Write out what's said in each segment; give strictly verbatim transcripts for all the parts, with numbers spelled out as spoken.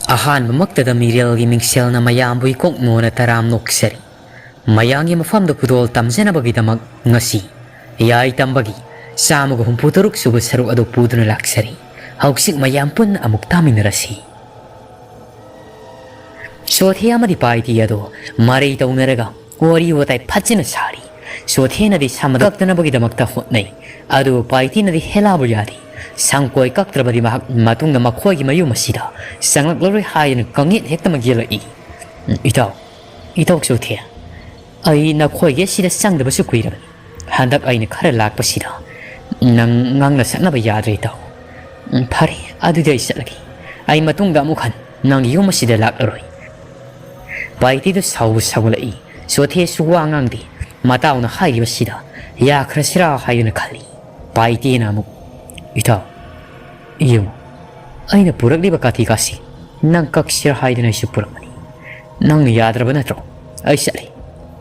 ꯑꯍꯥꯟꯕꯃꯛꯇꯗ ꯃꯤꯔꯦꯜꯒꯤ ꯃꯤꯡꯁꯦꯜꯅ ꯃꯌꯥꯝꯕꯨ ꯏꯀꯣꯛ ꯅꯣꯅ ꯇꯔꯥꯝ ꯅꯣꯛꯆꯔꯤ꯫ ꯃꯌꯥꯝꯒꯤ ꯃꯐꯝꯗ ꯈꯨꯗꯣꯜ ꯇꯝꯖꯅꯕꯒꯤꯗꯃꯛ ꯉꯁꯤ ꯌꯥꯏ ꯇꯝꯕꯒꯤ ꯆꯥꯝꯃꯒ ꯍꯨꯝꯐꯨ ꯇꯔꯨꯛ ꯁꯨꯕ ꯁꯔꯨꯛ ꯑꯗꯨ ꯄꯨꯗꯨꯅ ꯂꯥꯛꯆꯔꯤ꯫ ꯍꯧꯖꯤꯛ ꯃꯌꯥꯝ ꯄꯨꯟꯅ ꯑꯃꯨꯛ ꯇꯥꯃꯤꯟꯅꯔꯁꯤ꯫ ꯁꯣꯊꯦ ꯑꯃꯗꯤ ꯄꯥꯏꯇꯤ ꯑꯗꯣ ꯃꯔꯩ ꯇꯧꯅꯔꯒ ꯋꯥꯔꯤ ꯋꯥꯇꯥꯏ ꯐꯖꯅ ꯁꯥꯔꯤ꯫ ꯁꯣꯊꯦꯅꯗꯤ ꯁꯝ ꯀꯛꯇꯅꯕꯒꯤꯗꯃꯛꯇ ꯍꯣꯠꯅꯩ, ꯑꯗꯨꯕꯨ ꯄꯥꯏꯇꯤꯅꯗꯤ ꯍꯦꯂꯥꯕꯨ ꯌꯥꯗꯦ꯫ ꯁꯝ ꯀꯣꯏ ꯀꯛꯇ꯭ꯔꯕꯗꯤ ꯃꯍꯥꯛ ꯃꯇꯨꯡꯗ ꯃꯈꯣꯏꯒꯤ ꯃꯌꯨꯝ ꯑꯁꯤꯗ ꯆꯪꯂꯛꯂꯔꯣꯏ ꯍꯥꯏꯗꯅ ꯀꯥꯡꯌꯦꯠ ꯍꯦꯛꯇꯃꯛ ꯌꯦꯜꯂꯛꯏ꯫ "ꯏꯇꯥꯎ, ꯏꯇꯥꯎ ꯁꯣꯊꯦ, ꯑꯩ ꯅꯈꯣꯏꯒꯤ ꯑꯁꯤꯗ ꯆꯪꯗꯕꯁꯨ ꯀꯨꯏꯔꯕꯅꯤ꯫ ꯍꯟꯗꯛ ꯑꯩꯅ ꯈꯔ ꯂꯥꯛꯄꯁꯤꯗ ꯅꯪ ꯉꯥꯡꯅ ꯁꯛꯅꯕ ꯌꯥꯗ꯭ꯔꯦ ꯏꯇꯥꯎ꯫ ꯎꯝ, ꯐꯔꯦ, ꯑꯗꯨꯗꯤ ꯑꯩ ꯆꯠꯂꯒꯦ꯫ ꯑꯩ ꯃꯇꯨꯡꯗ ꯑꯃꯨꯛ ꯍꯟ ꯅꯪꯒꯤ ꯌꯨꯝ ꯑꯁꯤꯗ ꯂꯥꯛꯂꯔꯣꯏ꯫" ꯄꯥꯏꯇꯤꯗꯨ ꯁꯥꯎꯕ ꯁꯥꯎꯒꯠꯂꯛꯏ꯫ ꯁꯣꯊꯦꯁꯨ ꯋꯥ ꯉꯥꯡꯗꯦ꯫ ꯃꯇꯥꯎꯅ ꯍꯥꯏꯔꯤꯕꯁꯤꯗ ꯌꯥꯈ꯭ꯔꯁꯤꯔꯥ ꯍꯥꯏꯗꯨꯅ ꯈꯜꯂꯤ꯫ ꯄꯥꯏꯇꯦꯅ ꯑꯃꯨꯛ, "ꯏꯇꯥꯎ, ꯌꯦꯡꯉꯨ, ꯑꯩꯅ ꯄꯨꯔꯛꯂꯤꯕ ꯀꯥꯇꯤ ꯀꯥꯁꯤ ꯅꯪ ꯀꯛꯁꯤꯔꯥ ꯍꯥꯏꯗꯨꯅ ꯑꯩꯁꯨ ꯄꯨꯔꯛꯄꯅꯤ꯫ ꯅꯪꯅ ꯌꯥꯗ꯭ꯔꯕ ꯅꯠꯇ꯭ꯔꯣ? ꯑꯩ ꯆꯠꯂꯤ꯫"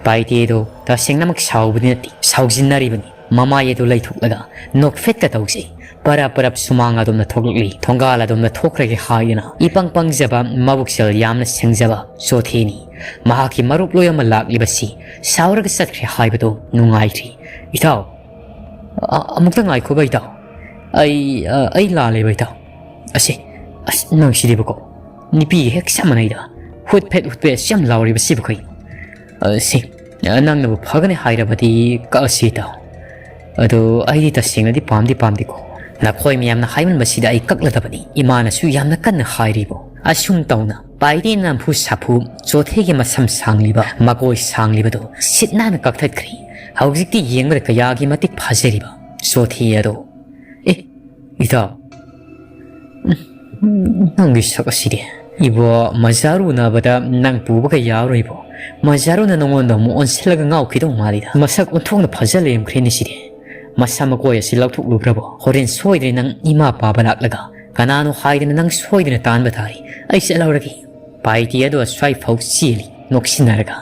ꯄꯥꯏꯇꯦꯗꯣ ꯇꯁꯦꯡꯅꯃꯛ ꯁꯥꯎꯕꯗꯤ ꯅꯠꯇꯦ, ꯁꯥꯎꯖꯤꯟꯅꯔꯤꯕꯅꯤ꯫ ꯃꯃꯥꯏ ꯑꯗꯨ ꯂꯩꯊꯣꯛꯂꯒ ꯅꯣꯛꯐꯦꯠꯀ ꯇꯧꯖꯩ꯫ ꯄꯔꯞ ꯄꯔꯞ ꯁꯨꯃꯥꯡ ꯑꯗꯣꯝꯗ ꯊꯣꯛꯂꯛꯂꯤ꯫ ꯊꯣꯡꯒꯥꯜ ꯑꯗꯣꯝꯗ ꯊꯣꯛꯈ꯭ꯔꯒꯦ ꯍꯥꯏꯗꯨꯅ ꯏꯄꯪ ꯄꯪꯖꯕ, ꯃꯕꯨꯛꯆꯦꯜ ꯌꯥꯝꯅ ꯁꯦꯡꯖꯕ ꯁꯣꯊꯦꯅꯤ꯫ ꯃꯍꯥꯛꯀꯤ ꯃꯔꯨꯞ ꯂꯣꯏ ꯑꯃ ꯂꯥꯛꯂꯤꯕꯁꯤ ꯁꯥꯎꯔꯒ ꯆꯠꯈ꯭ꯔꯦ ꯍꯥꯏꯕꯗꯨ ꯅꯨꯡꯉꯥꯏꯇ꯭ꯔꯤ꯫ "ꯏꯇꯥꯎ, ꯑ-, ꯑꯃꯨꯛꯇ ꯉꯥꯏꯈꯣꯕ ꯏꯇꯥꯎ꯫ ꯑꯩ, ꯑ, ꯑꯩ ꯂꯥꯜꯂꯦꯕ ꯏꯇꯥꯎ꯫ ꯑꯁꯦ, ꯑꯁ, ꯅꯪ ꯁꯤꯗꯤꯕꯀꯣ꯫ ꯅꯨꯄꯤꯒ ꯍꯦꯛ ꯆꯞ ꯃꯥꯟꯅꯩꯗ꯫ ꯍꯨꯠ ꯐꯦꯠ, ꯍꯨꯠ ꯐꯦꯠ ꯌꯥꯝ ꯂꯥꯎꯔꯤꯕꯁꯤꯕꯨ ꯀꯩꯅꯣ? ꯑ, ꯁꯤ, ꯑ, ꯅꯪꯅꯕꯨ ꯐꯒꯅꯤ ꯍꯥꯏꯔꯕꯗꯤ ꯀꯛꯑꯁꯤ ꯏꯇꯥꯎ꯫ ꯑꯗꯣ ꯑꯩꯗꯤ ꯇꯁꯦꯡꯅꯗꯤ ꯄꯥꯝꯗꯤ ꯄꯥꯝꯗꯦꯀꯣ꯫ ꯅꯈꯣꯏ ꯃꯌꯥꯝꯅ ꯍꯥꯏꯃꯟꯕꯁꯤꯗ ꯑꯩ ꯀꯛꯂꯗꯕꯅꯤ꯫ ꯏꯃꯥꯅꯁꯨ ꯌꯥꯝꯅ ꯀꯟꯅ ꯍꯥꯏꯔꯤꯕꯣ꯫" ꯑꯁꯨꯝ ꯇꯧꯅ ꯄꯥꯏꯗꯦ ꯅꯝꯐꯨ ꯁꯥꯐꯨ ꯆꯣꯊꯦꯒꯤ ꯃꯁꯝ ꯁꯥꯡꯂꯤꯕ, ꯃꯀꯣꯏ ꯁꯥꯡꯂꯤꯕꯗꯨ ꯁꯤꯠ ꯅꯥꯟꯅ ꯀꯛꯊꯠꯈ꯭ꯔꯦ꯫ ꯍꯧꯖꯤꯛꯇꯤ ꯌꯦꯡꯕꯗ ꯀꯌꯥꯒꯤ ꯃꯇꯤꯛ ꯐꯖꯔꯤꯕ ꯆꯣꯊꯦ ꯑꯗꯣ꯫ "ꯑꯦ, ꯏꯇꯥꯎ, ꯎꯝ, ꯅꯪꯒꯤ ꯁꯛ ꯑꯁꯤꯗꯤ ꯏꯕꯣ, ꯃꯖꯥꯔꯨ ꯎꯅꯕꯗ ꯅꯪ ꯄꯨꯕꯒ ꯌꯥꯔꯣꯏꯕꯣ꯫ ꯃꯖꯥꯔꯨꯅ ꯅꯉꯣꯟꯗ ꯑꯃꯨꯛ ꯑꯣꯟꯁꯤꯜꯂꯒ ꯉꯥꯎꯈꯤꯗꯧ ꯃꯥꯜꯂꯤꯗ꯫ ꯃꯁꯛ ꯑꯣꯟꯊꯣꯛꯅ ꯐꯖ ꯂꯩꯔꯝꯈ꯭ꯔꯦꯅꯦ ꯁꯤꯗꯤ꯫ ꯃꯁꯝ ꯃꯀꯣꯏ ꯑꯁꯤ ꯂꯧꯊꯣꯛꯂꯨꯈ꯭ꯔꯕꯣ? ꯍꯣꯔꯦꯟ ꯁꯣꯏꯗ꯭ꯔꯦ ꯅꯪ ꯏꯃꯥ ꯄꯥꯕ ꯂꯥꯛꯂꯒ ꯀꯅꯥꯅꯣ ꯍꯥꯏꯗꯅ ꯅꯪ ꯁꯣꯏꯗꯅ ꯇꯥꯟꯕ ꯇꯥꯔꯤ꯫ ꯑꯩ ꯆꯠꯍꯧꯔꯒꯦ꯫" ꯄꯥꯏꯇꯤ ꯑꯗꯣ ꯑꯁ꯭ꯋꯥꯏꯐꯥꯎ ꯆꯦꯜꯂꯤ ꯅꯣꯛꯁꯤꯟꯅꯔꯒ꯫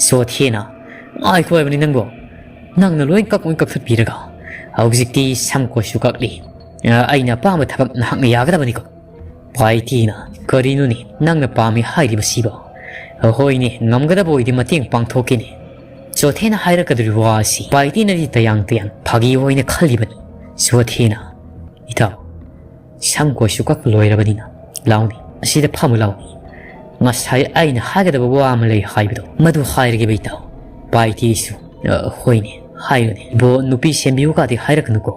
ꯆꯣꯊꯦꯅ, "ꯉꯥꯏꯈꯣ ꯍꯥꯏꯕꯅꯤ ꯅꯪꯕꯣ꯫ ꯅꯪꯅ ꯂꯣꯏ ꯀꯛ ꯂꯣꯏ ꯀꯛꯊꯠꯄꯤꯔꯒ ꯍꯧꯖꯤꯛꯇꯤ ꯁꯝ ꯀꯣꯏꯁꯨ ꯀꯛꯂꯤ꯫ ꯑ, ꯑꯩꯅ ꯑꯄꯥꯝꯕ ꯊꯕꯛ ꯅꯍꯥꯛꯅ ꯌꯥꯒꯗꯕꯅꯤꯀꯣ?" ꯄꯥꯏꯇꯤꯅ, "ꯀꯔꯤꯅꯣꯅꯦ ꯅꯪꯅ ꯄꯥꯝꯃꯤ ꯍꯥꯏꯔꯤꯕꯁꯤꯕꯣ?" "ꯍꯣꯏꯅꯦ, ꯉꯝꯒꯗꯕ ꯑꯣꯏꯗꯤ ꯃꯇꯦꯡ ꯄꯥꯡꯊꯣꯛꯀꯦꯅꯦ"꯫ ꯆꯣꯊꯦꯅ ꯍꯥꯏꯔꯛꯀꯗꯧꯔꯤꯕ ꯋꯥ ꯑꯁꯤ ꯄꯥꯏꯇꯤꯅꯗꯤ ꯇꯌꯥꯡ ꯇꯌꯥꯡ ꯐꯥꯒꯤ ꯑꯣꯏꯅ ꯈꯜꯂꯤꯕꯅꯤ꯫ ꯆꯣꯊꯦꯅ, "ꯏꯇꯥꯎ, ꯁꯝ ꯀꯣꯏꯁꯨ ꯀꯛꯄ ꯂꯣꯏꯔꯕꯅꯤꯅ ꯂꯥꯎꯅꯦ, ꯑꯁꯤꯗ ꯐꯝꯃꯨ ꯂꯥꯎꯅꯦ꯫ ꯉꯁꯥꯏ ꯑꯩꯅ ꯍꯥꯏꯒꯗꯕ ꯋꯥ ꯑꯃ ꯂꯩ ꯍꯥꯏꯕꯗꯣ, ꯃꯗꯨ ꯍꯥꯏꯔꯒꯦꯕ ꯏꯇꯥꯎ"꯫ ꯄꯥꯏꯇꯤꯁꯨ, "ꯑ, ꯍꯣꯏꯅꯦ, ꯍꯥꯏꯌꯨꯅꯦ꯫ ꯕꯣ, ꯅꯨꯄꯤ ꯁꯦꯝꯕꯤꯌꯨ ꯀꯥꯗꯤ ꯍꯥꯏꯔꯛꯀꯅꯨꯀꯣ꯫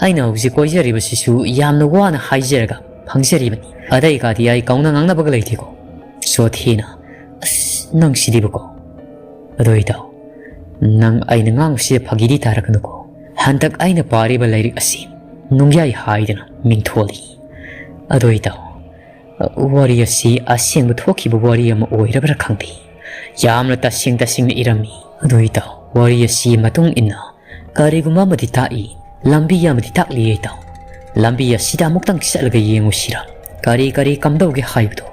ꯑꯩꯅ ꯍꯧꯖꯤꯛ ꯀꯣꯏꯖꯔꯤꯕꯁꯤꯁꯨ ꯌꯥꯝꯅ ꯋꯥꯅ ꯍꯥꯏꯖꯔꯒ ꯐꯪꯖꯔꯤꯕꯅꯤ꯫ ꯑꯇꯩ ꯀꯥꯗꯤ ꯑꯩ ꯀꯧꯅ ꯉꯥꯡꯅꯕꯒ ꯂꯩꯇꯦꯀꯣ"꯫ ꯆꯣꯊꯦꯅ, "ꯑꯁ, ꯅꯪ ꯁꯤꯗꯤꯕꯀꯣ꯫ ꯑꯗꯣ ꯏꯇꯥꯎ, ꯅꯪ ꯑꯩꯅ ꯉꯥꯡꯕꯁꯤꯗ ꯐꯥꯒꯤꯗꯤ ꯇꯥꯔꯛꯀꯅꯨꯀꯣ꯫ ꯍꯟꯗꯛ ꯑꯩꯅ ꯄꯥꯔꯤꯕ ꯂꯥꯏꯔꯤꯛ ꯑꯁꯤ ꯅꯨꯡꯌꯥꯏ ꯍꯥꯏꯗꯅ ꯃꯤꯡꯊꯣꯜꯂꯤ꯫ ꯑꯗꯣ ꯏꯇꯥꯎ, ꯋꯥꯔꯤ ꯑꯁꯤ ꯑꯁꯦꯡꯕ ꯊꯣꯛꯈꯤꯕ ꯋꯥꯔꯤ ꯑꯃ ꯑꯣꯏꯔꯕ꯭ꯔꯥ ꯈꯪꯗꯦ꯫ ꯌꯥꯝꯅ ꯇꯁꯦꯡ ꯇꯁꯦꯡꯅ ꯏꯔꯝꯃꯤ꯫ ꯑꯗꯣ ꯏꯇꯥꯎ, ꯋꯥꯔꯤ ꯑꯁꯤ ꯃꯇꯨꯡ ꯏꯟꯅ ꯀꯔꯤꯒꯨꯝꯕ ꯑꯃꯗꯤ ꯇꯥꯛꯏ, ꯂꯝꯕꯤ ꯑꯃꯗꯤ ꯇꯥꯛꯂꯤ ꯏꯇꯥꯎ꯫ ꯂꯝꯕꯤ ꯑꯁꯤꯗ ꯑꯃꯨꯛꯇꯪ ꯆꯠꯂꯒ ꯌꯦꯡꯉꯨꯁꯤꯔꯥ? ꯀꯔꯤ ꯀꯔꯤ ꯀꯝꯗꯧꯒꯦ ꯍꯥꯏꯕꯗꯣ,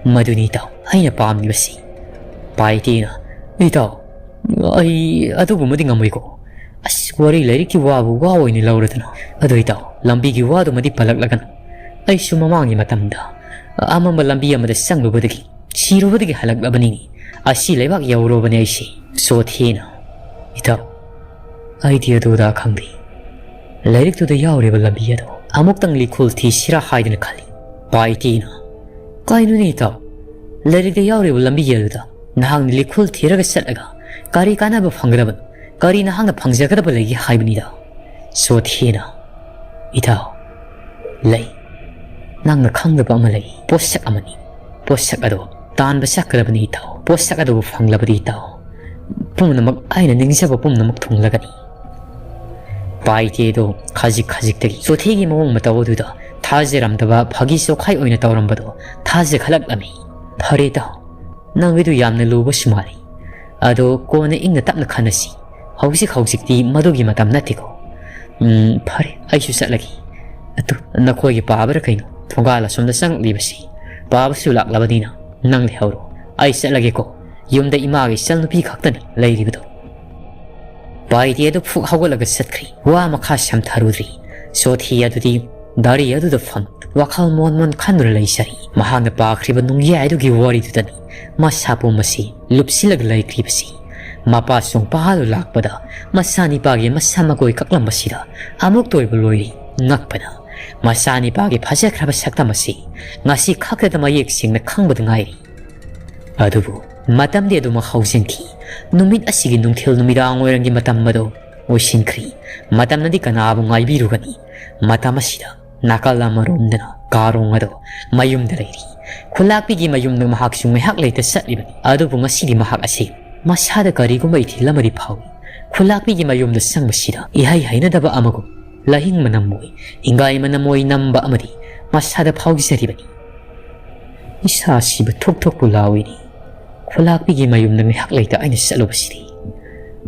ꯃꯗꯨꯅꯤ ꯏꯇꯥꯎ ꯑꯩꯅ ꯄꯥꯝꯂꯤꯕꯁꯤ"꯫ ꯄꯥꯏꯇꯦꯅ, "ꯏꯇꯥꯎ, ꯑꯩ ꯑꯗꯨꯒꯨꯝꯕꯗꯤ ꯉꯝꯃꯣꯏꯀꯣ꯫ ꯑꯁ, ꯋꯥꯔꯤ ꯂꯥꯏꯔꯤꯛꯀꯤ ꯋꯥꯕꯨ ꯋꯥ ꯑꯣꯏꯅ ꯂꯧꯔꯗꯅ꯫ ꯑꯗꯣ ꯏꯇꯥꯎ, ꯂꯝꯕꯤꯒꯤ ꯋꯥꯗꯨꯃꯗꯤ ꯄꯜꯂꯛꯂꯒꯅꯨ꯫ ꯑꯩꯁꯨ ꯃꯃꯥꯡꯒꯤ ꯃꯇꯝꯗ ꯑꯃꯝꯕ ꯂꯝꯕꯤ ꯑꯃꯗ ꯆꯪꯂꯨꯕꯗꯒꯤ ꯁꯤꯔꯨꯕꯗꯒꯤ ꯍꯜꯂꯛꯂꯕꯅꯤꯅꯦ꯫ ꯑꯁꯤ ꯂꯩꯕꯥꯛ ꯌꯧꯔꯨꯕꯅꯦ ꯑꯩꯁꯦ"꯫ ꯆꯣꯊꯦꯅ, "ꯏꯇꯥꯎ, ꯑꯩꯗꯤ ꯑꯗꯨꯗ ꯈꯪꯗꯦ꯫ ꯂꯥꯏꯔꯤꯛꯇꯨꯗ ꯌꯥꯎꯔꯤꯕ ꯂꯝꯕꯤ ꯑꯗꯣ ꯑꯃꯨꯛꯇꯪ ꯂꯤꯈꯨꯜ ꯊꯤꯁꯤꯔꯥ ꯍꯥꯏꯗꯅ ꯈꯜꯂꯤ"꯫ ꯄꯥꯏꯇꯦꯅ, "ꯀꯩꯅꯣꯅꯦ ꯏꯇꯥꯎ? ꯂꯥꯏꯔꯤꯛꯇ ꯌꯥꯎꯔꯤꯕ ꯂꯝꯕꯤ ꯑꯗꯨꯗ ꯅꯍꯥꯛꯅ ꯂꯤꯈꯨꯜ ꯊꯤꯔꯒ ꯆꯠꯂꯒ ꯀꯔꯤ ꯀꯥꯟꯅꯕ ꯐꯪꯒꯗꯕꯅꯣ? ꯀꯔꯤ ꯅꯍꯥꯛꯅ ꯐꯪꯖꯒꯗꯕ ꯂꯩꯒꯦ ꯍꯥꯏꯕꯅꯤꯗ"꯫ ꯆꯣꯊꯦꯅ, "ꯏꯇꯥꯎ, ꯂꯩ꯫ ꯅꯪꯅ ꯈꯪꯗꯕ ꯑꯃ ꯂꯩ꯫ ꯄꯣꯠꯁꯛ ꯑꯃꯅꯤ꯫ ꯄꯣꯠꯁꯛ ꯑꯗꯣ ꯇꯥꯟꯕ ꯆꯠꯀꯗꯕꯅꯤ ꯏꯇꯥꯎ꯫ ꯄꯣꯠꯁꯛ ꯑꯗꯨꯕꯨ ꯐꯪꯂꯕꯗꯤ ꯏꯇꯥꯎ, ꯄꯨꯝꯅꯃꯛ, ꯑꯩꯅ ꯅꯤꯡꯖꯕ ꯄꯨꯝꯅꯃꯛ ꯊꯨꯡꯂꯒꯅꯤ"꯫ ꯄꯥꯏꯇꯦꯗꯣ ꯈꯖꯤꯛ ꯈꯖꯤꯛꯇꯒꯤ ꯆꯣꯊꯦꯒꯤ ꯃꯑꯣꯡ ꯃꯇꯧ ꯑꯗꯨꯗ ꯊꯥꯖꯔꯝꯗꯕ, ꯐꯥꯒꯤ ꯆꯣꯈꯥꯏ ꯑꯣꯏꯅ ꯇꯧꯔꯝꯕꯗꯣ ꯊꯥꯖꯈꯠꯂꯛꯂꯝꯃꯤ꯫ "ꯐꯔꯦ ꯏꯇꯥꯎ, ꯅꯪꯒꯤꯗꯨ ꯌꯥꯝꯅ ꯂꯨꯕꯁꯨ ꯃꯥꯜꯂꯤ꯫ ꯑꯗꯣ ꯀꯣꯟꯅ ꯏꯪꯅ ꯇꯞꯅ ꯈꯟꯅꯁꯤ꯫ ꯍꯧꯖꯤꯛ ꯍꯧꯖꯤꯛꯇꯤ ꯃꯗꯨꯒꯤ ꯃꯇꯝ ꯅꯠꯇꯦꯀꯣ"꯫ "ꯎꯝ, ꯐꯔꯦ, ꯑꯩꯁꯨ ꯆꯠꯂꯒꯦ꯫ ꯑꯗꯨ ꯅꯈꯣꯏꯒꯤ ꯄꯥꯕ꯭ꯔꯥ ꯀꯩꯅꯣ? ꯊꯣꯡꯒꯥꯜ ꯑꯁꯣꯝꯗ ꯆꯪꯂꯛꯂꯤꯕꯁꯤ꯫ ꯄꯥꯕꯁꯨ ꯂꯥꯛꯂꯕꯅꯤꯅ ꯅꯪ ꯂꯩꯍꯧꯔꯣ꯫ ꯑꯩ ꯆꯠꯂꯒꯦꯀꯣ꯫ ꯌꯨꯝꯗ ꯏꯃꯥꯒꯤ ꯏꯆꯜ ꯅꯨꯄꯤ ꯈꯛꯇꯅꯤ ꯂꯩꯔꯤꯕꯗꯣ"꯫ ꯄꯥꯏꯇꯦ ꯑꯗꯨ ꯐꯨꯛ ꯍꯧꯒꯠꯂꯒ ꯆꯠꯈ꯭ꯔꯦ꯫ ꯋꯥ ꯃꯈꯥ ꯁꯝꯊꯔꯨꯗ꯭ꯔꯤ꯫ ꯆꯣꯊꯦ ꯑꯗꯨꯗꯤ ꯒꯥꯔꯤ ꯑꯗꯨꯗ ꯐꯝ ꯋꯥꯈꯜ ꯃꯣꯟ ꯃꯣꯟ ꯈꯟꯗꯨꯅ ꯂꯩꯖꯔꯤ꯫ ꯃꯍꯥꯛꯅ ꯄꯥꯈ꯭ꯔꯤꯕ ꯅꯨꯡꯌꯥꯏꯗꯨꯒꯤ ꯋꯥꯔꯤꯗꯨꯗꯅꯤ ꯃꯁꯥ ꯄꯨꯝꯕꯁꯤ ꯂꯨꯞꯁꯤꯜꯂꯒ ꯂꯩꯈ꯭ꯔꯤꯕꯁꯤ꯫ ꯃꯄꯥ ꯆꯣꯡꯄꯥꯍꯥꯗꯨ ꯂꯥꯛꯄꯗ ꯃꯆꯥꯅꯤꯄꯥꯒꯤ ꯃꯁꯝ ꯃꯀꯣꯏ ꯀꯛꯂꯝꯕꯁꯤꯗ ꯑꯃꯨꯛꯇ ꯑꯣꯏꯕ ꯂꯣꯏꯔꯤ ꯉꯛꯄꯅ꯫ ꯃꯆꯥꯅꯤꯄꯥꯒꯤ ꯐꯖꯈ꯭ꯔꯕ ꯁꯛꯇꯝ ꯑꯁꯤ ꯉꯁꯤ ꯈꯛꯇꯗ ꯃꯌꯦꯛ ꯁꯦꯡꯅ ꯈꯪꯕꯗ ꯉꯥꯏꯔꯤ꯫ ꯑꯗꯨꯕꯨ ꯃꯇꯝꯗꯤ ꯑꯗꯨꯃꯛ ꯍꯧꯖꯤꯟꯈꯤ꯫ ꯅꯨꯃꯤꯠ ꯑꯁꯤꯒꯤ ꯅꯨꯡꯊꯤꯜ ꯅꯨꯃꯤꯗꯥꯡ ꯋꯥꯏꯔꯝꯒꯤ ꯃꯇꯝ ꯑꯗꯨ ꯑꯣꯏꯁꯤꯟꯈ꯭ꯔꯤ꯫ ꯃꯇꯝꯅꯗꯤ ꯀꯅꯥꯕꯨ ꯉꯥꯏꯕꯤꯔꯨꯒꯅꯤ? ꯃꯇꯝ ꯑꯁꯤꯗ ꯅꯥꯀꯜ ꯑꯃꯔꯣꯝꯗꯅ ꯀꯥꯔꯣꯡ ꯑꯗꯣ ꯃꯌꯨꯝꯗ ꯂꯩꯔꯤ꯫ ꯈꯨꯂꯥꯛꯄꯤꯒꯤ ꯃꯌꯨꯝꯗ ꯃꯍꯥꯛꯁꯨ ꯉꯥꯏꯍꯥꯛ ꯂꯩꯇ ꯆꯠꯂꯤꯕꯅꯤ꯫ ꯑꯗꯨꯕꯨ ꯉꯁꯤꯗꯤ ꯃꯍꯥꯛ ꯑꯁꯤ ꯃꯁꯥꯗ ꯀꯔꯤꯒꯨꯝꯕ ꯏꯊꯤꯜ ꯑꯃꯗꯤ ꯐꯥꯎꯏ꯫ ꯈꯨꯂꯥꯛꯄꯤꯒꯤ ꯃꯌꯨꯝꯗ ꯆꯪꯕꯁꯤꯗ ꯏꯍꯩ ꯍꯩꯅꯗꯕ ꯑꯃꯒꯨꯝ ꯂꯥꯏꯍꯤꯡ ꯃꯅꯝ ꯑꯣꯏ, ꯏꯪꯒꯥꯏ ꯃꯅꯝ ꯑꯣꯏ ꯅꯝꯕ ꯑꯃꯗꯤ ꯃꯁꯥꯗ ꯐꯥꯎꯖꯔꯤꯕꯅꯤ꯫ ꯏꯁꯥꯁꯤꯕꯨ ꯊꯨꯛ ꯊꯨꯛꯄꯨ ꯂꯥꯎꯏꯅꯤ꯫ ꯈꯨꯂꯥꯛꯄꯤꯒꯤ ꯃꯌꯨꯝꯗ ꯉꯥꯏꯍꯥꯛ ꯂꯩꯇ ꯑꯩꯅ ꯆꯠꯂꯨꯕꯁꯤꯗꯤ꯫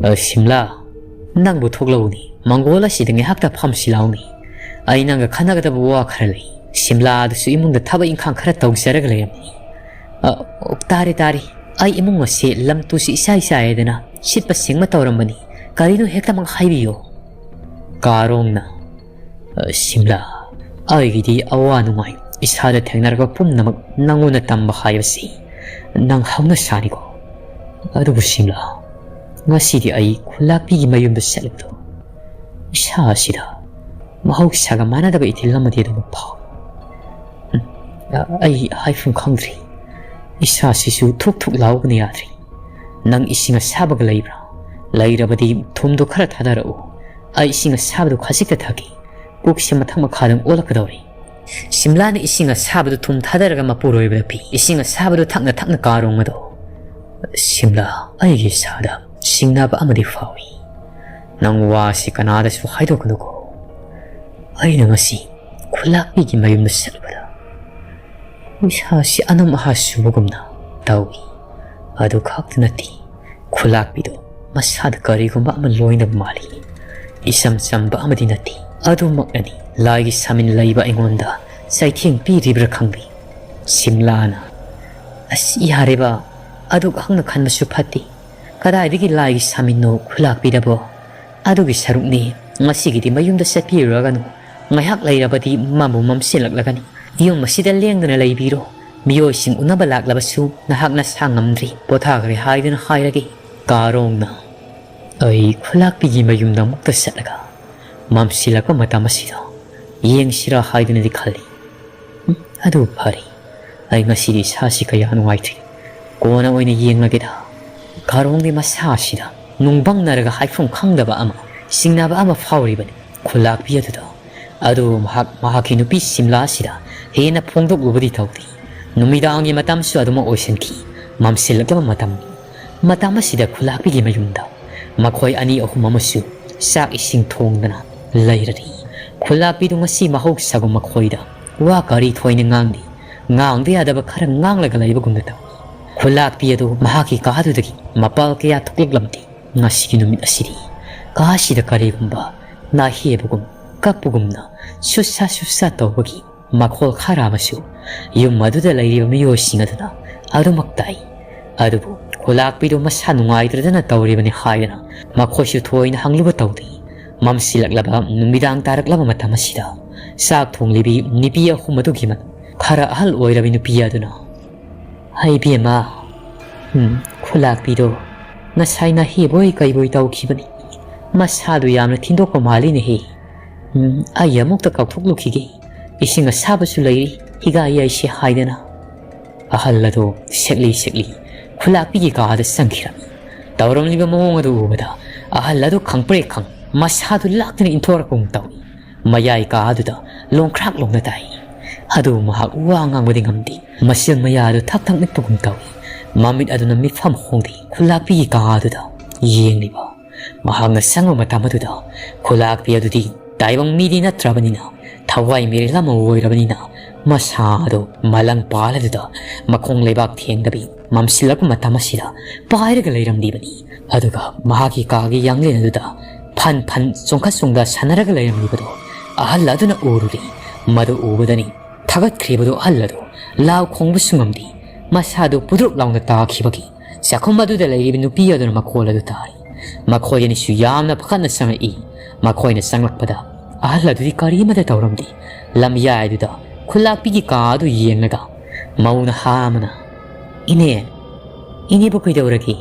"ꯑ, ꯁꯤꯝꯂꯥ, ꯅꯪꯕꯨ ꯊꯣꯛꯂꯛꯎꯅꯤ꯫ ꯃꯪꯒꯣꯜ ꯑꯁꯤꯗ ꯉꯥꯏꯍꯥꯛꯇ ꯐꯝꯁꯤ ꯂꯥꯎꯅꯤ꯫ ꯑꯩ ꯅꯪꯒ ꯈꯟꯅꯒꯗꯕ ꯋꯥ ꯈꯔ ꯂꯩ꯫" ꯁꯤꯝꯂꯥ ꯑꯗꯨꯁꯨ ꯏꯃꯨꯡꯗ ꯊꯕꯛ ꯏꯪꯈꯥꯡ ꯈꯔ ꯇꯧꯖꯔꯒ ꯂꯩꯔꯝꯃꯤ꯫ "ꯑ, ꯑꯣ, ꯇꯥꯔꯦ, ꯇꯥꯔꯦ꯫ ꯑꯩ ꯏꯃꯨꯡ ꯑꯁꯦ ꯂꯝ ꯇꯨꯁꯤ ꯏꯆꯥꯏ ꯆꯥꯏꯗꯅ ꯁꯤꯠꯄ ꯁꯦꯡꯕ ꯇꯧꯔꯝꯕꯅꯤ꯫ ꯀꯔꯤꯅꯣ ꯍꯦꯛꯇꯃꯛ ꯍꯥꯏꯕꯤꯌꯨ꯫" ꯀꯥꯔꯣꯡꯅ, "ꯑ, ꯁꯤꯝꯂꯥ, ꯑꯩꯒꯤꯗꯤ ꯑꯋꯥ ꯅꯨꯡꯉꯥꯏ ꯏꯁꯥꯗ ꯊꯦꯡꯅꯔꯛꯄ ꯄꯨꯝꯅꯃꯛ ꯅꯪꯉꯣꯟꯗ ꯇꯝꯕ ꯍꯥꯏꯕꯁꯤ ꯅꯪ ꯍꯧꯅ ꯁꯥꯅꯤꯀꯣ꯫ ꯑꯗꯨꯕꯨ ꯁꯤꯝꯂꯥ, ꯉꯁꯤꯗꯤ ꯑꯩ ꯈꯨꯂꯥꯛꯄꯤꯒꯤ ꯃꯌꯨꯝꯗ ꯆꯠꯂꯨꯕꯗꯣ ꯏꯁꯥ ꯑꯁꯤꯗ ꯃꯍꯧꯁꯥꯒ ꯃꯥꯟꯅꯗꯕ ꯏꯊꯤꯜ ꯑꯃꯗꯤ ꯑꯗꯨꯃꯛ ꯐꯥꯎꯏ꯫ ꯎꯝ, ꯑ, ꯑꯩ ꯍꯥꯏꯐꯝ ꯈꯪꯗ꯭ꯔꯤ꯫ ꯏꯁꯥꯁꯤꯁꯨ ꯊꯨꯛ ꯊꯨꯛ ꯂꯥꯎꯕꯅ ꯌꯥꯗ꯭ꯔꯤ꯫ ꯅꯪ ꯏꯁꯤꯡ ꯑꯁꯥꯕꯒ ꯂꯩꯕ꯭ꯔꯥ? ꯂꯩꯔꯕꯗꯤ ꯊꯨꯝꯗꯣ ꯈꯔ ꯊꯥꯗꯔꯛꯎ꯫ ꯑꯩ ꯏꯁꯤꯡ ꯑꯁꯥꯕꯗꯨ ꯈꯖꯤꯛꯇ ꯊꯛꯀꯦ꯫ ꯄꯨꯛꯁꯦ ꯃꯊꯛ ꯃꯈꯥꯗꯪ ꯑꯣꯜꯂꯛꯀꯗꯧꯔꯤ꯫" ꯁꯤꯝꯂꯥꯅ ꯏꯁꯤꯡ ꯑꯁꯥꯕꯗꯨ ꯊꯨꯝ ꯊꯥꯗꯔꯒ ꯃꯄꯨꯔꯣꯏꯕꯗ ꯄꯤ꯫ ꯏꯁꯤꯡ ꯑꯁꯥꯕꯗꯨ ꯊꯛꯅ ꯊꯛꯅ ꯀꯥꯔꯣꯡ ꯑꯗꯣ, "ꯁꯤꯝꯂꯥ, ꯑꯩꯒꯤ ꯏꯁꯥꯗ ꯁꯤꯡꯅꯕ ꯑꯃꯗꯤ ꯐꯥꯎꯏ꯫ ꯅꯪ ꯋꯥꯁꯤ ꯀꯅꯥꯗꯁꯨ ꯍꯥꯏꯗꯣꯛꯀꯅꯨꯀꯣ꯫ ꯑꯩꯅ ꯉꯁꯤ ꯈꯨꯂꯥꯛꯄꯤꯒꯤ ꯃꯌꯨꯝꯗ ꯆꯠꯂꯨꯕꯗ ꯏꯁꯥꯁꯤ ꯑꯅꯝ ꯑꯍꯥ ꯁꯨꯕꯒꯨꯝꯅ ꯇꯧꯏ꯫ ꯑꯗꯨ ꯈꯛꯇ ꯅꯠꯇꯦ, ꯈꯨꯂꯥꯛꯄꯤꯗꯣ ꯃꯁꯥꯗ ꯀꯔꯤꯒꯨꯝꯕ ꯑꯃ ꯂꯣꯏꯅꯕ ꯃꯥꯜꯂꯤ꯫ ꯏꯆꯝ ꯆꯝꯕ ꯑꯃꯗꯤ ꯅꯠꯇꯦ꯫ ꯑꯗꯨꯃꯛꯅꯅꯤ ꯂꯥꯏꯒꯤ ꯁꯥꯃꯤꯟ ꯂꯩꯕ ꯑꯩꯉꯣꯟꯗ ꯆꯩꯊꯦꯡ ꯄꯤꯔꯤꯕ꯭ꯔꯥ ꯈꯪꯗꯦ꯫" ꯁꯤꯝꯂꯥꯅ, "ꯑꯁ, ꯌꯥꯔꯦꯕ, ꯑꯗꯨꯛ ꯍꯛꯅ ꯈꯟꯕꯁꯨ ꯐꯠꯇꯦ꯫ ꯀꯗꯥꯏꯗꯒꯤ ꯂꯥꯏꯒꯤ ꯁꯥꯃꯤꯟꯅꯣ ꯈꯨꯂꯥꯛꯄꯤꯗꯕꯣ? ꯑꯗꯨꯒꯤ ꯁꯔꯨꯛꯅꯤ, ꯉꯁꯤꯒꯤꯗꯤ ꯃꯌꯨꯝꯗ ꯆꯠꯄꯤꯔꯨꯔꯒꯅꯨ꯫ ꯉꯥꯏꯍꯥꯛ ꯂꯩꯔꯕꯗꯤ ꯃꯝꯕꯨ ꯃꯝꯁꯤꯜꯂꯛꯂꯒꯅꯤ꯫ ꯌꯨꯝ ꯑꯁꯤꯗ ꯂꯦꯡꯗꯅ ꯂꯩꯕꯤꯔꯣ꯫ ꯃꯤꯑꯣꯏꯁꯤꯡ ꯎꯅꯕ ꯂꯥꯛꯂꯕꯁꯨ ꯅꯍꯥꯛ ꯅꯁꯥ ꯉꯝꯗ꯭ꯔꯤ, ꯄꯣꯊꯥꯈ꯭ꯔꯦ ꯍꯥꯏꯗꯨꯅ ꯍꯥꯏꯔꯒꯦ꯫ ꯀꯥꯔꯣꯡꯅ ꯑꯩ ꯈꯨꯂꯥꯛꯄꯤꯒꯤ ꯃꯌꯨꯝꯗ ꯑꯃꯨꯛꯇ ꯆꯠꯂꯒ ꯃꯝꯁꯤꯜꯂꯛꯄ ꯃꯇꯝ ꯑꯁꯤꯗ ꯌꯦꯡꯁꯤꯔꯥ ꯍꯥꯏꯗꯨꯅꯗꯤ ꯈꯜꯂꯤ꯫ ꯎꯝ, ꯑꯗꯨ ꯐꯔꯦ꯫ ꯑꯩ ꯉꯁꯤꯗꯤ ꯏꯁꯥꯁꯤ ꯀꯌꯥ ꯅꯨꯡꯉꯥꯏꯇ꯭ꯔꯤ꯫ ꯀꯣꯟꯅ ꯑꯣꯏꯅ ꯌꯦꯡꯂꯒꯦꯗ꯫ ꯀꯥꯔꯣꯡꯒꯤ ꯃꯁꯥ ꯑꯁꯤꯗ ꯅꯨꯡꯕꯪꯅꯔꯒ ꯍꯥꯏꯐꯝ ꯈꯪꯗꯕ ꯑꯃ, ꯆꯤꯡꯅꯕ ꯑꯃ ꯐꯥꯎꯔꯤꯕꯅꯤ꯫ ꯈꯨꯂꯥꯛꯄꯤ ꯑꯗꯨꯗ ꯑꯗꯨ ꯃꯍꯥꯛ ꯃꯍꯥꯛꯀꯤ ꯅꯨꯄꯤ ꯁꯤꯝꯂꯥ ꯑꯁꯤꯗ ꯍꯦꯟꯅ ꯐꯣꯡꯗꯣꯛꯂꯨꯕꯗꯤ ꯇꯧꯗꯦ꯫ ꯅꯨꯃꯤꯗꯥꯡꯒꯤ ꯃꯇꯝꯁꯨ ꯑꯗꯨꯃꯛ ꯑꯣꯏꯁꯤꯟꯈꯤ꯫ ꯃꯝꯁꯤꯜꯂꯛꯂꯕ ꯃꯇꯝꯅꯤ꯫ ꯃꯇꯝ ꯑꯁꯤꯗ ꯈꯨꯂꯥꯛꯄꯤꯒꯤ ꯃꯌꯨꯝꯗ ꯃꯈꯣꯏ ꯑꯅꯤ ꯑꯍꯨꯝ ꯑꯃꯁꯨ ꯆꯥꯛ ꯏꯁꯤꯡ ꯊꯣꯡꯗꯅ ꯂꯩꯔꯔꯤ꯫ ꯈꯨꯂꯥꯛꯄꯤꯗꯨ ꯉꯁꯤ ꯃꯍꯧꯁꯥꯒꯨꯝ ꯃꯈꯣꯏꯗ ꯋꯥ ꯀꯔꯤ ꯊꯣꯏꯅ ꯉꯥꯡꯗꯦ꯫ ꯉꯥꯡꯗ ꯌꯥꯗꯕ ꯈꯔ ꯉꯥꯡꯂꯒ ꯂꯩꯕꯒꯨꯝꯅ ꯇꯧꯏ꯫ ꯈꯨꯂꯥꯛꯄꯤ ꯑꯗꯨ ꯃꯍꯥꯛꯀꯤ ꯀꯥꯗꯨꯗꯒꯤ ꯃꯄꯥꯜ ꯀꯌꯥ ꯊꯣꯛꯂꯛꯂꯝꯗꯦ꯫ ꯉꯁꯤꯒꯤ ꯅꯨꯃꯤꯠ ꯑꯁꯤꯗꯤ ꯀꯥꯁꯤꯗ ꯀꯔꯤꯒꯨꯝꯕ ꯅꯥꯍꯦꯕꯒꯨꯝ ꯀꯞꯄꯒꯨꯝꯅ ꯁꯨꯠꯁꯥ ꯁꯨꯠꯁꯥ ꯇꯧꯕꯒꯤ ꯃꯈꯣꯜ ꯈꯔ ꯑꯃꯁꯨ ꯌꯨꯝ ꯑꯗꯨꯗ ꯂꯩꯔꯤꯕ ꯃꯤꯑꯣꯏꯁꯤꯡ ꯑꯗꯨꯅ ꯑꯗꯨꯃꯛ ꯇꯥꯏ꯫ ꯑꯗꯨꯕꯨ ꯈꯨꯂꯥꯛꯄꯤꯗꯨ ꯃꯁꯥ ꯅꯨꯡꯉꯥꯏꯇ꯭ꯔꯗꯅ ꯇꯧꯔꯤꯕꯅꯤ ꯍꯥꯏꯗꯨꯅ ꯃꯈꯣꯏꯁꯨ ꯊꯣꯏꯅ ꯍꯪꯂꯨꯕ ꯇꯧꯗꯦ꯫ ꯃꯝꯁꯤꯜꯂꯛꯂꯕ ꯅꯨꯃꯤꯗꯥꯡ ꯇꯥꯔꯛꯂꯕ ꯃꯇꯝ ꯑꯁꯤꯗ ꯆꯥꯛ ꯊꯣꯡꯂꯤꯕꯤ ꯅꯨꯄꯤ ꯑꯍꯨꯝ ꯑꯗꯨꯒꯤ ꯃꯅꯨꯡ ꯈꯔ ꯑꯍꯜ ꯑꯣꯏꯔꯕꯤ ꯅꯨꯄꯤ ꯑꯗꯨꯅ, "ꯍꯩ ꯕꯦꯝꯃ, ꯎꯝ, ꯈꯨꯂꯥꯛꯄꯤꯗꯣ ꯉꯁꯥꯏ ꯅꯍꯦꯕꯣꯏ ꯀꯩꯕꯣꯏ ꯇꯧꯈꯤꯕꯅꯤ꯫ ꯃꯁꯥꯗꯨ ꯌꯥꯝꯅ ꯊꯤꯟꯗꯣꯛꯄ ꯃꯥꯜꯂꯤꯅꯦꯍꯦ꯫ ꯎꯝ, ꯑꯩ ꯑꯃꯨꯛꯇ ꯀꯥꯎꯊꯣꯛꯂꯨꯈꯤꯒꯦ꯫ ꯏꯁꯤꯡ ꯑꯁꯥꯕꯁꯨ ꯂꯩꯔꯤ, ꯍꯤꯒꯥ ꯌꯥꯏꯁꯦ" ꯍꯥꯏꯗꯅ ꯑꯍꯜ ꯑꯗꯨ ꯁꯦꯛꯂꯤ ꯁꯦꯛꯂꯤ ꯈꯨꯂꯥꯛꯄꯤꯒꯤ ꯀꯥꯗ ꯆꯪꯈꯤꯔꯝꯃꯤ꯫ ꯇꯧꯔꯝꯂꯤꯕ ꯃꯑꯣꯡ ꯑꯗꯨ ꯎꯕꯗ ꯑꯍꯜ ꯑꯗꯨ ꯈꯪꯄ꯭ꯔꯦꯛ ꯈꯪ ꯃꯁꯥꯗꯨ ꯂꯥꯛꯇꯨꯅ ꯏꯟꯊꯣꯔꯛꯄꯒꯨꯝ ꯇꯧꯏ꯫ ꯃꯌꯥꯏ ꯀꯥ ꯑꯗꯨꯗ ꯂꯣꯡꯈ꯭ꯔꯥꯛ ꯂꯣꯡꯅ ꯇꯥꯏ꯫ ꯑꯗꯨꯕꯨ ꯃꯍꯥꯛ ꯋꯥ ꯉꯥꯡꯕꯗꯤ ꯉꯝꯗꯦ꯫ ꯃꯆꯤꯟ ꯃꯌꯥ ꯑꯗꯨ ꯊꯛ ꯊꯛ ꯅꯤꯛꯄꯒꯨꯝ ꯇꯧꯏ꯫ ꯃꯃꯤꯠ ꯑꯗꯨꯅ ꯃꯤꯠꯐꯝ ꯍꯣꯡꯗꯦ꯫ ꯈꯨꯂꯥꯛꯄꯤꯒꯤ ꯀꯥ ꯑꯗꯨꯗ ꯌꯦꯡꯂꯤꯕ꯫ ꯃꯍꯥꯛꯅ ꯆꯪꯕ ꯃꯇꯝ ꯑꯗꯨꯗ ꯈꯨꯂꯥꯛꯄꯤ ꯑꯗꯨꯗꯤ ꯇꯥꯏꯕꯪ ꯃꯤꯗꯤ ꯅꯠꯇ꯭ꯔꯕꯅꯤꯅ, ꯊꯋꯥꯏ ꯃꯤꯔꯦꯜ ꯑꯃ ꯑꯣꯏꯔꯕꯅꯤꯅ, ꯃꯁꯥ ꯑꯗꯨ ꯃꯂꯪ ꯄꯥꯜ ꯑꯗꯨꯗ ꯃꯈꯣꯡ ꯂꯩꯕꯥꯛ ꯊꯦꯡꯗꯕꯤ ꯃꯝꯁꯤꯜꯂꯛꯄ ꯃꯇꯝ ꯑꯁꯤꯗ ꯄꯥꯏꯔꯒ ꯂꯩꯔꯝꯂꯤꯕꯅꯤ꯫ ꯑꯗꯨꯒ ꯃꯍꯥꯛꯀꯤ ꯀꯥꯒꯤ ꯌꯥꯡꯂꯦꯟ ꯑꯗꯨꯗ ꯐꯟ ꯐꯟ ꯆꯣꯡꯈꯠ ꯆꯣꯡꯗ ꯁꯥꯟꯅꯔꯒ ꯂꯩꯔꯝꯂꯤꯕꯗꯨ ꯑꯍꯜ ꯑꯗꯨꯅ ꯎꯔꯨꯔꯦ꯫ ꯃꯗꯨ ꯎꯕꯗꯅꯤ ꯊꯥꯒꯠꯈ꯭ꯔꯤꯕꯗꯨ ꯑꯍꯜ ꯑꯗꯨ ꯂꯥꯎ ꯈꯣꯡꯕꯁꯨ ꯉꯝꯗꯦ꯫ ꯃꯁꯥꯗꯨ ꯄꯨꯗ꯭ꯔꯨꯞ ꯂꯥꯎꯅ ꯇꯥꯈꯤꯕꯒꯤ ꯆꯥꯛꯈꯨꯝ ꯑꯗꯨꯗ ꯂꯩꯔꯤꯕ ꯅꯨꯄꯤ ꯑꯗꯨꯅ ꯃꯈꯣꯜ ꯑꯗꯨ ꯇꯥꯔꯤ꯫ ꯃꯈꯣꯏ ꯑꯅꯤꯁꯨ ꯌꯥꯝꯅ ꯄꯥꯈꯠꯅ ꯆꯪꯂꯛꯏ꯫ ꯃꯈꯣꯏꯅ ꯆꯪꯂꯛꯄꯗ ꯑꯍꯜ ꯑꯗꯨꯗꯤ ꯀꯔꯤꯃꯠꯇ ꯇꯧꯔꯝꯗꯦ꯫ ꯂꯝꯌꯥꯏꯗꯨꯗ ꯈꯨꯂꯥꯛꯄꯤꯒꯤ ꯀꯥ ꯑꯗꯨ ꯌꯦꯡꯂꯒ ꯃꯧ ꯅꯍꯥ ꯑꯃꯅ, "ꯏꯅꯦ, ꯏꯅꯦꯕꯨ ꯀꯩꯗꯧꯔꯒꯦ?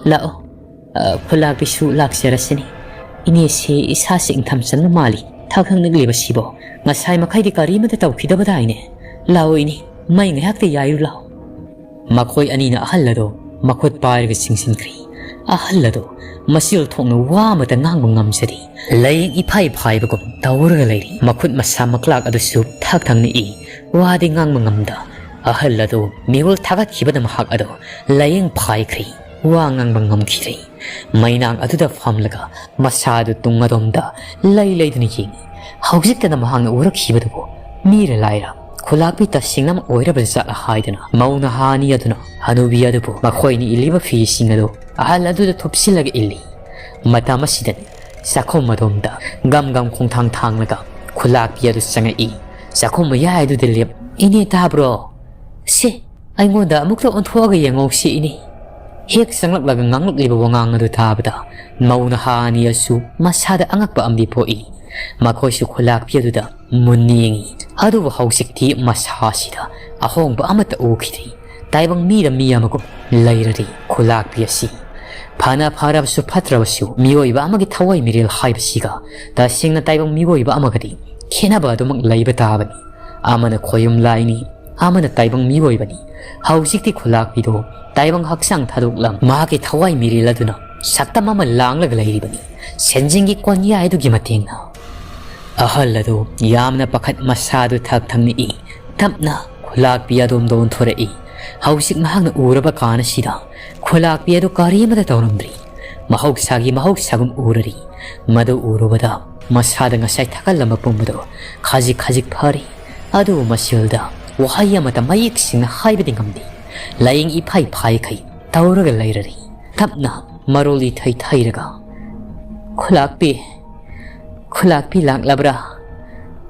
ꯂꯥꯛꯑꯣ, ꯑ, ꯈꯨꯂꯥꯛꯄꯤꯁꯨ ꯂꯥꯛꯆꯔꯁꯤꯅꯤ꯫ ꯏꯅꯦꯁꯤ ꯏꯁꯥꯁꯤ ꯏꯪꯊꯝ ꯆꯟꯕ ꯃꯥꯜꯂꯤ꯫ ꯊꯛ ꯊꯛ ꯅꯤꯛꯂꯤꯕꯁꯤꯕꯣ? ꯉꯁꯥꯏ ꯃꯈꯩꯗꯤ ꯀꯔꯤꯃꯠꯇ ꯇꯧꯈꯤꯗꯕꯗꯥꯏꯅꯦ? ꯂꯥꯛꯑꯣ ꯏꯅꯦ, ꯃꯩ ꯉꯥꯏꯍꯥꯛꯇ ꯌꯥꯏꯔꯨ ꯂꯥꯛꯑꯣ"꯫ ꯃꯈꯣꯏ ꯑꯅꯤꯅ ꯑꯍꯜ ꯑꯗꯨ ꯃꯈꯨꯠ ꯄꯥꯏꯔꯒ ꯆꯤꯡꯁꯤꯟꯈ꯭ꯔꯤ꯫ ꯑꯍꯜ ꯑꯗꯨ ꯃꯆꯤꯜ ꯊꯣꯛꯅ ꯋꯥ ꯑꯃꯠꯇ ꯉꯥꯡꯕ ꯉꯝꯖꯗꯦ꯫ ꯂꯥꯏꯌꯦꯡ ꯏꯐꯥꯏ ꯐꯥꯏꯕꯒꯨꯝ ꯇꯧꯔꯒ ꯂꯩꯔꯤ꯫ ꯃꯈꯨꯠ ꯃꯁꯥ ꯃꯀ꯭ꯂꯥꯛ ꯑꯗꯨꯁꯨ ꯊꯛ ꯊꯛ ꯅꯤꯛꯏ꯫ ꯋꯥꯗꯤ ꯉꯥꯡꯕ ꯉꯝꯗ꯫ ꯑꯍꯜ ꯑꯗꯨ ꯃꯤꯔꯣꯜ ꯊꯥꯒꯠꯈꯤꯕꯗ ꯃꯍꯥꯛ ꯑꯗꯨ ꯂꯥꯏꯌꯦꯡ ꯐꯥꯏꯈ꯭ꯔꯤ꯫ ꯋꯥ ꯉꯥꯡꯕ ꯉꯝꯈꯤꯗ꯭ꯔꯤ꯫ ꯃꯩꯅꯥꯡ ꯑꯗꯨꯗ ꯐꯝꯂꯒ ꯃꯁꯥꯗꯨ ꯇꯨꯡ ꯑꯗꯣꯝꯗ ꯂꯩ ꯂꯩꯗꯨꯅ ꯌꯦꯡꯏ꯫ ꯍꯧꯖꯤꯛꯇꯗ ꯃꯍꯥꯛꯅ ꯎꯔꯛꯈꯤꯕꯗꯨꯕꯨ ꯃꯤꯔ ꯂꯥꯏꯔ ꯈꯨꯂꯥꯛꯄꯤ ꯇꯁꯦꯡꯅ ꯑꯃ ꯑꯣꯏꯔꯕ ꯖꯥꯠꯂ ꯍꯥꯏꯗꯨꯅ ꯃꯧ ꯅꯍꯥ ꯑꯅꯤ ꯑꯗꯨꯅ ꯍꯅꯨꯕꯤ ꯑꯗꯨꯕꯨ ꯃꯈꯣꯏꯅ ꯏꯜꯂꯤꯕ ꯐꯤꯁꯤꯡ ꯑꯗꯨ ꯑꯍꯜ ꯑꯗꯨꯗ ꯊꯨꯞꯁꯤꯜꯂꯒ ꯏꯜꯂꯤ꯫ ꯃꯇꯝ ꯑꯁꯤꯗꯅꯤ ꯆꯥꯛꯈꯨꯝ ꯑꯗꯣꯝꯗ ꯒꯝ ꯒꯝ ꯈꯣꯡꯊꯥꯡ ꯊꯥꯡꯂꯒ ꯈꯨꯂꯥꯛꯄꯤ ꯑꯗꯨ ꯆꯪꯉꯛꯏ꯫ ꯆꯥꯛꯈꯨꯝ ꯃꯌꯥꯏ ꯑꯗꯨꯗ ꯂꯦꯞ, "ꯏꯅꯦ ꯇꯥꯕ꯭ꯔꯣ? ꯁꯦ, ꯑꯩꯉꯣꯟꯗ ꯑꯃꯨꯛꯇ ꯑꯣꯟꯊꯣꯛꯑꯒ ꯌꯦꯡꯉꯧꯁꯤ ꯏꯅꯦ"꯫ ꯍꯦꯛ ꯆꯪꯂꯛꯂꯒ ꯉꯥꯡꯂꯛꯂꯤꯕ ꯋꯥꯉꯥꯡ ꯑꯗꯨ ꯇꯥꯕꯗ ꯃꯧ ꯅꯍꯥ ꯑꯅꯤ ꯑꯁꯨ ꯃꯁꯥꯗ ꯑꯉꯛꯄ ꯑꯃꯗꯤ ꯄꯣꯛꯏ꯫ ꯃꯈꯣꯏꯁꯨ ꯈꯨꯂꯥꯛꯄꯤ ꯑꯗꯨꯗ ꯃꯨꯟꯅ ꯌꯦꯡꯏ꯫ ꯑꯗꯨꯕꯨ ꯍꯧꯖꯤꯛꯇꯤ ꯃꯁꯥꯁꯤꯗ ꯑꯍꯣꯡꯕ ꯑꯃꯠꯇ ꯎꯈꯤꯗ꯭ꯔꯤ꯫ ꯇꯥꯏꯕꯪ ꯃꯤꯗ ꯃꯤ ꯑꯃꯒꯨꯝ ꯂꯩꯔꯔꯤ ꯈꯨꯂꯥꯛꯄꯤ ꯑꯁꯤ꯫ ꯐꯅ ꯐꯔꯕꯁꯨ ꯐꯠꯇ꯭ꯔꯕꯁꯨ ꯃꯤꯑꯣꯏꯕ ꯑꯃꯒꯤ ꯊꯋꯥꯏ ꯃꯤꯔꯦꯜ ꯍꯥꯏꯕꯁꯤꯒ ꯇꯁꯦꯡꯅ ꯇꯥꯏꯕꯪ ꯃꯤꯑꯣꯏꯕ ꯑꯃꯒꯗꯤ ꯈꯦꯠꯅꯕ ꯑꯗꯨꯃꯛ ꯂꯩꯕ ꯇꯥꯕꯅꯤ꯫ ꯑꯃꯅ ꯈꯣꯌꯨꯝ ꯂꯥꯏꯅꯤ, ꯑꯃꯅ ꯇꯥꯏꯕꯪ ꯃꯤꯑꯣꯏꯕꯅꯤ꯫ ꯍꯧꯖꯤꯛꯇꯤ ꯈꯨꯂꯥꯛꯄꯤꯗꯣ ꯇꯥꯏꯕꯪ ꯍꯛꯆꯥꯡ ꯊꯥꯗꯣꯛꯂꯝ ꯃꯍꯥꯛꯀꯤ ꯊꯋꯥꯏ ꯃꯤꯔꯦꯜ ꯑꯗꯨꯅ ꯁꯛꯇꯝ ꯑꯃ ꯂꯥꯡꯂꯒ ꯂꯩꯔꯤꯕꯅꯤ꯫ ꯁꯦꯟꯖꯦꯡꯒꯤ ꯀꯣꯟꯌꯥꯏ ꯑꯗꯨꯒꯤ ꯃꯇꯦꯡꯅ꯫ ꯑꯍꯜ ꯑꯗꯨ ꯌꯥꯝꯅ ꯄꯥꯈꯠ ꯃꯁꯥꯗꯨ ꯊꯛ ꯊꯛ ꯅꯤꯛꯏ꯫ ꯇꯞꯅ ꯈꯨꯂꯥꯛꯄꯤ ꯑꯗꯣꯝꯗ ꯑꯣꯟꯊꯣꯔꯛꯏ꯫ ꯍꯧꯖꯤꯛ ꯃꯍꯥꯛꯅ ꯎꯔꯕ ꯀꯥꯟ ꯑꯁꯤꯗ ꯈꯨꯂꯥꯛꯄꯤ ꯑꯗꯨ ꯀꯔꯤꯃꯠꯇ ꯇꯧꯔꯝꯗ꯭ꯔꯤ꯫ ꯃꯍꯧꯁꯥꯒꯤ ꯃꯍꯧꯁꯥꯒꯨꯝ ꯎꯔꯔꯤ꯫ ꯃꯗꯨ ꯎꯔꯨꯕꯗ ꯃꯁꯥꯗ ꯉꯁꯥꯏ ꯊꯛꯀꯠꯂꯝꯕ ꯄꯨꯝꯕꯗꯨ ꯈꯖꯤꯛ ꯈꯖꯤꯛ ꯐꯔꯤ꯫ ꯑꯗꯨꯕꯨ ꯃꯁꯤꯜꯗ ꯋꯥꯍꯩ ꯑꯃꯠꯇ ꯃꯌꯦꯛ ꯁꯦꯡꯅ ꯍꯥꯏꯕꯗꯤ ꯉꯝꯗꯦ꯫ ꯂꯥꯏꯌꯦꯡ ꯏꯐꯥꯏ ꯐꯥꯏꯈꯩ ꯇꯧꯔꯒ ꯂꯩꯔꯔꯤ꯫ ꯇꯞꯅ ꯃꯔꯣꯜ ꯏꯊꯩ ꯊꯩꯔꯒ, "ꯈꯨꯂꯥꯛꯄꯤ, ꯈꯨꯂꯥꯛꯄꯤ ꯂꯥꯛꯂꯕ꯭ꯔꯥ?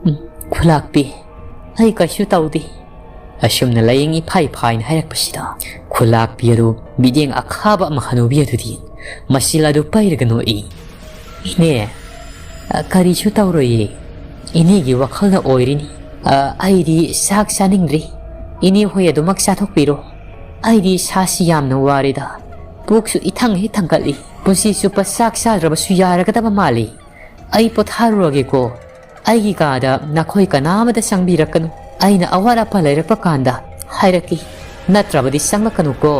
ꯎꯝ, ꯈꯨꯂꯥꯛꯄꯤ, ꯑꯩ ꯀꯩꯁꯨ ꯇꯧꯗꯦ"꯫ ꯑꯁꯨꯝꯅ ꯂꯥꯏꯌꯦꯡ ꯏꯐꯥꯏ ꯐꯥꯏꯅ ꯍꯥꯏꯔꯛꯄꯁꯤꯗ ꯈꯨꯂꯥꯛꯄꯤ ꯑꯗꯨ ꯃꯤꯠꯌꯦꯡ ꯑꯈꯥꯕ ꯑꯃ ꯍꯅꯨꯕꯤ ꯑꯗꯨꯗꯤ ꯃꯁꯤꯜ ꯑꯗꯨ ꯄꯩꯔꯒ ꯅꯣꯛꯏ꯫ "ꯏꯅꯦ, "ꯑ, ꯀꯔꯤꯁꯨ ꯇꯧꯔꯣꯏꯌꯦ꯫ ꯏꯅꯦꯒꯤ ꯋꯥꯈꯜꯅ ꯑꯣꯏꯔꯤꯅꯤ꯫ ꯑ, ꯑꯩꯗꯤ ꯆꯥꯛ ꯆꯥꯅꯤꯡꯗ꯭ꯔꯤ꯫ ꯏꯅꯦ ꯍꯣꯏ ꯑꯗꯨꯃꯛ ꯆꯥꯊꯣꯛꯄꯤꯔꯣ꯫ ꯑꯩꯗꯤ ꯏꯁꯥꯁꯤ ꯌꯥꯝꯅ ꯋꯥꯔꯦꯗ꯫ ꯄꯨꯛꯁꯨ ꯏꯊꯪ ꯍꯦꯛ ꯊꯪꯒꯠꯂꯤ꯫ ꯄꯨꯟꯁꯤ ꯆꯨꯞꯄ ꯆꯥꯛ ꯆꯥꯗ꯭ꯔꯕꯁꯨ ꯌꯥꯔꯒꯗꯕ ꯃꯥꯜꯂꯤ꯫ ꯑꯩ ꯄꯣꯊꯥꯔꯨꯔꯒꯦꯀꯣ꯫ ꯑꯩꯒꯤ ꯀꯥꯗ ꯅꯈꯣꯏ ꯀꯅꯥ ꯑꯃꯗ ꯆꯪꯕꯤꯔꯛꯀꯅꯨ꯫ ꯑꯩꯅ ꯑꯋꯥꯠ ꯑꯄꯥ ꯂꯩꯔꯛꯄ ꯀꯥꯟꯗ ꯍꯥꯏꯔꯛꯀꯦ꯫ ꯅꯠꯇ꯭ꯔꯕꯗꯤ ꯆꯪꯂꯛꯀꯅꯨꯀꯣ꯫"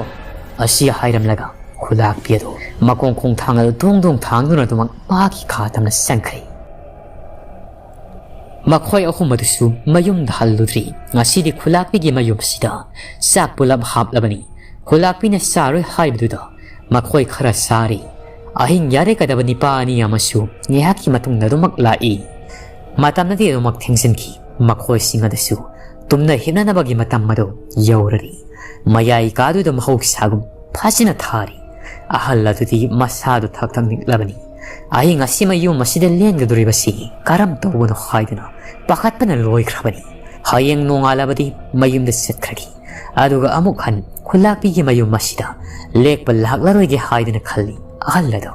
ꯑꯁꯤ ꯍꯥꯏꯔꯝꯂꯒ ꯈꯨꯂꯥꯛꯄꯤ ꯑꯗꯨ ꯃꯈꯣꯡ ꯈꯣꯡꯊꯥꯡ ꯑꯗꯨ ꯇꯣꯡ ꯇꯣꯡ ꯊꯥꯡꯗꯨꯅ ꯑꯗꯨꯃꯛ ꯃꯍꯥꯛꯀꯤ ꯀꯥ ꯇꯝꯅ ꯆꯪꯈ꯭ꯔꯦ꯫ ꯃꯈꯣꯏ ꯑꯍꯨꯝ ꯑꯗꯨꯁꯨ ꯃꯌꯨꯝꯗ ꯍꯜꯂꯨꯗ꯭ꯔꯤ꯫ ꯉꯁꯤꯗꯤ ꯈꯨꯂꯥꯛꯄꯤꯒꯤ ꯃꯌꯨꯝ ꯑꯁꯤꯗ ꯆꯥꯛ ꯄꯨꯂꯞ ꯍꯥꯞꯂꯕꯅꯤ꯫ ꯈꯨꯂꯥꯛꯄꯤꯅ ꯆꯥꯔꯣꯏ ꯍꯥꯏꯕꯗꯨꯗ ꯃꯈꯣꯏ ꯈꯔ ꯆꯥꯔꯤ꯫ ꯑꯍꯤꯡ ꯌꯥꯔꯦꯀꯗꯕ ꯅꯤꯄꯥ ꯑꯅꯤ ꯑꯃꯁꯨ ꯉꯥꯏꯍꯥꯛꯀꯤ ꯃꯇꯨꯡꯗ ꯑꯗꯨꯃꯛ ꯂꯥꯛꯏ꯫ ꯃꯇꯝꯅꯗꯤ ꯑꯗꯨꯃꯛ ꯊꯦꯡꯖꯤꯟꯈꯤ꯫ ꯃꯈꯣꯏꯁꯤꯡ ꯑꯗꯨꯁꯨ ꯇꯨꯝꯅ ꯍꯤꯞꯅꯅꯕꯒꯤ ꯃꯇꯝ ꯑꯗꯨ ꯌꯧꯔꯔꯤ꯫ ꯃꯌꯥꯏ ꯀꯥꯗꯨꯗ ꯃꯍꯧꯁꯥꯒꯨꯝ ꯐꯖꯅ ꯊꯥꯔꯤ꯫ ꯑꯍꯜ ꯑꯗꯨꯗꯤ ꯃꯁꯥꯗꯨ ꯊꯛ ꯊꯛ ꯅꯤꯛꯂꯕꯅꯤ꯫ ꯑꯍꯤꯡ ꯑꯁꯤꯃ ꯌꯨꯝ ꯑꯁꯤꯗ ꯂꯦꯟꯒꯗꯧꯔꯤꯕꯁꯤ ꯀꯔꯝ ꯇꯧꯕꯅꯣ ꯍꯥꯏꯗꯨꯅ ꯄꯥꯈꯠꯄꯅ ꯂꯣꯏꯈ꯭ꯔꯕꯅꯤ꯫ ꯍꯌꯦꯡ ꯅꯣꯡꯉꯥꯜꯂꯕꯗꯤ ꯃꯌꯨꯝꯗ ꯆꯠꯈ꯭ꯔꯒꯦ꯫ ꯑꯗꯨꯒ ꯑꯃꯨꯛ ꯍꯟ ꯈꯨꯂꯥꯛꯄꯤꯒꯤ ꯃꯌꯨꯝ ꯑꯁꯤꯗ ꯂꯦꯛꯄ ꯂꯥꯛꯂꯔꯣꯏꯒꯦ ꯍꯥꯏꯗꯨꯅ ꯈꯜꯂꯤ ꯑꯍꯜ ꯑꯗꯨ꯫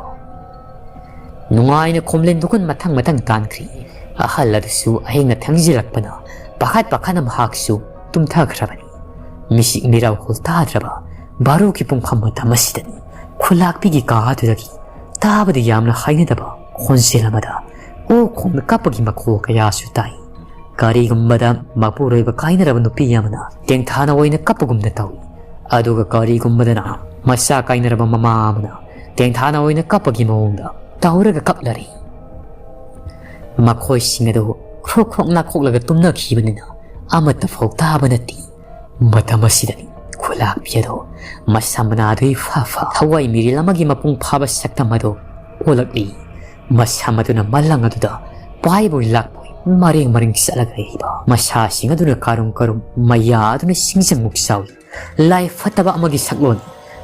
ꯅꯨꯡꯉꯥꯏꯅ ꯈꯣꯝꯂꯦꯟ ꯗꯨꯀꯨꯟ ꯃꯊꯪ ꯃꯊꯪ ꯇꯥꯟꯈ꯭ꯔꯤ꯫ ꯑꯍꯜ ꯑꯗꯨꯁꯨ ꯑꯍꯤꯡꯅ ꯊꯦꯡꯖꯤꯜꯂꯛꯄꯅ ꯄꯥꯈꯠ ꯄꯥꯈꯠꯅ ꯃꯍꯥꯛꯁꯨ ꯇꯨꯝꯊꯈ꯭ꯔꯕꯅꯤ꯫ ꯃꯤꯁꯤꯛ ꯃꯤꯔꯥꯎꯈꯣꯜ ꯇꯥꯗ꯭ꯔꯕ ꯕꯥꯔꯣꯒꯤ ꯄꯨꯡꯐꯝ ꯃꯇꯝ ꯑꯁꯤꯗꯅꯤ ꯈꯨꯂꯥꯛꯄꯤꯒꯤ ꯀꯥ ꯑꯗꯨꯗꯒꯤ ꯇꯥꯕꯗ ꯌꯥꯝꯅ ꯍꯩꯅꯗꯕ ꯈꯣꯟꯖꯦꯜ ꯑꯃꯗ ꯑꯣ ꯈꯣꯡꯅ ꯀꯞꯄꯒꯤ ꯃꯈꯣꯜ ꯀꯌꯥꯁꯨ ꯇꯥꯏ꯫ ꯀꯔꯤꯒꯨꯝꯕꯗ ꯃꯄꯨꯔꯣꯏꯕ ꯀꯥꯏꯅꯔꯕ ꯅꯨꯄꯤ ꯑꯃꯅ ꯇꯦꯡꯊꯥꯅ ꯑꯣꯏꯅ ꯀꯞꯄꯒꯨꯝꯅ ꯇꯧꯏ꯫ ꯑꯗꯨꯒ ꯀꯔꯤꯒꯨꯝꯕꯗꯅ ꯃꯆꯥ ꯀꯥꯏꯅꯔꯕ ꯃꯃꯥ ꯑꯃꯅ ꯇꯦꯡꯊꯥꯅ ꯑꯣꯏꯅ ꯀꯞꯄꯒꯤ ꯃꯑꯣꯡꯗ ꯇꯧꯔꯒ ꯀꯞꯂꯔꯤ꯫ ꯃꯈꯣꯏꯁꯤꯡ ꯑꯗꯨ ꯈ꯭ꯔꯣꯛ ꯈ꯭ꯔꯣꯛ ꯅꯥꯈꯣꯛꯂꯒ ꯇꯨꯝꯅꯈꯤꯕꯅꯤꯅ ꯑꯃꯠꯇ ꯐꯥꯎ ꯇꯥꯕ ꯅꯠꯇꯦ꯫ ꯃꯇꯝ ꯑꯁꯤꯗꯅꯤ ꯈꯨꯂꯥꯛꯄꯤ ꯑꯗꯨ ꯃꯁꯝ ꯃꯅꯥꯗꯨ ꯏꯐꯥ ꯐꯥ ꯊꯋꯥꯏ ꯃꯤꯔꯦꯜ ꯑꯃꯒꯤ ꯃꯄꯨꯡ ꯐꯥꯕ ꯁꯛꯇꯝ ꯑꯗꯨ ꯑꯣꯜꯂꯛꯂꯤ꯫ ꯃꯁꯝ ꯑꯗꯨꯅ ꯃꯂꯪ ꯑꯗꯨꯗ ꯄꯥꯏꯕꯣꯏ ꯂꯥꯛꯄꯣꯏ ꯃꯔꯦꯡ ꯃꯔꯦꯡ ꯆꯠꯂꯒ ꯂꯩꯔꯤꯕ ꯃꯁꯥꯁꯤꯡ ꯑꯗꯨꯅ ꯀꯥꯔꯨꯝ ꯀꯥꯔꯨꯝ ꯃꯌꯥ ꯑꯗꯨꯅ ꯁꯤꯡꯖꯪꯃꯨꯛ ꯆꯥꯎꯏ꯫ ꯂꯥꯏ ꯐꯠꯇꯕ ꯑꯃꯒꯤ ꯁꯛꯂꯣꯟ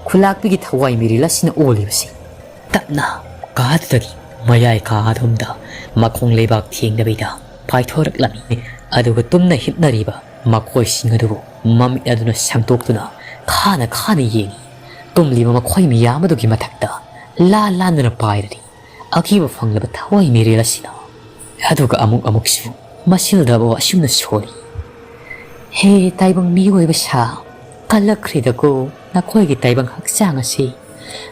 ꯈꯨꯂꯥꯛꯄꯤꯒꯤ ꯊꯋꯥꯏ ꯃꯤꯔꯦꯜ ꯑꯁꯤꯅ ꯑꯣꯜꯂꯤꯕꯁꯤ꯫ ꯇꯞꯅ ꯀꯥꯗꯨꯗꯒꯤ ꯃꯌꯥꯏ ꯀꯥ ꯑꯗꯣꯝꯗ ꯃꯈꯣꯡ ꯂꯩꯕꯥꯛ ꯊꯦꯡꯗꯕꯤꯗ ꯄꯥꯏꯊꯣꯔꯛꯂꯝꯃꯤ꯫ ꯑꯗꯨꯒ ꯇꯨꯝꯅ ꯍꯤꯞꯅꯔꯤꯕ ꯃꯈꯣꯏꯁꯤꯡ ꯑꯗꯨꯕꯨ ꯃꯃꯤꯠ ꯑꯗꯨꯅ ꯁꯪꯗꯣꯛꯇꯨꯅ ꯈꯥꯅ ꯈꯥꯅ ꯌꯦꯡꯏ꯫ ꯇꯨꯝꯂꯤꯕ ꯃꯈꯣꯏ ꯃꯤꯌꯥꯝ ꯑꯗꯨꯒꯤ ꯃꯊꯛꯇ ꯂꯥ ꯂꯥꯟꯗꯨꯅ ꯄꯥꯏꯔꯔꯤ꯫ ꯑꯀꯤꯕ ꯐꯪꯂꯕ ꯊꯋꯥꯏ ꯃꯤꯔꯦꯜ ꯑꯁꯤꯅ꯫ ꯑꯗꯨꯒ ꯑꯃꯨꯛ ꯑꯃꯨꯛꯁꯨ ꯃꯁꯤꯜꯗꯕ ꯑꯁꯨꯝꯅ ꯁꯣꯜꯂꯤ꯫ "ꯍꯦ ꯇꯥꯏꯕꯪ ꯃꯤꯑꯣꯏꯕ ꯁꯥ, ꯀꯜꯂꯛꯈ꯭ꯔꯦꯗꯀꯣ ꯅꯈꯣꯏꯒꯤ ꯇꯥꯏꯕꯪ ꯍꯛꯆꯥꯡ ꯑꯁꯤ꯫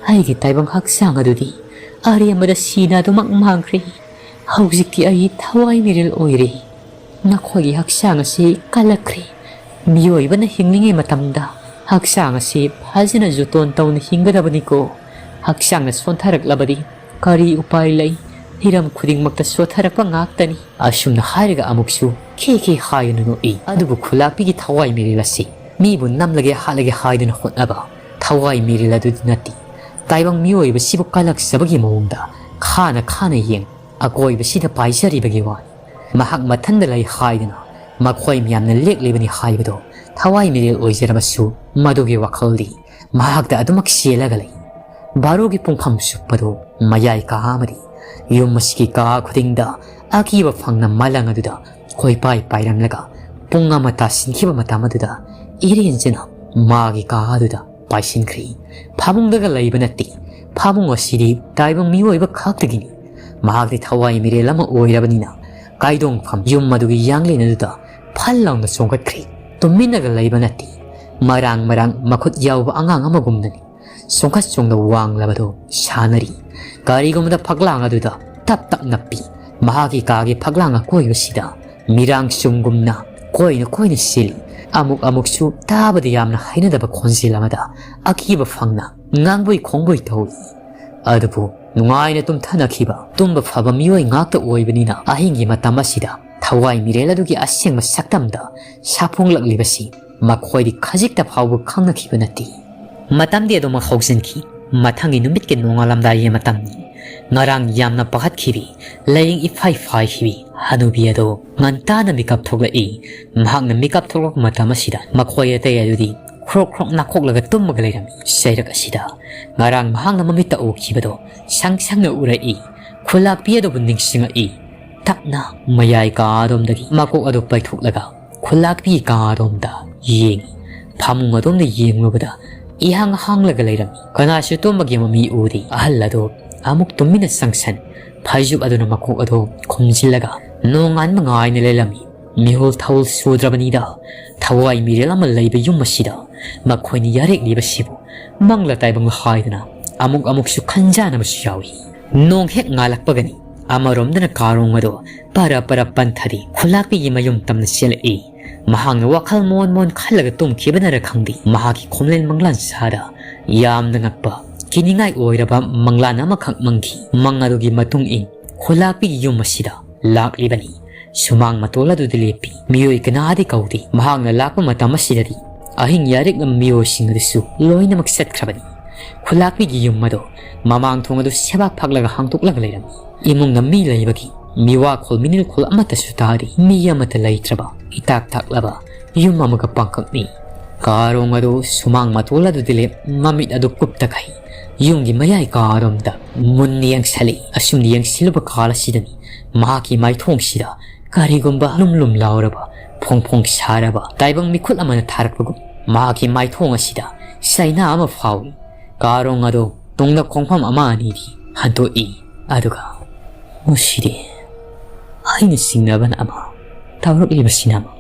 ꯑꯩꯒꯤ ꯇꯥꯏꯕꯪ ꯍꯛꯆꯥꯡ ꯑꯗꯨꯗꯤ ꯑꯔꯦꯝꯕꯗ ꯁꯤꯅ ꯑꯗꯨꯃꯛ ꯃꯥꯡꯈ꯭ꯔꯦ꯫ ꯍꯧꯖꯤꯛꯇꯤ ꯑꯩ ꯊꯋꯥꯏ ꯃꯤꯔꯦꯜ ꯑꯣꯏꯔꯦ꯫ ꯅꯈꯣꯏꯒꯤ ꯍꯛꯆꯥꯡ ꯑꯁꯤ ꯀꯜꯂꯛꯈ꯭ꯔꯦ꯫ ꯃꯤꯑꯣꯏꯕꯅ ꯍꯤꯡꯂꯤꯉꯩ ꯃꯇꯝꯗ ꯍꯛꯆꯥꯡ ꯑꯁꯤ ꯐꯖꯅ ꯖꯣꯇꯣꯟ ꯇꯧꯅ ꯍꯤꯡꯒꯗꯕꯅꯤꯀꯣ꯫ ꯍꯛꯆꯥꯡꯅ ꯁꯣꯟꯊꯔꯛꯂꯕꯗꯤ ꯀꯔꯤ ꯎꯄꯥꯏ ꯂꯩ? ꯍꯤꯔꯝ ꯈꯨꯗꯤꯡꯃꯛꯇ ꯁꯣꯠꯊꯔꯛꯄ ꯉꯥꯛꯇꯅꯤ꯫" ꯑꯁꯨꯝꯅ ꯍꯥꯏꯔꯒ ꯑꯃꯨꯛꯁꯨ ꯈꯦ ꯈꯦ ꯍꯥꯏꯗꯨꯅ ꯅꯣꯛꯏ꯫ ꯑꯗꯨꯕꯨ ꯈꯨꯂꯥꯛꯄꯤꯒꯤ ꯊꯋꯥꯏ ꯃꯤꯔꯦꯜ ꯑꯁꯤ ꯃꯤꯕꯨ ꯅꯝꯂꯒꯦ ꯍꯥꯠꯂꯒꯦ ꯍꯥꯏꯗꯨꯅ ꯍꯣꯠꯅꯕ ꯊꯋꯥꯏ ꯃꯤꯔꯦꯜ ꯑꯗꯨꯗꯤ ꯅꯠꯇꯦ꯫ ꯇꯥꯏꯕꯪ ꯃꯤꯑꯣꯏꯕꯁꯤꯕꯨ ꯀꯜꯂꯛꯆꯕꯒꯤ ꯃꯑꯣꯡꯗ ꯈꯥꯅ ꯈꯥꯅ ꯌꯦꯡ ꯑꯀꯣꯏꯕꯁꯤꯗ ꯄꯥꯏꯖꯔꯤꯕꯒꯤ ꯋꯥꯅꯤ꯫ ꯃꯍꯥꯛ ꯃꯊꯟꯗ ꯂꯩ ꯍꯥꯏꯗꯨꯅ ꯃꯈꯣꯏ ꯃꯌꯥꯝꯅ ꯂꯦꯛꯂꯤꯕꯅꯤ ꯍꯥꯏꯕꯗꯣ ꯊꯋꯥꯏ ꯃꯤꯔꯦꯜ ꯑꯣꯏꯖꯔꯕꯁꯨ ꯃꯗꯨꯒꯤ ꯋꯥꯈꯜꯗꯤ ꯃꯍꯥꯛꯇ ꯑꯗꯨꯃꯛ ꯆꯦꯜꯂꯒ ꯂꯩ꯫ ꯕꯥꯔꯣꯒꯤ ꯄꯨꯡꯐꯝ ꯆꯨꯞꯄꯗꯨ ꯃꯌꯥꯏ ꯀꯥ ꯑꯃꯗꯤ ꯌꯨꯝ ꯑꯁꯤꯒꯤ ꯀꯥ ꯈꯨꯗꯤꯡꯗ ꯑꯀꯤꯕ ꯐꯪꯅ ꯃꯂꯪ ꯑꯗꯨꯗ ꯀꯣꯏꯄꯥꯏ ꯄꯥꯏꯔꯝꯂꯒ ꯄꯨꯡ ꯑꯃ ꯇꯥꯁꯤꯟꯈꯤꯕ ꯃꯇꯝ ꯑꯗꯨꯗ ꯏꯔꯦꯟꯖꯅ ꯃꯥꯒꯤ ꯀꯥ ꯑꯗꯨꯗ ꯄꯥꯏꯁꯤꯟꯈ꯭ꯔꯤ꯫ ꯐꯃꯨꯡꯗꯒ ꯂꯩꯕ ꯅꯠꯇꯦ꯫ ꯐꯃꯨꯡ ꯑꯁꯤꯗꯤ ꯇꯥꯏꯕꯪ ꯃꯤꯑꯣꯏꯕ ꯈꯛꯇꯒꯤꯅꯤ꯫ ꯃꯍꯥꯛꯇꯤ ꯊꯋꯥꯏ ꯃꯤꯔꯦꯜ ꯑꯃ ꯑꯣꯏꯔꯕꯅꯤꯅ ꯀꯥꯏꯗꯣꯡꯐꯝ ꯌꯨꯝ ꯑꯗꯨꯒꯤ ꯌꯥꯡꯂꯦꯟ ꯑꯗꯨꯗ ꯐꯜ ꯂꯥꯎꯅ ꯆꯣꯡꯈꯠꯈ꯭ꯔꯦ꯫ ꯇꯨꯃꯤꯟꯅꯒ ꯂꯩꯕ ꯅꯠꯇꯦ꯫ ꯃꯔꯥꯡ ꯃꯔꯥꯡ ꯃꯈꯨꯠ ꯌꯥꯎꯕ ꯑꯉꯥꯡ ꯑꯃꯒꯨꯝꯅꯅꯤ ꯆꯣꯡꯈꯠ ꯆꯣꯡꯗ ꯋꯥꯡꯂꯕꯗꯨ ꯁꯥꯟꯅꯔꯤ꯫ ꯀꯔꯤꯒꯨꯝꯕꯗ ꯐꯛꯂꯥꯡ ꯑꯗꯨꯗ ꯇꯞ ꯇꯞ ꯅꯞꯄꯤ꯫ ꯃꯍꯥꯛꯀꯤ ꯀꯥꯒꯤ ꯐꯛꯂꯥꯡ ꯑꯀꯣꯏꯕꯁꯤꯗ ꯃꯤꯔꯥꯡ ꯆꯨꯝꯒꯨꯝꯅ ꯀꯣꯏꯅ ꯀꯣꯏꯅ ꯁꯤꯜꯂꯤ꯫ ꯑꯃꯨꯛ ꯑꯃꯨꯛꯁꯨ ꯇꯥꯕꯗ ꯌꯥꯝꯅ ꯍꯩꯅꯗꯕ ꯈꯣꯟꯖꯦꯜ ꯑꯃꯗ ꯑꯀꯤꯕ ꯐꯪꯅ ꯉꯥꯡꯕꯣꯏ ꯈꯣꯡꯕꯣꯏ ꯇꯧꯏ꯫ ꯑꯗꯨꯕꯨ ꯅꯨꯡꯉꯥꯏꯅ ꯇꯨꯝꯊꯅꯈꯤꯕ ꯇꯨꯝꯕ ꯐꯕ ꯃꯤꯑꯣꯏ ꯉꯥꯛꯇ ꯑꯣꯏꯕꯅꯤꯅ ꯑꯍꯤꯡꯒꯤ ꯃꯇꯝ ꯑꯁꯤꯗ ꯊꯋꯥꯏ ꯃꯤꯔꯦꯜ ꯑꯗꯨꯒꯤ ꯑꯁꯦꯡꯕ ꯁꯛꯇꯝꯗ ꯁꯥꯐꯣꯡꯂꯛꯂꯤꯕꯁꯤ ꯃꯈꯣꯏꯗꯤ ꯈꯖꯤꯛꯇ ꯐꯥꯎꯕ ꯈꯪꯅꯈꯤꯕ ꯅꯠꯇꯦ꯫ ꯃꯇꯝꯗꯤ ꯑꯗꯨꯃꯛ ꯍꯧꯖꯤꯟꯈꯤ꯫ ꯃꯊꯪꯒꯤ ꯅꯨꯃꯤꯠꯀꯤ ꯅꯣꯡꯉꯥꯜꯂꯝꯗꯥꯏꯒꯤ ꯃꯇꯝꯅꯤ꯫ ꯉꯔꯥꯡ ꯌꯥꯝꯅ ꯄꯥꯈꯠꯈꯤꯕꯤ, ꯂꯥꯏꯌꯦꯡ ꯏꯐꯥꯏ ꯐꯥꯏꯈꯤꯕꯤ ꯍꯅꯨꯕꯤ ꯑꯗꯣ ꯉꯟꯇꯥꯅ ꯃꯤꯀꯞ ꯊꯣꯛꯂꯛꯏ꯫ ꯃꯍꯥꯛꯅ ꯃꯤꯀꯞ ꯊꯣꯛꯂꯛꯄ ꯃꯇꯝ ꯑꯁꯤꯗ ꯃꯈꯣꯏ ꯑꯇꯩ ꯑꯗꯨꯗꯤ ꯈ꯭ꯔꯣꯛ ꯈ꯭ꯔꯣꯛ ꯅꯥꯈꯣꯛꯂꯒ ꯇꯨꯝꯃꯒ ꯂꯩꯔꯝꯃꯤ꯫ ꯆꯩꯔꯛ ꯑꯁꯤꯗ ꯉꯔꯥꯡ ꯃꯍꯥꯛꯅ ꯃꯃꯤꯠꯇ ꯎꯈꯤꯕꯗꯣ ꯁꯪ ꯁꯪꯅ ꯎꯔꯛꯏ꯫ ꯈꯨꯂꯥꯛꯄꯤ ꯑꯗꯨꯕꯨ ꯅꯤꯡꯁꯤꯡꯉꯛꯏ꯫ ꯇꯞꯅ ꯃꯌꯥꯏ ꯀꯥ ꯑꯗꯣꯝꯗꯒꯤ ꯃꯀꯣꯛ ꯑꯗꯨ ꯄꯥꯏꯊꯣꯛꯂꯒ ꯈꯨꯂꯥꯛꯄꯤ ꯀꯥ ꯑꯗꯣꯝꯗ ꯌꯦꯡꯉꯤ꯫ ꯐꯃꯨꯡ ꯑꯗꯣꯝꯗ ꯌꯦꯡꯂꯨꯕꯗ ꯏꯍꯥꯡ ꯍꯥꯡꯂꯒ ꯂꯩꯔꯝꯃꯤ꯫ ꯀꯅꯥꯁꯨ ꯇꯨꯝꯕꯒꯤ ꯃꯃꯤ ꯎꯗꯦ꯫ ꯑꯍꯜ ꯑꯗꯨ ꯑꯃꯨꯛ ꯇꯨꯃꯤꯟꯅ ꯆꯪꯁꯟ, ꯐꯩꯖꯨꯞ ꯑꯗꯨꯅ ꯃꯀꯣꯛ ꯑꯗꯨ ꯈꯨꯝꯖꯤꯜꯂꯒ ꯅꯣꯡꯉꯥꯟꯕ ꯉꯥꯏꯅ ꯂꯩꯔꯝꯃꯤ꯫ ꯃꯤꯍꯨꯜ ꯊꯧꯜ ꯁꯨꯗ꯭ꯔꯕꯅꯤꯗ, ꯊꯋꯥꯏ ꯃꯤꯔꯦꯜ ꯑꯃ ꯂꯩꯕ ꯌꯨꯝ ꯑꯁꯤꯗ ꯃꯈꯣꯏꯅ ꯌꯥꯔꯦꯛꯂꯤꯕꯁꯤꯕꯨ ꯃꯪꯂ ꯇꯥꯏꯕꯪ ꯍꯥꯏꯗꯅ ꯑꯃꯨꯛ ꯑꯃꯨꯛꯁꯨ ꯈꯟꯖꯥꯅꯕꯁꯨ ꯌꯥꯎꯏ꯫ ꯅꯣꯡ ꯍꯦꯛ ꯉꯥꯜꯂꯛꯄꯒꯅꯤ ꯑꯃꯔꯣꯝꯗꯅ ꯀꯥꯔꯣꯡ ꯑꯗꯣ ꯄꯔꯞ ꯄꯔꯞ ꯄꯟꯊꯔꯤ꯫ ꯈꯨꯂꯥꯛꯄꯤꯒꯤ ꯃꯌꯨꯝ ꯇꯝꯅ ꯆꯦꯜꯂꯛꯏ꯫ ꯃꯍꯥꯛꯅ ꯋꯥꯈꯜ ꯃꯣꯟ ꯃꯣꯟ ꯈꯜꯂꯒ ꯇꯨꯝꯈꯤꯕꯅꯔ ꯈꯪꯗꯦ, ꯃꯍꯥꯛꯀꯤ ꯈꯣꯝꯂꯦꯟ ꯃꯪꯂꯥꯟ ꯁꯥꯗ ꯌꯥꯝꯅ ꯉꯛꯄ, ꯀꯤꯅꯤꯡꯉꯥꯏ ꯑꯣꯏꯔꯕ ꯃꯪꯂꯥꯟ ꯑꯃꯈꯛ ꯃꯪꯈꯤ꯫ ꯃꯪ ꯑꯗꯨꯒꯤ ꯃꯇꯨꯡ ꯏꯟ ꯈꯨꯂꯥꯛꯄꯤꯒꯤ ꯌꯨꯝ ꯑꯁꯤꯗ ꯂꯥꯛꯂꯤꯕꯅꯤ꯫ ꯁꯨꯃꯥꯡ ꯃꯇꯣꯜ ꯑꯗꯨꯗ ꯂꯦꯞꯄꯤ꯫ ꯃꯤꯑꯣꯏ ꯀꯅꯥꯗꯤ ꯀꯧꯗꯦ꯫ ꯃꯍꯥꯛꯅ ꯂꯥꯛꯄ ꯃꯇꯝ ꯑꯁꯤꯗꯗꯤ ꯑꯍꯤꯡ ꯌꯥꯔꯦꯛꯂꯝ ꯃꯤꯑꯣꯏꯁꯤꯡ ꯑꯗꯨꯁꯨ ꯂꯣꯏꯅꯃꯛ ꯆꯠꯈ꯭ꯔꯕꯅꯤ꯫ ꯈꯨꯂꯥꯛꯄꯤꯒꯤ ꯌꯨꯝ ꯑꯗꯣ ꯃꯃꯥꯡ ꯊꯣꯡ ꯑꯗꯨ ꯁꯦꯕꯥꯛ ꯐꯥꯛꯂꯒ ꯍꯥꯡꯗꯣꯛꯂꯒ ꯂꯩꯔꯝꯃꯤ꯫ ꯏꯃꯨꯡꯗ ꯃꯤ ꯂꯩꯕꯒꯤ ꯃꯤꯋꯥꯈꯣꯜ ꯃꯤꯅꯤꯜꯈꯣꯜ ꯑꯃꯠꯇꯁꯨ ꯇꯥꯗꯦ꯫ ꯃꯤ ꯑꯃꯠꯇ ꯂꯩꯇ꯭ꯔꯕ ꯏꯇꯥꯛ ꯇꯥꯛꯂꯕ ꯌꯨꯝ ꯑꯃꯒ ꯄꯥꯡꯈꯛꯅꯤ꯫ ꯀꯥꯔꯣꯡ ꯑꯗꯨ ꯁꯨꯃꯥꯡ ꯃꯇꯣꯜ ꯑꯗꯨꯗ ꯂꯦꯞ ꯃꯃꯤꯠ ꯑꯗꯨ ꯀꯨꯞꯇꯈꯩ ꯌꯨꯝꯒꯤ ꯃꯌꯥꯏ ꯀꯥꯔꯣꯝꯗ ꯃꯨꯟꯅ ꯌꯦꯡꯁꯤꯜꯂꯤ꯫ ꯑꯁꯨꯝꯅ ꯌꯦꯡꯁꯤꯜꯂꯨꯕ ꯀꯥꯜ ꯑꯁꯤꯗꯅꯤ ꯃꯍꯥꯛꯀꯤ ꯃꯥꯏꯊꯣꯡꯁꯤꯗ ꯀꯔꯤꯒꯨꯝꯕ ꯂꯨꯝ ꯂꯨꯝ ꯂꯥꯎꯔꯕ, ꯐꯣꯡ ꯐꯣꯡ ꯁꯥꯔꯕ ꯇꯥꯏꯕꯪ ꯃꯤꯈꯨꯠ ꯑꯃꯅ ꯊꯥꯔꯛꯄꯒꯨꯝ ꯃꯍꯥꯛꯀꯤ ꯃꯥꯏꯊꯣꯡ ꯑꯁꯤꯗ ꯆꯩꯅꯥ ꯑꯃ ꯐꯥꯎꯏ꯫ ꯀꯥꯔꯣꯡ ꯑꯗꯨ ꯇꯨꯡꯗ ꯈꯣꯡꯐꯝ ꯑꯃ ꯑꯅꯤꯗꯤ ꯍꯟꯗꯣꯛꯏ, ꯑꯗꯨꯒ ꯃꯁꯤꯗꯤ ꯑꯩꯅ ꯆꯤꯡꯅꯕꯅ ꯑꯃ, ꯇꯧꯔꯛꯂꯤꯕꯁꯤꯅ ꯑꯃ꯫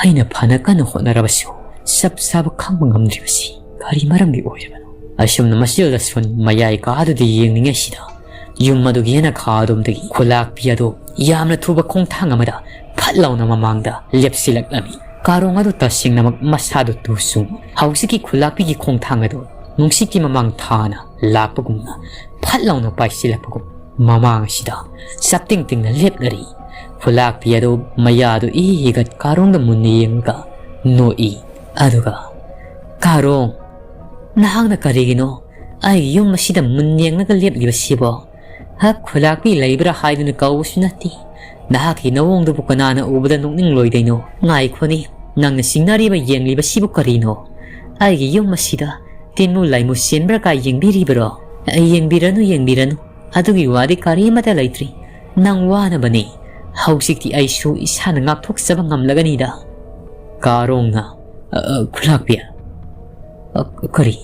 ꯑꯩꯅ ꯐꯅ ꯀꯟꯅ ꯍꯣꯠꯅꯔꯕꯁꯨ ꯆꯞ ꯆꯥꯕ ꯈꯪꯕ ꯉꯝꯗ꯭ꯔꯤꯕꯁꯤ ꯀꯔꯤ ꯃꯔꯝꯒꯤ ꯑꯣꯏꯔꯕꯅꯣ? ꯑꯁꯨꯝꯅ ꯃꯁꯤꯗ ꯁꯨꯟ ꯃꯌꯥꯏ ꯀꯥꯗꯨꯗ ꯌꯦꯡꯂꯤꯉꯩꯁꯤꯗ ꯌꯨꯝ ꯑꯗꯨꯒꯤ ꯌꯦꯅꯈꯥ ꯑꯗꯣꯝꯗꯒꯤ ꯈꯨꯂꯥꯛꯄꯤ ꯑꯗꯨ ꯌꯥꯝꯅ ꯊꯨꯕ ꯈꯣꯡꯊꯥꯡ ꯑꯃꯗ ꯐꯠ ꯂꯥꯎꯅ ꯃꯃꯥꯡꯗ ꯂꯦꯞꯁꯤꯜꯂꯛꯂꯝꯃꯤ꯫ ꯀꯥꯔꯣꯡ ꯑꯗꯨ ꯇꯁꯦꯡꯅꯃꯛ ꯃꯁꯥꯗꯨ ꯇꯨ ꯆꯨꯡꯏ꯫ ꯍꯧꯖꯤꯛꯀꯤ ꯈꯨꯂꯥꯛꯄꯤꯒꯤ ꯈꯣꯡꯊꯥꯡ ꯑꯗꯨ ꯅꯨꯡꯁꯤꯠꯀꯤ ꯃꯃꯥꯡ ꯊꯥꯅ ꯂꯥꯛꯄꯒꯨꯝꯅ ꯐꯠ ꯂꯥꯎꯅ ꯄꯥꯏꯁꯤꯜꯂꯛꯄꯒꯨꯝ ꯃꯃꯥꯡ ꯑꯁꯤꯗ ꯆꯞꯇꯤꯡ ꯇꯤꯡꯅ ꯂꯦꯞꯂꯔꯤ꯫ ꯈꯨꯂꯥꯛꯄꯤ ꯑꯗꯨ ꯃꯌꯥꯗꯨ ꯏ ꯍꯤꯒꯠ ꯀꯥꯔꯣꯡꯗ ꯃꯨꯟꯅ ꯌꯦꯡꯂꯒ ꯅꯣꯛꯏ꯫ ꯑꯗꯨꯒ, "ꯀꯥꯔꯣꯡ, ꯅꯍꯥꯛꯅ ꯀꯔꯤꯒꯤꯅꯣ ꯑꯩꯒꯤ ꯌꯨꯝ ꯑꯁꯤꯗ ꯃꯨꯟ ꯌꯦꯡꯂꯒ ꯂꯦꯞꯂꯤꯕꯁꯤꯕꯣ? ꯍꯛ ꯈꯨꯂꯥꯛꯄꯤ ꯂꯩꯕ꯭ꯔꯥ ꯍꯥꯏꯗꯨꯅ ꯀꯧꯕꯁꯨ ꯅꯠꯇꯦ꯫ ꯅꯍꯥꯛꯀꯤ ꯅꯑꯣꯡꯗꯨꯕꯨ ꯀꯅꯥꯅ ꯎꯕꯗ ꯅꯣꯛꯅꯤꯡꯂꯣꯏꯗꯣꯏꯅꯣ? ꯉꯥꯏꯈꯣꯅꯦ, ꯅꯪꯅ ꯆꯤꯡꯅꯔꯤꯕ ꯌꯦꯡꯂꯤꯕꯁꯤꯕꯨ ꯀꯔꯤꯅꯣ? ꯑꯩꯒꯤ ꯌꯨꯝ ꯑꯁꯤꯗ ꯇꯤꯟꯃꯨ ꯂꯥꯏꯃꯨ ꯆꯦꯟꯕ꯭ꯔꯥ ꯀꯥꯏ ꯌꯦꯡꯕꯤꯔꯤꯕꯔꯣ? ꯌꯦꯡꯕꯤꯔꯅꯨ, ꯌꯦꯡꯕꯤꯔꯅꯨ꯫ ꯑꯗꯨꯒꯤ ꯋꯥꯗꯤ ꯀꯔꯤꯃꯠꯇ ꯂꯩꯇ꯭ꯔꯤ꯫ ꯅꯪ ꯋꯥꯅꯕꯅꯤ꯫ ꯍꯧꯖꯤꯛꯇꯤ ꯑꯩꯁꯨ ꯏꯁꯥꯅ ꯉꯥꯛꯊꯣꯛꯆꯕ ꯉꯝꯂꯒꯅꯤꯗ꯫" ꯀꯥꯔꯣꯡꯅ, "ꯑ, ꯑ, ꯈꯨꯂꯥꯛꯄꯤ?" "ꯑ, ꯀꯔꯤ?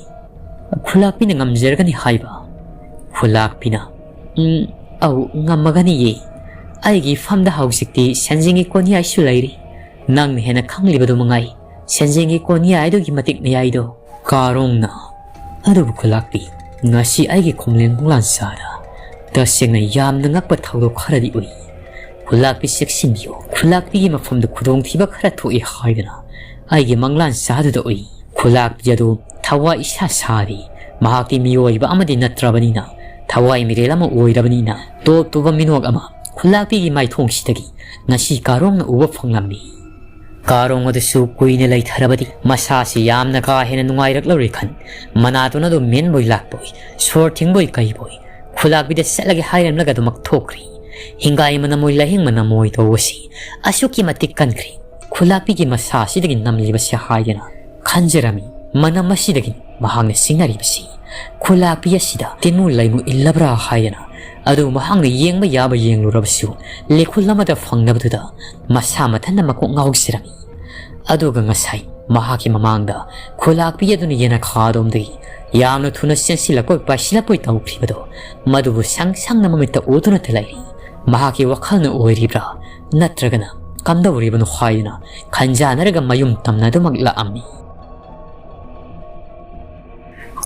ꯈꯨꯂꯥꯛꯄꯤꯅ ꯉꯝꯖꯔꯒꯅꯤ ꯍꯥꯏꯕ?" ꯈꯨꯂꯥꯛꯄꯤꯅ, "ꯎꯝ, ꯑꯧ, ꯉꯝꯃꯒꯅꯤꯌꯦ꯫ ꯑꯩꯒꯤ ꯏꯐꯝꯗ ꯍꯧꯖꯤꯛꯇꯤ ꯁꯦꯟꯖꯦꯡꯒꯤ ꯀꯣꯟꯌꯥꯏꯁꯨ ꯂꯩꯔꯤ꯫ ꯅꯪꯅ ꯍꯦꯟꯅ ꯈꯪꯂꯤꯕꯗꯨ ꯃꯉꯥꯏ꯫ ꯁꯦꯟꯖꯦꯡꯒꯤ ꯀꯣꯟꯌꯥꯏ ꯑꯗꯨꯒꯤ ꯃꯇꯤꯛ ꯃꯌꯥꯏꯗꯣ"꯫ ꯀꯥꯔꯣꯡꯅ, "ꯑꯗꯨꯕꯨ ꯈꯨꯂꯥꯛꯄꯤ, ꯉꯁꯤ ꯑꯩꯒꯤ ꯈꯣꯝꯂꯦꯟ ꯃꯪꯂꯥꯟ ꯁꯥꯗ ꯇꯁꯦꯡꯅ ꯌꯥꯝꯅ ꯉꯛꯄ ꯊꯧꯗꯣꯛ ꯈꯔꯗꯤ ꯎꯏ꯫ ꯈꯨꯂꯥꯛꯄꯤ ꯆꯦꯛꯁꯤꯟꯕꯤꯌꯨ, ꯈꯨꯂꯥꯛꯄꯤꯒꯤ ꯃꯐꯝꯗ ꯈꯨꯗꯣꯡꯊꯤꯕ ꯈꯔ ꯊꯣꯛꯏ ꯍꯥꯏꯗꯅ ꯑꯩꯒꯤ ꯃꯪꯂꯥꯟ ꯁꯥꯗꯨꯗ ꯎꯏ꯫ ꯈꯨꯂꯥꯛꯄꯤ ꯑꯗꯨ ꯊꯋꯥꯏ ꯏꯁꯥ ꯁꯥꯔꯤ꯫ ꯃꯍꯥꯛꯇꯤ ꯃꯤꯑꯣꯏꯕ ꯑꯃꯗꯤ ꯅꯠꯇ꯭ꯔꯕꯅꯤꯅ, ꯊꯋꯥꯏ ꯃꯤꯔꯦꯜ ꯑꯃ ꯑꯣꯏꯔꯕꯅꯤꯅ, ꯇꯣꯞ ꯇꯣꯞꯄ ꯃꯤꯅꯣꯛ ꯑꯃ ꯈꯨꯂꯥꯛꯄꯤꯒꯤ ꯃꯥꯏꯊꯣꯡꯁꯤꯗꯒꯤ ꯉꯁꯤ ꯀꯥꯔꯣꯡꯅ ꯎꯕ ꯐꯪꯂꯝꯃꯤ"꯫ ꯀꯥꯔꯣꯡ ꯑꯗꯨꯁꯨ ꯀꯨꯏꯅ ꯂꯩꯊꯔꯕꯗꯤ ꯃꯁꯥꯁꯤ ꯌꯥꯝꯅ ꯀꯥ ꯍꯦꯟꯅ ꯅꯨꯡꯉꯥꯏꯔꯛꯂꯔꯣꯏ ꯈꯟ, ꯃꯅꯥꯇꯣꯟ ꯑꯗꯨ ꯃꯦꯟꯕꯣꯏ ꯂꯥꯛꯄꯣꯏ, ꯁꯣꯔ ꯊꯤꯡꯕꯣꯏ ꯀꯩꯕꯣꯏ, ꯈꯨꯂꯥꯛꯄꯤꯗ ꯆꯠꯂꯒꯦ ꯍꯥꯏꯔꯝꯂꯒ ꯑꯗꯨꯃꯛ ꯊꯣꯛꯈ꯭ꯔꯤ꯫ ꯍꯤꯡꯒꯥꯏ ꯃꯅꯝꯑꯣꯏ ꯂꯥꯏꯍꯤꯡ ꯃꯅꯝꯑꯣꯏ ꯇꯧꯕꯁꯤ ꯑꯁꯨꯛꯀꯤ ꯃꯇꯤꯛ ꯀꯟꯈ꯭ꯔꯤ꯫ ꯈꯨꯂꯥꯛꯄꯤꯒꯤ ꯃꯁꯥ ꯑꯁꯤꯗꯒꯤ ꯅꯝꯂꯤꯕꯁꯤ ꯍꯥꯏꯗꯅ ꯈꯟꯖꯔꯝꯃꯤ꯫ ꯃꯅꯝ ꯑꯁꯤꯗꯒꯤ ꯃꯍꯥꯛꯅ ꯁꯤꯡꯅꯔꯤꯕꯁꯤ꯫ ꯈꯨꯂꯥꯛꯄꯤ ꯑꯁꯤꯗ ꯇꯤꯟꯃꯨ ꯂꯩꯃꯨ ꯏꯜꯂꯕ꯭ꯔꯥ ꯍꯥꯏꯗꯅ, ꯑꯗꯨ ꯃꯍꯥꯛꯅ ꯌꯦꯡꯕ ꯌꯥꯕ ꯌꯦꯡꯂꯨꯔꯕꯁꯨ ꯂꯩꯈꯨꯜ ꯑꯃꯗ ꯐꯪꯗꯕꯗꯨꯗ ꯃꯁꯥ ꯃꯊꯟꯇ ꯃꯀꯣꯛ ꯉꯥꯎꯖꯔꯝꯃꯤ꯫ ꯑꯗꯨꯒ ꯉꯁꯥꯏ ꯃꯍꯥꯛꯀꯤ ꯃꯃꯥꯡꯗ ꯈꯨꯂꯥꯛꯄꯤ ꯑꯗꯨꯅ ꯌꯦꯅꯈꯥꯔꯣꯝꯗꯒꯤ ꯌꯥꯝꯅ ꯊꯨꯅ ꯆꯦꯟꯁꯤꯜꯂꯛꯄꯣꯏ ꯄꯥꯏꯁꯤꯜꯂꯛꯄꯣꯏ ꯇꯧꯈꯤꯕꯗꯣ, ꯃꯗꯨꯕꯨ ꯁꯪ ꯁꯪꯅ ꯃꯃꯤꯠꯇ ꯎꯗꯨꯅꯇ ꯂꯩꯔꯤ꯫ ꯃꯍꯥꯛꯀꯤ ꯋꯥꯈꯜꯅ ꯑꯣꯏꯔꯤꯕ꯭ꯔꯥ, ꯅꯠꯇ꯭ꯔꯒꯅ ꯀꯝꯗꯧꯔꯤꯕꯅꯣ ꯍꯥꯏꯗꯨꯅ ꯈꯟꯖꯥꯟꯅꯔꯒ ꯃꯌꯨꯝ ꯇꯝꯅ ꯑꯗꯨꯃꯛ ꯂꯥꯛꯑꯝꯃꯤ꯫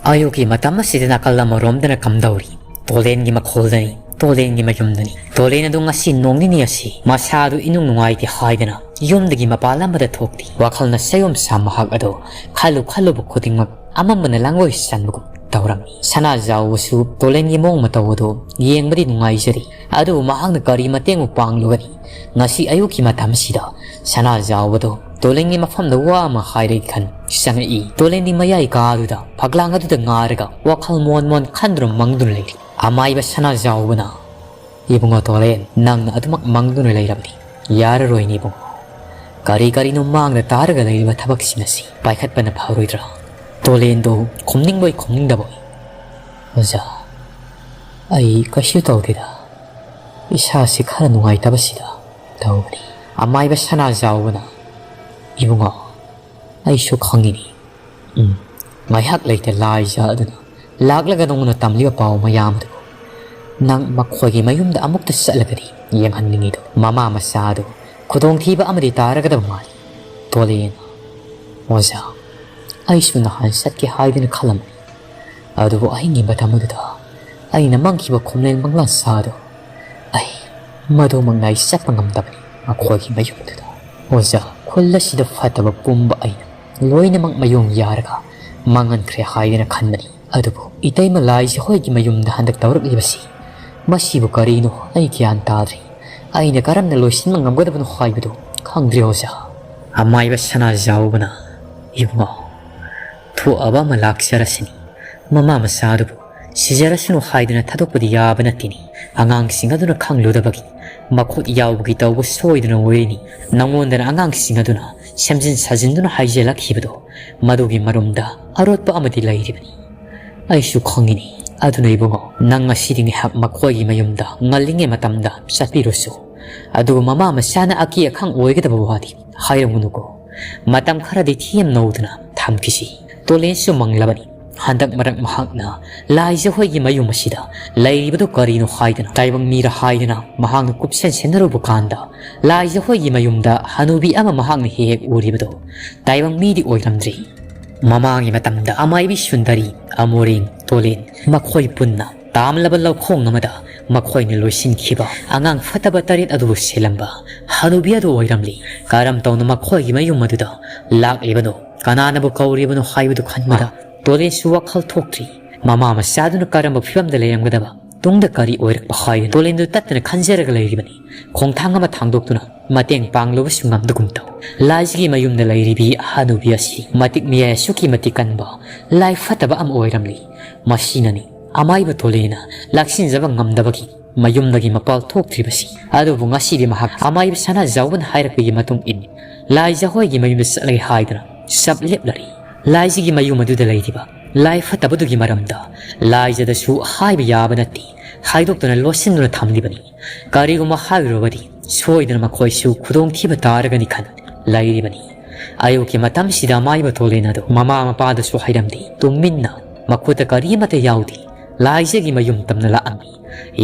ꯑꯌꯨꯛꯀꯤ ꯃꯇꯝ ꯑꯁꯤꯗ ꯅꯥꯀꯜ ꯑꯃꯔꯣꯝꯗꯅ ꯀꯝꯗꯧꯔꯤ? ꯇꯣꯂꯦꯟꯒꯤ ꯃꯈꯣꯜꯗꯅꯤ, ꯇꯣꯂꯦꯟꯒꯤ ꯃꯌꯨꯝꯗꯅꯤ꯫ ꯇꯣꯂꯦꯟ ꯑꯗꯨ ꯉꯁꯤ ꯅꯣꯡ ꯅꯤꯅꯤ ꯑꯁꯤ ꯃꯁꯥꯗꯨ ꯏꯅꯨꯡ ꯅꯨꯡꯉꯥꯏꯇꯦ ꯍꯥꯏꯗꯅ ꯌꯨꯝꯗꯒꯤ ꯃꯄꯥꯟ ꯑꯃꯗ ꯊꯣꯛꯇꯦ꯫ ꯋꯥꯈꯜꯅ ꯆꯌꯣꯝꯁꯥ ꯃꯍꯥꯛ ꯑꯗꯨ ꯈꯜꯂꯨ ꯈꯜꯂꯨꯕ ꯈꯨꯗꯤꯡꯃꯛ ꯑꯃꯝꯕꯅ ꯂꯥꯡꯂꯣꯏ ꯆꯟꯕꯒꯨꯝ ꯇꯧꯔꯝꯃꯤ꯫ ꯁꯅꯥꯖꯥꯎꯕꯁꯨ ꯇꯣꯂꯦꯟꯒꯤ ꯃꯑꯣꯡ ꯃꯇꯧ ꯑꯗꯨ ꯌꯦꯡꯕꯗꯤ ꯅꯨꯡꯉꯥꯏꯖꯔꯤ, ꯑꯗꯨꯕꯨ ꯃꯍꯥꯛꯅ ꯀꯔꯤ ꯃꯇꯦꯡꯕꯨ ꯄꯥꯡꯂꯨꯒꯅꯤ? ꯉꯁꯤ ꯑꯌꯨꯛꯀꯤ ꯃꯇꯝꯁꯤꯗ ꯁꯅꯥꯖꯥꯎꯕꯗꯨ ꯇꯣꯂꯦꯟꯒꯤ ꯃꯐꯝꯗ ꯋꯥ ꯑꯃ ꯍꯥꯏꯔꯒꯦ ꯈꯟ ꯆꯪꯉꯛꯏ꯫ ꯇꯣꯂꯦꯟꯗꯤ ꯃꯌꯥꯏ ꯀꯥꯗꯨꯗ ꯐꯛꯂꯥꯡ ꯑꯗꯨꯗ ꯉꯥꯔꯒ ꯋꯥꯈꯜ ꯃꯣꯟ ꯃꯣꯟ ꯈꯟꯗꯨꯅ ꯃꯪꯗꯨꯅ ꯂꯩꯔꯤ꯫ ꯑꯃꯥꯏꯕ ꯁꯅꯥꯖꯥꯎꯕꯅ, "ꯏꯕꯨꯡꯉꯣ ꯇꯣꯂꯦꯟ, ꯅꯪꯅ ꯑꯗꯨꯃꯛ ꯃꯪꯗꯨꯅ ꯂꯩꯔꯕꯗꯤ ꯌꯥꯔꯔꯣꯏꯅꯦ ꯏꯕꯨꯡꯉꯣ꯫ ꯀꯔꯤ ꯀꯔꯤꯅꯣ ꯃꯥꯡꯗ ꯇꯥꯔꯒ ꯂꯩꯔꯤꯕ ꯊꯕꯛꯁꯤꯡ ꯑꯁꯤ ꯄꯥꯏꯈꯠꯄꯅ ꯐꯔꯣꯏꯗ꯭ꯔꯥ?" ꯇꯣꯂꯦꯟꯗꯣ ꯈꯨꯝꯅꯤꯡꯕꯣꯏ ꯈꯨꯝꯅꯤꯡꯗꯕꯣꯏ, "ꯑꯣꯖꯥ, ꯑꯩ ꯀꯩꯁꯨ ꯇꯧꯗꯦꯗ, ꯏꯁꯥꯁꯤ ꯈꯔ ꯅꯨꯡꯉꯥꯏꯇꯕꯁꯤꯗ ꯇꯧꯕꯅꯤ"꯫ ꯑꯃꯥꯏꯕ ꯁꯅꯥꯖꯥꯎꯕꯅ, "ꯏꯕꯨꯡꯉꯣ, ꯑꯩꯁꯨ ꯈꯪꯉꯤꯅꯤ꯫ ꯎꯝ, ꯉꯥꯏꯍꯥꯛ ꯂꯩꯇ ꯂꯥꯏꯖꯥ ꯑꯗꯨꯅ ꯂꯥꯛꯂꯒ ꯅꯉꯣꯟꯗ ꯇꯝꯂꯤꯕ ꯄꯥꯎ ꯃꯌꯥꯝ ꯑꯗꯨ ꯅꯪ ꯃꯈꯣꯏꯒꯤ ꯃꯌꯨꯝꯗ ꯑꯃꯨꯛꯇ ꯆꯠꯂꯒꯗꯤ ꯌꯦꯡꯍꯟꯅꯤꯡꯉꯤꯗꯣ꯫ ꯃꯃꯥ ꯃꯆꯥ ꯑꯗꯨ ꯈꯨꯗꯣꯡꯊꯤꯕ ꯑꯃꯗꯤ ꯇꯥꯔꯒꯗꯕ ꯃꯥꯜꯂꯤ꯫ ꯇꯣꯂꯦꯟ, ꯑꯣꯖꯥ, ꯑꯩꯁꯨ ꯅꯍꯥꯟ ꯆꯠꯀꯦ ꯍꯥꯏꯗꯨꯅ ꯈꯜꯂꯝꯃꯤ꯫ ꯑꯗꯨꯕꯨ ꯑꯍꯤꯡꯒꯤ ꯃꯇꯝ ꯑꯗꯨꯗ ꯑꯩꯅ ꯃꯪꯈꯤꯕ ꯈꯨꯝꯂꯦꯟ ꯃꯪꯂꯥꯟ ꯁꯥꯗꯣ ꯑꯩ ꯃꯗꯨꯃꯛꯅ ꯑꯩ ꯆꯠꯄ ꯉꯝꯗꯕꯅꯤ꯫ ꯃꯈꯣꯏꯒꯤ ꯃꯌꯨꯝꯗꯨꯗ ꯑꯣꯖꯥ, ꯈꯨꯜ ꯑꯁꯤꯗ ꯐꯠꯇꯕ ꯄꯨꯝꯕ ꯑꯩꯅ ꯂꯣꯏꯅꯃꯛ ꯃꯌꯣꯡ ꯌꯥꯔꯒ ꯃꯥꯡꯍꯟꯈ꯭ꯔꯦ ꯍꯥꯏꯗꯅ ꯈꯟꯕꯅꯤ꯫ ꯑꯗꯨꯕꯨ ꯏꯇꯩꯃ ꯂꯥꯏꯖ ꯍꯣꯏꯒꯤ ꯃꯌꯨꯝꯗ ꯍꯟꯗꯛ ꯇꯧꯔꯛꯂꯤꯕꯁꯤ, ꯃꯁꯤꯕꯨ ꯀꯔꯤꯅꯣ ꯑꯩ ꯒ꯭ꯌꯥꯟ ꯇꯥꯗ꯭ꯔꯦ꯫ ꯑꯩꯅ ꯀꯔꯝꯅ ꯂꯣꯏꯁꯤꯟꯕ ꯉꯝꯒꯗꯕꯅꯣ ꯍꯥꯏꯕꯗꯨ ꯈꯪꯗ꯭ꯔꯦ ꯑꯣꯖꯥ꯫ ꯑꯃꯥꯏꯕ ꯁꯅꯥꯖꯥꯎꯕꯅ, ꯏꯕꯨꯡꯉꯣ, ꯊꯣꯛꯑꯕ ꯑꯃ ꯂꯥꯛꯆꯔꯁꯤꯅꯤ꯫ ꯃꯃꯥ ꯃꯆꯥꯗꯨꯕꯨ ꯁꯤꯖꯔꯁꯅꯨ ꯍꯥꯏꯗꯨꯅ ꯊꯥꯗꯣꯛꯄꯗꯤ ꯌꯥꯕ ꯅꯠꯇꯦꯅꯤ꯫ ꯑꯉꯥꯡꯁꯤꯡ ꯑꯗꯨꯅ ꯈꯪꯂꯨꯗꯕꯒꯤ ꯃꯈꯨꯠ ꯌꯥꯎꯕꯒꯤ ꯇꯧꯕ ꯁꯣꯏꯗꯅ ꯑꯣꯏꯔꯤꯅꯤ꯫ ꯅꯉꯣꯟꯗꯅ ꯑꯉꯥꯡꯁꯤꯡ ꯑꯗꯨꯅ ꯁꯦꯝꯖꯤꯟ ꯁꯥꯖꯤꯟꯗꯨꯅ ꯍꯥꯏꯖꯤꯜꯂꯛꯈꯤꯕꯗꯣ, ꯃꯗꯨꯒꯤ ꯃꯔꯨꯝꯗ ꯑꯔꯣꯠꯄ ꯑꯃꯗꯤ ꯂꯩꯔꯤꯕꯅꯤ꯫ ꯑꯩꯁꯨ ꯈꯪꯉꯤꯅꯤ꯫ ꯑꯗꯨꯅ ꯏꯕꯨꯡꯉꯣ, ꯅꯪ ꯉꯁꯤꯗꯤ ꯉꯥꯏꯍꯥꯛ ꯃꯈꯣꯏꯒꯤ ꯃꯌꯨꯝꯗ ꯉꯜꯂꯤꯉꯩ ꯃꯇꯝꯗ ꯆꯠꯄꯤꯔꯨꯁꯨ꯫ ꯑꯗꯨꯒ ꯃꯃꯥ ꯃꯆꯥꯅ ꯑꯀꯤ ꯑꯈꯪ ꯑꯣꯏꯒꯗꯕ ꯋꯥꯗꯤ ꯍꯥꯏꯔꯝꯒꯅꯨꯀꯣ꯫ ꯃꯇꯝ ꯈꯔꯗꯤ ꯊꯦꯝꯅꯧꯗꯅ ꯊꯝꯈꯤꯁꯤ꯫ ꯇꯣꯂꯦꯟꯁꯨ ꯃꯪꯂꯕꯅꯤ꯫ ꯍꯟꯗꯛ ꯃꯔꯛ ꯃꯍꯥꯛꯅ ꯂꯥꯏꯖ ꯍꯣꯏꯒꯤ ꯃꯌꯨꯝ ꯑꯁꯤꯗ ꯂꯩꯔꯤꯕꯗꯨ ꯀꯔꯤꯅꯣ ꯍꯥꯏꯗꯅ, ꯇꯥꯏꯕꯪ ꯃꯤꯔ ꯍꯥꯏꯗꯅ ꯃꯍꯥꯛꯅ ꯀꯨꯞꯁꯦꯟ ꯁꯦꯟꯅꯔꯨꯕ ꯀꯥꯟꯗ, ꯂꯥꯏꯖ ꯍꯣꯏꯒꯤ ꯃꯌꯨꯝꯗ ꯍꯅꯨꯕꯤ ꯑꯃ ꯃꯍꯥꯛꯅ ꯍꯦꯛ ꯍꯦꯛ ꯎꯔꯤꯕꯗꯣ ꯇꯥꯏꯕꯪ ꯃꯤꯗꯤ ꯑꯣꯏꯔꯝꯗ꯭ꯔꯤ꯫ ꯃꯃꯥꯡꯒꯤ ꯃꯇꯝꯗ ꯑꯃꯥꯏꯕꯤ ꯁꯨꯟꯗꯔꯤ, ꯑꯃꯣꯔꯦꯡ, ꯇꯣꯂꯦꯟ ꯃꯈꯣꯏ ꯄꯨꯟꯅ ꯇꯥꯝꯂꯕ ꯂꯧꯈꯣꯡ ꯑꯃꯗ ꯃꯈꯣꯏꯅ ꯂꯣꯏꯁꯤꯟꯈꯤꯕ ꯑꯉꯥꯡ ꯐꯠꯇꯕ ꯇꯔꯦꯠ ꯑꯗꯨꯕꯨ ꯁꯦꯜꯂꯝꯕ ꯍꯅꯨꯕꯤ ꯑꯗꯨ ꯑꯣꯏꯔꯝꯂꯤ꯫ ꯀꯔꯝ ꯇꯧꯅ ꯃꯈꯣꯏꯒꯤ ꯃꯌꯨꯝ ꯑꯗꯨꯗ ꯂꯥꯛꯂꯤꯕꯅꯣ, ꯀꯅꯥꯅꯕꯨ ꯀꯧꯔꯤꯕꯅꯣ ꯍꯥꯏꯕꯗꯨ ꯈꯟꯕꯗ ꯇꯣꯂꯦꯟꯁꯨ ꯋꯥꯈꯜ ꯊꯣꯛꯇ꯭ꯔꯤ꯫ ꯃꯃꯥ ꯃꯆꯥꯗꯨꯅ ꯀꯔꯝꯕ ꯐꯤꯕꯝꯗ ꯂꯩꯔꯝꯒꯗꯕ, ꯇꯨꯡꯗ ꯀꯔꯤ ꯑꯣꯏꯔꯛꯄ ꯍꯥꯏꯗꯨꯅ ꯇꯣꯂꯦꯟꯗꯨ ꯇꯠꯇꯅ ꯈꯟꯖꯔꯒ ꯂꯩꯔꯤꯕꯅꯤ꯫ ꯈꯣꯡꯊꯥꯡ ꯑꯃ ꯊꯥꯡꯗꯣꯛꯇꯨꯅ ꯃꯇꯦꯡ ꯄꯥꯡꯂꯨꯕꯁꯨ ꯉꯝꯗꯒꯨꯝ ꯇꯧ꯫ ꯂꯥꯏꯖꯒꯤ ꯃꯌꯨꯝꯗ ꯂꯩꯔꯤꯕꯤ ꯍꯅꯨꯕꯤ ꯑꯁꯤ ꯃꯇꯤꯛ ꯃꯌꯥꯏ ꯑꯁꯨꯛꯀꯤ ꯃꯇꯤꯛ ꯀꯟꯕ, ꯂꯥꯏ ꯐꯠꯇꯕ ꯑꯃ ꯑꯣꯏꯔꯝꯂꯤ꯫ ꯃꯁꯤꯅꯅꯤ ꯑꯃꯥꯏꯕ ꯇꯣꯂꯦꯟꯅ ꯂꯥꯛꯁꯤꯟꯖꯕ ꯉꯝꯗꯕꯒꯤ ꯃꯌꯨꯝꯗꯒꯤ ꯃꯄꯥꯜ ꯊꯣꯛꯇ꯭ꯔꯤꯕꯁꯤ꯫ ꯑꯗꯨꯕꯨ ꯉꯁꯤꯗꯤ ꯃꯍꯥꯛ ꯑꯃꯥꯏꯕ ꯁꯅꯥꯖꯥꯎꯕꯅ ꯍꯥꯏꯔꯛꯄꯒꯤ ꯃꯇꯨꯡ ꯏꯟ ꯂꯥꯏꯖ ꯍꯣꯏꯒꯤ ꯃꯌꯨꯝꯗ ꯆꯠꯂꯒꯦ ꯍꯥꯏꯗꯨꯅ ꯆꯞ ꯂꯦꯞꯂꯔꯤ꯫ ꯂꯥꯏꯖꯒꯤ ꯃꯌꯨꯝ ꯑꯗꯨꯗ ꯂꯩꯔꯤꯕ ꯂꯥꯏ ꯐꯠꯇꯕꯗꯨꯒꯤ ꯃꯔꯝꯗ ꯂꯥꯏꯖꯗꯁꯨ ꯍꯥꯏꯕ ꯌꯥꯕ ꯅꯠꯇꯦ, ꯍꯥꯏꯗꯣꯛꯇꯨꯅ ꯂꯣꯠꯁꯤꯟꯗꯨꯅ ꯊꯝꯂꯤꯕꯅꯤ꯫ ꯀꯔꯤꯒꯨꯝꯕ ꯍꯥꯏꯔꯨꯔꯕꯗꯤ ꯁꯣꯏꯗꯅ ꯃꯈꯣꯏꯁꯨ ꯈꯨꯗꯣꯡꯊꯤꯕ ꯇꯥꯔꯒꯅꯤ ꯈꯟ ꯂꯩꯔꯤꯕꯅꯤ꯫ ꯑꯌꯨꯛꯀꯤ ꯃꯇꯝꯁꯤꯗ ꯑꯃꯥꯏꯕ ꯇꯣꯂꯦꯟ ꯑꯗꯨ ꯃꯃꯥ ꯃꯄꯥꯗꯁꯨ ꯍꯥꯏꯔꯝꯗꯦ꯫ ꯇꯨꯃꯤꯟꯅ ꯃꯈꯨꯠꯇ ꯀꯔꯤ ꯑꯃꯠꯇ ꯌꯥꯎꯗꯦ꯫ ꯂꯥꯏꯖꯒꯤ ꯃꯌꯨꯝ ꯇꯝꯅ ꯂꯥꯛꯑꯝꯃꯤ꯫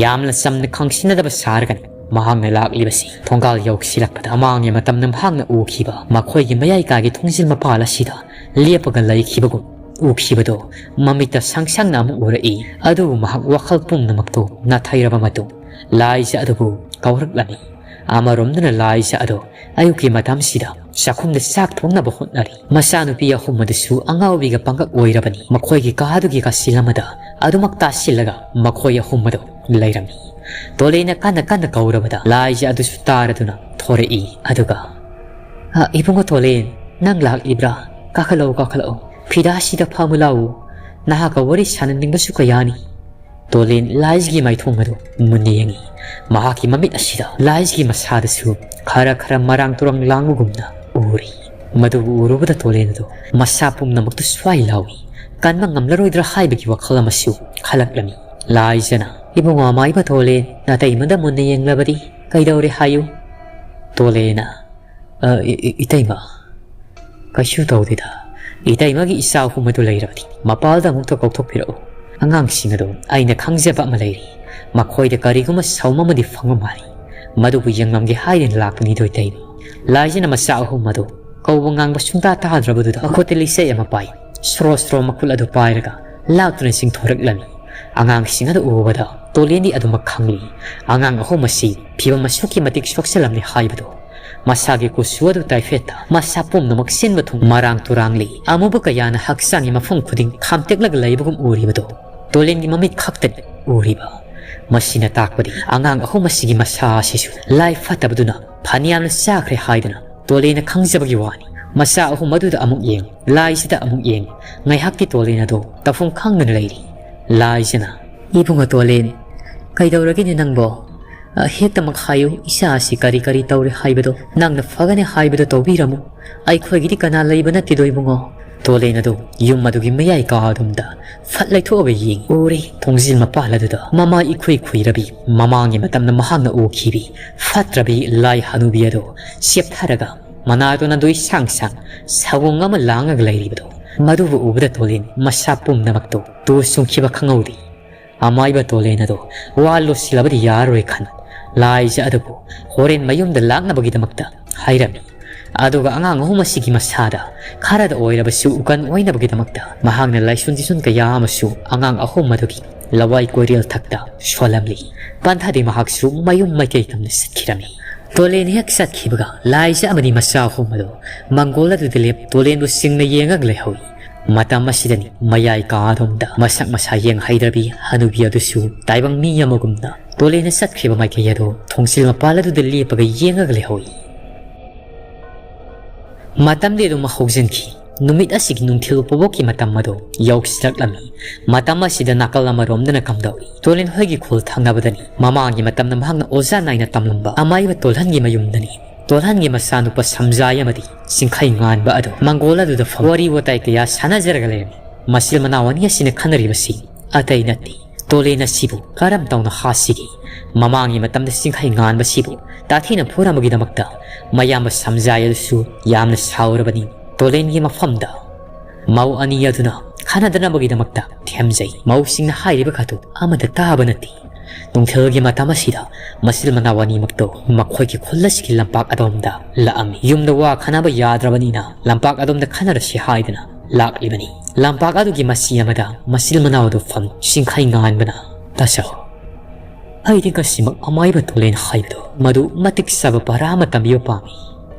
ꯌꯥꯝꯅ ꯆꯝꯅ ꯈꯪꯁꯤꯟꯅꯗꯕ ꯁꯥꯔꯒꯅꯤ ꯃꯍꯥꯛꯅ ꯂꯥꯛꯂꯤꯕꯁꯤ꯫ ꯊꯣꯡꯒꯥꯜ ꯌꯧꯁꯤꯜꯂꯛꯄꯗ ꯑꯃꯥꯡꯒꯤ ꯃꯇꯝꯗ ꯃꯍꯥꯛꯅ ꯎꯈꯤꯕ ꯃꯈꯣꯏꯒꯤ ꯃꯌꯥꯏ ꯀꯥꯒꯤ ꯊꯣꯡꯖꯤꯜ ꯃꯄꯥꯜ ꯑꯁꯤꯗ ꯂꯦꯞꯄꯒ ꯂꯩꯈꯤꯕꯒꯨꯝ ꯎꯈꯤꯕꯗꯣ ꯃꯃꯤꯠꯇ ꯁꯪ ꯁꯪꯅ ꯑꯃꯨꯛ ꯎꯔꯛꯏ꯫ ꯑꯗꯨꯕꯨ ꯃꯍꯥꯛ ꯋꯥꯈꯜ ꯄꯨꯝꯅꯃꯛꯇꯨ ꯅꯥꯊꯩꯔꯕ ꯃꯇꯨꯡ ꯂꯥꯏꯖ ꯑꯗꯨꯕꯨ ꯀꯧꯔꯛꯂꯝꯃꯤ꯫ ꯑꯃꯔꯣꯝꯗꯅ ꯂꯥꯏꯖ ꯑꯗꯣ ꯑꯌꯨꯛꯀꯤ ꯃꯇꯝꯁꯤꯗ ꯆꯥꯛꯈꯨꯝꯗ ꯆꯥꯛ ꯊꯣꯡꯅꯕ ꯍꯣꯠꯅꯔꯤ꯫ ꯃꯆꯥꯅꯨꯄꯤ ꯑꯍꯨꯝ ꯑꯗꯨꯁꯨ ꯑꯉꯥꯎꯕꯤꯒ ꯄꯪꯒꯛ ꯑꯣꯏꯔꯕꯅꯤ꯫ ꯃꯈꯣꯏꯒꯤ ꯀꯥꯗꯨꯒꯤ ꯀꯥꯆꯤꯜ ꯑꯃꯗ ꯑꯗꯨꯃꯛ ꯇꯥꯁꯤꯜꯂꯒ ꯃꯈꯣꯏ ꯑꯍꯨꯝ ꯑꯗꯨ ꯂꯩꯔꯝꯃꯤ꯫ ꯇꯣꯂꯦꯅ ꯀꯟꯅ ꯀꯟꯅ ꯀꯧꯔꯕꯗ ꯂꯥꯏꯖ ꯑꯗꯨꯁꯨ ꯇꯥꯔꯗꯨꯅ ꯊꯣꯔꯛꯏ꯫ ꯑꯗꯨꯒ, "ꯑ, ꯏꯕꯨꯡꯉꯣ ꯇꯣꯂꯦꯟ, ꯅꯪ ꯂꯥꯛꯂꯤꯕ꯭ꯔꯥ? ꯀꯥꯈꯠꯂꯛꯎ, ꯀꯥꯈꯠꯂꯛꯎ꯫ ꯐꯤꯗꯥꯁꯤꯗ ꯐꯝꯃꯨ ꯂꯥꯎ꯫ ꯅꯍꯥꯛꯀ ꯋꯥꯔꯤ ꯁꯥꯟꯅꯅꯤꯡꯕꯁꯨ ꯀꯌꯥꯅꯤ꯫" ꯇꯣꯂꯦꯟ ꯂꯥꯏꯖꯒꯤ ꯃꯥꯏꯊꯣꯡ ꯑꯗꯨ ꯃꯨꯟꯅ ꯌꯦꯡꯉꯤ꯫ ꯃꯍꯥꯛꯀꯤ ꯃꯃꯤꯠ ꯑꯁꯤꯗ ꯂꯥꯏꯖꯒꯤ ꯃꯁꯥꯗꯁꯨ ꯈꯔ ꯈꯔ ꯃꯔꯥꯡ ꯇꯨꯔꯥꯡ ꯂꯥꯡꯕꯒꯨꯝꯅ ꯎꯔꯤ꯫ ꯃꯗꯨꯕꯨ ꯎꯔꯨꯕꯗ ꯇꯣꯂꯦꯟ ꯑꯗꯨ ꯃꯁꯥ ꯄꯨꯝꯅꯃꯛꯇꯨ ꯁ꯭ꯋꯥꯏ ꯂꯥꯎꯏ꯫ ꯀꯟꯕ ꯉꯝꯂꯔꯣꯏꯗ꯭ꯔꯥ ꯍꯥꯏꯕꯒꯤ ꯋꯥꯈꯜ ꯑꯃꯁꯨ ꯈꯜꯂꯛꯂꯝꯃꯤ꯫ ꯂꯥꯏꯖꯅ, "ꯏꯕꯨꯡꯉꯣ ꯑꯃꯥꯏꯕ ꯇꯣꯂꯦꯟ, ꯅꯇꯩꯃꯗ ꯃꯨꯟꯅ ꯌꯦꯡꯂꯕꯗꯤ ꯀꯩꯗꯧꯔꯦ ꯍꯥꯏꯌꯨ?" ꯇꯣꯂꯦꯅ, "ꯑ, ꯏ-, ꯏ-, ꯏꯇꯩꯃ, ꯀꯩꯁꯨ ꯇꯧꯗꯦꯗ꯫ ꯏꯇꯩꯃꯒꯤ ꯏꯆꯥ ꯑꯍꯨꯝ ꯑꯗꯨ ꯂꯩꯔꯕꯗꯤ ꯃꯄꯥꯜꯗ ꯑꯃꯨꯛꯇ ꯀꯧꯊꯣꯛꯄꯤꯔꯛꯎ꯫ ꯑꯉꯥꯡꯁꯤꯡ ꯑꯗꯨ ꯑꯩꯅ ꯈꯪꯖꯕ ꯑꯃ ꯂꯩꯔꯤ꯫ ꯃꯈꯣꯏꯗ ꯀꯔꯤꯒꯨꯝꯕ ꯁꯥꯎꯝ ꯑꯃꯗꯤ ꯐꯪꯕ ꯃꯥꯜꯂꯤ꯫ ꯃꯗꯨꯕꯨ ꯌꯦꯡꯂꯝꯒꯦ ꯍꯥꯏꯗꯨꯅ ꯂꯥꯛꯄꯅꯤꯗꯣ ꯏꯇꯩꯃ꯫" ꯂꯥꯏꯖꯅ ꯃꯆꯥ ꯑꯍꯨꯝ ꯑꯗꯨ ꯀꯧꯕ ꯉꯥꯡꯕ ꯁꯨꯡꯇꯥ ꯇꯥꯗ꯭ꯔꯕꯗꯨꯗ ꯃꯈꯨꯠꯇ ꯂꯤꯆꯩ ꯑꯃ ꯄꯥꯏ꯫ ꯁ꯭ꯔꯣ ꯁ꯭ꯔꯣ ꯃꯈꯨꯠ ꯑꯗꯨ ꯄꯥꯏꯔꯒ ꯂꯥꯛꯇꯨꯅ ꯆꯤꯡꯊꯣꯔꯛꯂꯝꯃꯤ꯫ ꯑꯉꯥꯡꯁꯤꯡ ꯑꯗꯨ ꯎꯕꯗ ꯇꯣꯂꯦꯟꯗꯤ ꯑꯗꯨꯃꯛ ꯈꯪꯂꯤ꯫ ꯑꯉꯥꯡ ꯑꯍꯨꯝ ꯑꯁꯤ ꯐꯤꯕꯝ ꯑꯁꯨꯛꯀꯤ ꯃꯇꯤꯛ ꯁꯣꯛꯆꯜꯂꯝꯂꯦ ꯍꯥꯏꯕꯗꯨ꯫ ꯃꯁꯥꯒꯤ ꯀꯨꯆꯨ ꯑꯗꯨ ꯇꯥꯏꯐꯦꯠꯇ ꯃꯁꯥ ꯄꯨꯝꯅꯃꯛ ꯁꯤꯟꯕ ꯊꯨꯡ ꯃꯔꯥꯡ ꯇꯨꯔꯥꯡꯂꯤ꯫ ꯑꯃꯨꯕ ꯀꯌꯥꯅ ꯍꯛꯆꯥꯡꯒꯤ ꯃꯐꯝ ꯈꯨꯗꯤꯡ ꯈꯥꯝꯇꯦꯛꯂꯒ ꯂꯩꯕꯒꯨꯝ ꯎꯔꯤꯕꯗꯨ ꯇꯣꯂꯦꯟꯒꯤ ꯃꯃꯤꯠ ꯈꯛꯇꯅꯤ ꯎꯔꯤꯕ꯫ ꯃꯁꯤꯅ ꯇꯥꯛꯄꯗꯤ ꯑꯉꯥꯡ ꯑꯍꯨꯝ ꯑꯁꯤꯒꯤ ꯃꯁꯥ ꯑꯁꯤꯁꯨ ꯂꯥꯏ ꯐꯠꯇꯕꯗꯨꯅ ꯐꯅꯌꯥꯝꯅ ꯆꯥꯈ꯭ꯔꯦ ꯍꯥꯏꯗꯨꯅ ꯇꯣꯂꯦꯅ ꯈꯪꯖꯕꯒꯤ ꯋꯥꯅꯤ꯫ ꯃꯆꯥ ꯑꯍꯨꯝ ꯑꯗꯨꯗ ꯑꯃꯨꯛ ꯌꯦꯡ, ꯂꯥꯏꯁꯤꯗ ꯑꯃꯨꯛ ꯌꯦꯡ, ꯉꯥꯏꯍꯥꯛꯇꯤ ꯇꯣꯂꯦꯟ ꯑꯗꯨ ꯇꯧꯐꯝ ꯈꯪꯗꯅ ꯂꯩꯔꯤ꯫ ꯂꯥꯏꯁꯤꯅ, "ꯏꯕꯨꯡꯉꯣ ꯇꯣꯂꯦꯟ, ꯀꯩꯗꯧꯔꯒꯦꯅꯦ ꯅꯪꯕꯣ? ꯑ, ꯍꯦꯛꯇꯃꯛ ꯍꯥꯏꯌꯨ, ꯏꯆꯥ ꯑꯁꯤ ꯀꯔꯤ ꯀꯔꯤ ꯇꯧꯔꯦ ꯍꯥꯏꯕꯗꯣ꯫ ꯅꯪꯅ ꯐꯒꯅꯤ ꯍꯥꯏꯕꯗꯣ ꯇꯧꯕꯤꯔꯝꯃꯨ꯫ ꯑꯩꯈꯣꯏꯒꯤꯗꯤ ꯀꯅꯥ ꯂꯩꯕ ꯅꯠꯇꯦꯗꯣ ꯏꯕꯨꯡꯉꯣ꯫" ꯇꯣꯂꯦꯟ ꯑꯗꯨ ꯌꯨꯝ ꯑꯗꯨꯒꯤ ꯃꯌꯥꯏ ꯀꯥ ꯑꯗꯨꯝꯗ ꯐꯠ ꯂꯩꯊꯣꯛꯑꯒ ꯌꯦꯡ ꯎꯔꯦ꯫ ꯊꯣꯡꯖꯤꯜ ꯃꯄꯥꯜ ꯑꯗꯨꯗ ꯃꯃꯥ ꯏꯈꯨꯏ ꯈꯨꯏꯔꯕꯤ, ꯃꯃꯥꯡꯒꯤ ꯃꯇꯝꯗ ꯃꯍꯥꯛꯅ ꯎꯈꯤꯕꯤ ꯐꯠꯇ꯭ꯔꯕꯤ ꯂꯥꯏ ꯍꯅꯨꯕꯤ ꯑꯗꯨ ꯆꯦꯞꯊꯔꯒ ꯃꯅꯥꯗꯨꯅ ꯗꯨꯏ ꯁꯥꯡ ꯁꯥꯡ ꯁꯥꯒꯣꯡ ꯑꯃ ꯂꯥꯡꯉꯒ ꯂꯩꯔꯤꯕꯗꯨ ꯃꯗꯨꯕꯨ ꯎꯕꯗ ꯇꯣꯂꯦꯟ ꯃꯁꯥ ꯄꯨꯝꯅꯃꯛꯇꯨ ꯇꯨ ꯆꯨꯡꯈꯤꯕ ꯈꯪꯍꯧꯗꯦ꯫ ꯑꯃꯥꯏꯕ ꯇꯣꯂꯦꯟ ꯑꯗꯨ ꯋꯥ ꯂꯣꯠꯁꯤꯜꯂꯕꯗꯤ ꯌꯥꯔꯔꯣꯏ ꯈꯟ, ꯂꯥꯏꯖ ꯑꯗꯨꯕꯨ ꯍꯣꯔꯦꯟ ꯃꯌꯨꯝꯗ ꯂꯥꯛꯅꯕꯒꯤꯗꯃꯛꯇ ꯍꯥꯏꯔꯝꯃꯤ꯫ ꯑꯗꯨꯒ ꯑꯉꯥꯡ ꯑꯍꯨꯝ ꯑꯁꯤꯒꯤ ꯃꯁꯥꯗ ꯈꯔꯗ ꯑꯣꯏꯔꯕꯁꯨ ꯎꯀꯟ ꯑꯣꯏꯅꯕꯒꯤꯗꯃꯛꯇ ꯃꯍꯥꯛꯅ ꯂꯥꯏꯁꯣꯟ ꯇꯤꯁꯣꯟ ꯀꯌꯥ ꯑꯃꯁꯨ ꯑꯉꯥꯡ ꯑꯍꯨꯝ ꯑꯗꯨꯒꯤ ꯂꯋꯥꯏ ꯀꯣꯏꯔꯦꯜ ꯊꯛꯇ ꯁꯣꯜꯂꯝꯂꯤ꯫ ꯄꯟꯊꯥꯗꯤ ꯃꯍꯥꯛꯁꯨ ꯃꯌꯨꯝ ꯃꯥꯏꯀꯩ ꯇꯝꯅ ꯆꯠꯈꯤꯔꯝꯃꯤ꯫ ꯇꯣꯂꯦꯟ ꯍꯦꯛ ꯆꯠꯈꯤꯕꯒ ꯂꯥꯏꯖ ꯑꯃꯗꯤ ꯃꯆꯥ ꯑꯍꯨꯝ ꯑꯗꯨ ꯃꯪꯒꯣꯜ ꯑꯗꯨꯗ ꯂꯦꯞ ꯇꯣꯂꯦꯟꯕꯨ ꯁꯤꯡꯅ ꯌꯦꯡꯉꯒ ꯂꯩꯍꯧꯏ꯫ ꯃꯇꯝ ꯑꯁꯤꯗꯅꯤ ꯃꯌꯥꯏ ꯀꯥ ꯑꯗꯣꯝꯗ ꯃꯁꯛ ꯃꯁꯥ ꯌꯦꯡ ꯍꯩꯗ꯭ꯔꯕꯤ ꯍꯅꯨꯕꯤ ꯑꯗꯨꯁꯨ ꯇꯥꯏꯕꯪ ꯃꯤ ꯑꯃꯒꯨꯝꯅ ꯇꯣꯂꯦꯟꯅ ꯆꯠꯈ꯭ꯔꯤꯕ ꯃꯥꯏꯀꯩ ꯑꯗꯨ ꯊꯣꯡꯖꯤꯜ ꯃꯄꯥꯜ ꯑꯗꯨꯗ ꯂꯦꯞꯄꯒ ꯌꯦꯡꯉꯒ ꯂꯩꯍꯧꯏ꯫ ꯃꯇꯝꯗꯤ ꯑꯗꯨꯝ ꯍꯧꯖꯤꯟꯈꯤ꯫ ꯅꯨꯃꯤꯠ ꯑꯁꯤꯒꯤ ꯅꯨꯡꯊꯤꯜ ꯄꯣꯕꯣꯛꯀꯤ ꯃꯇꯝ ꯑꯗꯨ ꯌꯧꯁꯤꯜꯂꯛꯂꯝꯃꯤ꯫ ꯃꯇꯝ ꯑꯁꯤꯗ ꯅꯥꯀꯜ ꯑꯃꯔꯣꯝꯗꯅ ꯀꯝꯗꯧꯏ? ꯇꯣꯂꯦꯟ ꯍꯣꯏꯒꯤ ꯈꯨꯜ ꯊꯪꯅꯕꯗꯅꯤ꯫ ꯃꯃꯥꯡꯒꯤ ꯃꯇꯝꯗ ꯃꯍꯥꯛꯅ ꯑꯣꯖꯥ ꯅꯥꯏꯅ ꯇꯝꯂꯝꯕ ꯑꯃꯥꯏꯕ ꯇꯣꯜꯍꯟꯒꯤ ꯃꯌꯨꯝꯗꯅꯤ꯫ ꯇꯣꯜꯍꯟꯒꯤ ꯃꯆꯥꯅꯨꯄꯥ ꯁꯝꯖꯥꯏ ꯑꯃꯗꯤ ꯆꯤꯡꯈꯩ ꯉꯥꯟꯕ ꯑꯗꯨ ꯃꯪꯒꯣꯜ ꯑꯗꯨꯗ ꯐꯝ ꯋꯥꯔꯤ ꯋꯥꯇꯥꯏ ꯀꯌꯥ ꯁꯥꯟꯅꯖꯔꯒ ꯂꯩꯔꯝꯃꯤ꯫ ꯃꯆꯤꯜ ꯃꯅꯥꯎ ꯑꯅꯤ ꯑꯁꯤꯅ ꯈꯟꯅꯔꯤꯕꯁꯤ ꯑꯇꯩ ꯅꯠꯇꯦ꯫ ꯇꯣꯂꯦꯟ ꯑꯁꯤꯕꯨ ꯀꯔꯝ ꯇꯧꯅ ꯍꯥꯠꯁꯤꯒꯦ? ꯃꯃꯥꯡꯒꯤ ꯃꯇꯝꯗ ꯆꯤꯡꯈꯩ ꯉꯥꯟꯕꯁꯤꯕꯨ ꯇꯥꯊꯤꯅ ꯐꯨꯔꯝꯕꯒꯤꯗꯃꯛꯇ ꯃꯌꯥꯝꯕ ꯁꯝꯖꯥꯏ ꯑꯗꯨꯁꯨ ꯌꯥꯝꯅ ꯁꯥꯎꯔꯕꯅꯤ꯫ ꯇꯣꯂꯦꯟꯒꯤ ꯃꯐꯝꯗ ꯃꯧ ꯑꯅꯤ ꯑꯗꯨꯅ ꯈꯟꯅꯗꯅꯕꯒꯤꯗꯃꯛꯇ ꯊꯦꯝꯖꯩ꯫ ꯃꯧꯁꯤꯡꯅ ꯍꯥꯏꯔꯤꯕ ꯀꯥꯗꯨ ꯑꯃꯗ ꯇꯥꯕ ꯅꯠꯇꯦ꯫ ꯅꯨꯡꯊꯤꯜꯒꯤ ꯃꯇꯝ ꯑꯁꯤꯗ ꯃꯆꯤꯜ ꯃꯅꯥꯎ ꯑꯅꯤꯃꯛꯇꯣ ꯃꯈꯣꯏꯒꯤ ꯈꯨꯜ ꯑꯁꯤꯒꯤ ꯂꯝꯄꯥꯛ ꯑꯗꯣꯝꯗ ꯂꯥꯛꯑꯝꯃꯤ꯫ ꯌꯨꯝꯗ ꯋꯥ ꯈꯟꯅꯕ ꯌꯥꯗ꯭ꯔꯕꯅꯤꯅ ꯂꯝꯄꯥꯛ ꯑꯗꯣꯝꯗ ꯈꯟꯅꯔꯁꯤ ꯍꯥꯏꯗꯨꯅ ꯂꯥꯛꯂꯤꯕꯅꯤ꯫ ꯂꯝꯄꯥꯛ ꯑꯗꯨꯒꯤ ꯃꯆꯤ ꯑꯃꯗ ꯃꯆꯤꯜ ꯃꯅꯥꯎ ꯑꯗꯨ ꯐꯝ ꯆꯤꯡꯈꯩ ꯉꯥꯟꯕꯅ, "ꯇꯥꯆꯧ, ꯑꯩꯗꯤ ꯉꯁꯤꯃꯛ ꯑꯃꯥꯏꯕ ꯇꯣꯂꯦꯟ ꯍꯥꯏꯕꯗꯣ ꯃꯗꯨ ꯃꯇꯤꯛ ꯆꯥꯕ ꯄꯔꯥ ꯑꯃ ꯇꯝꯕꯤꯕ ꯄꯥꯝꯃꯤ꯫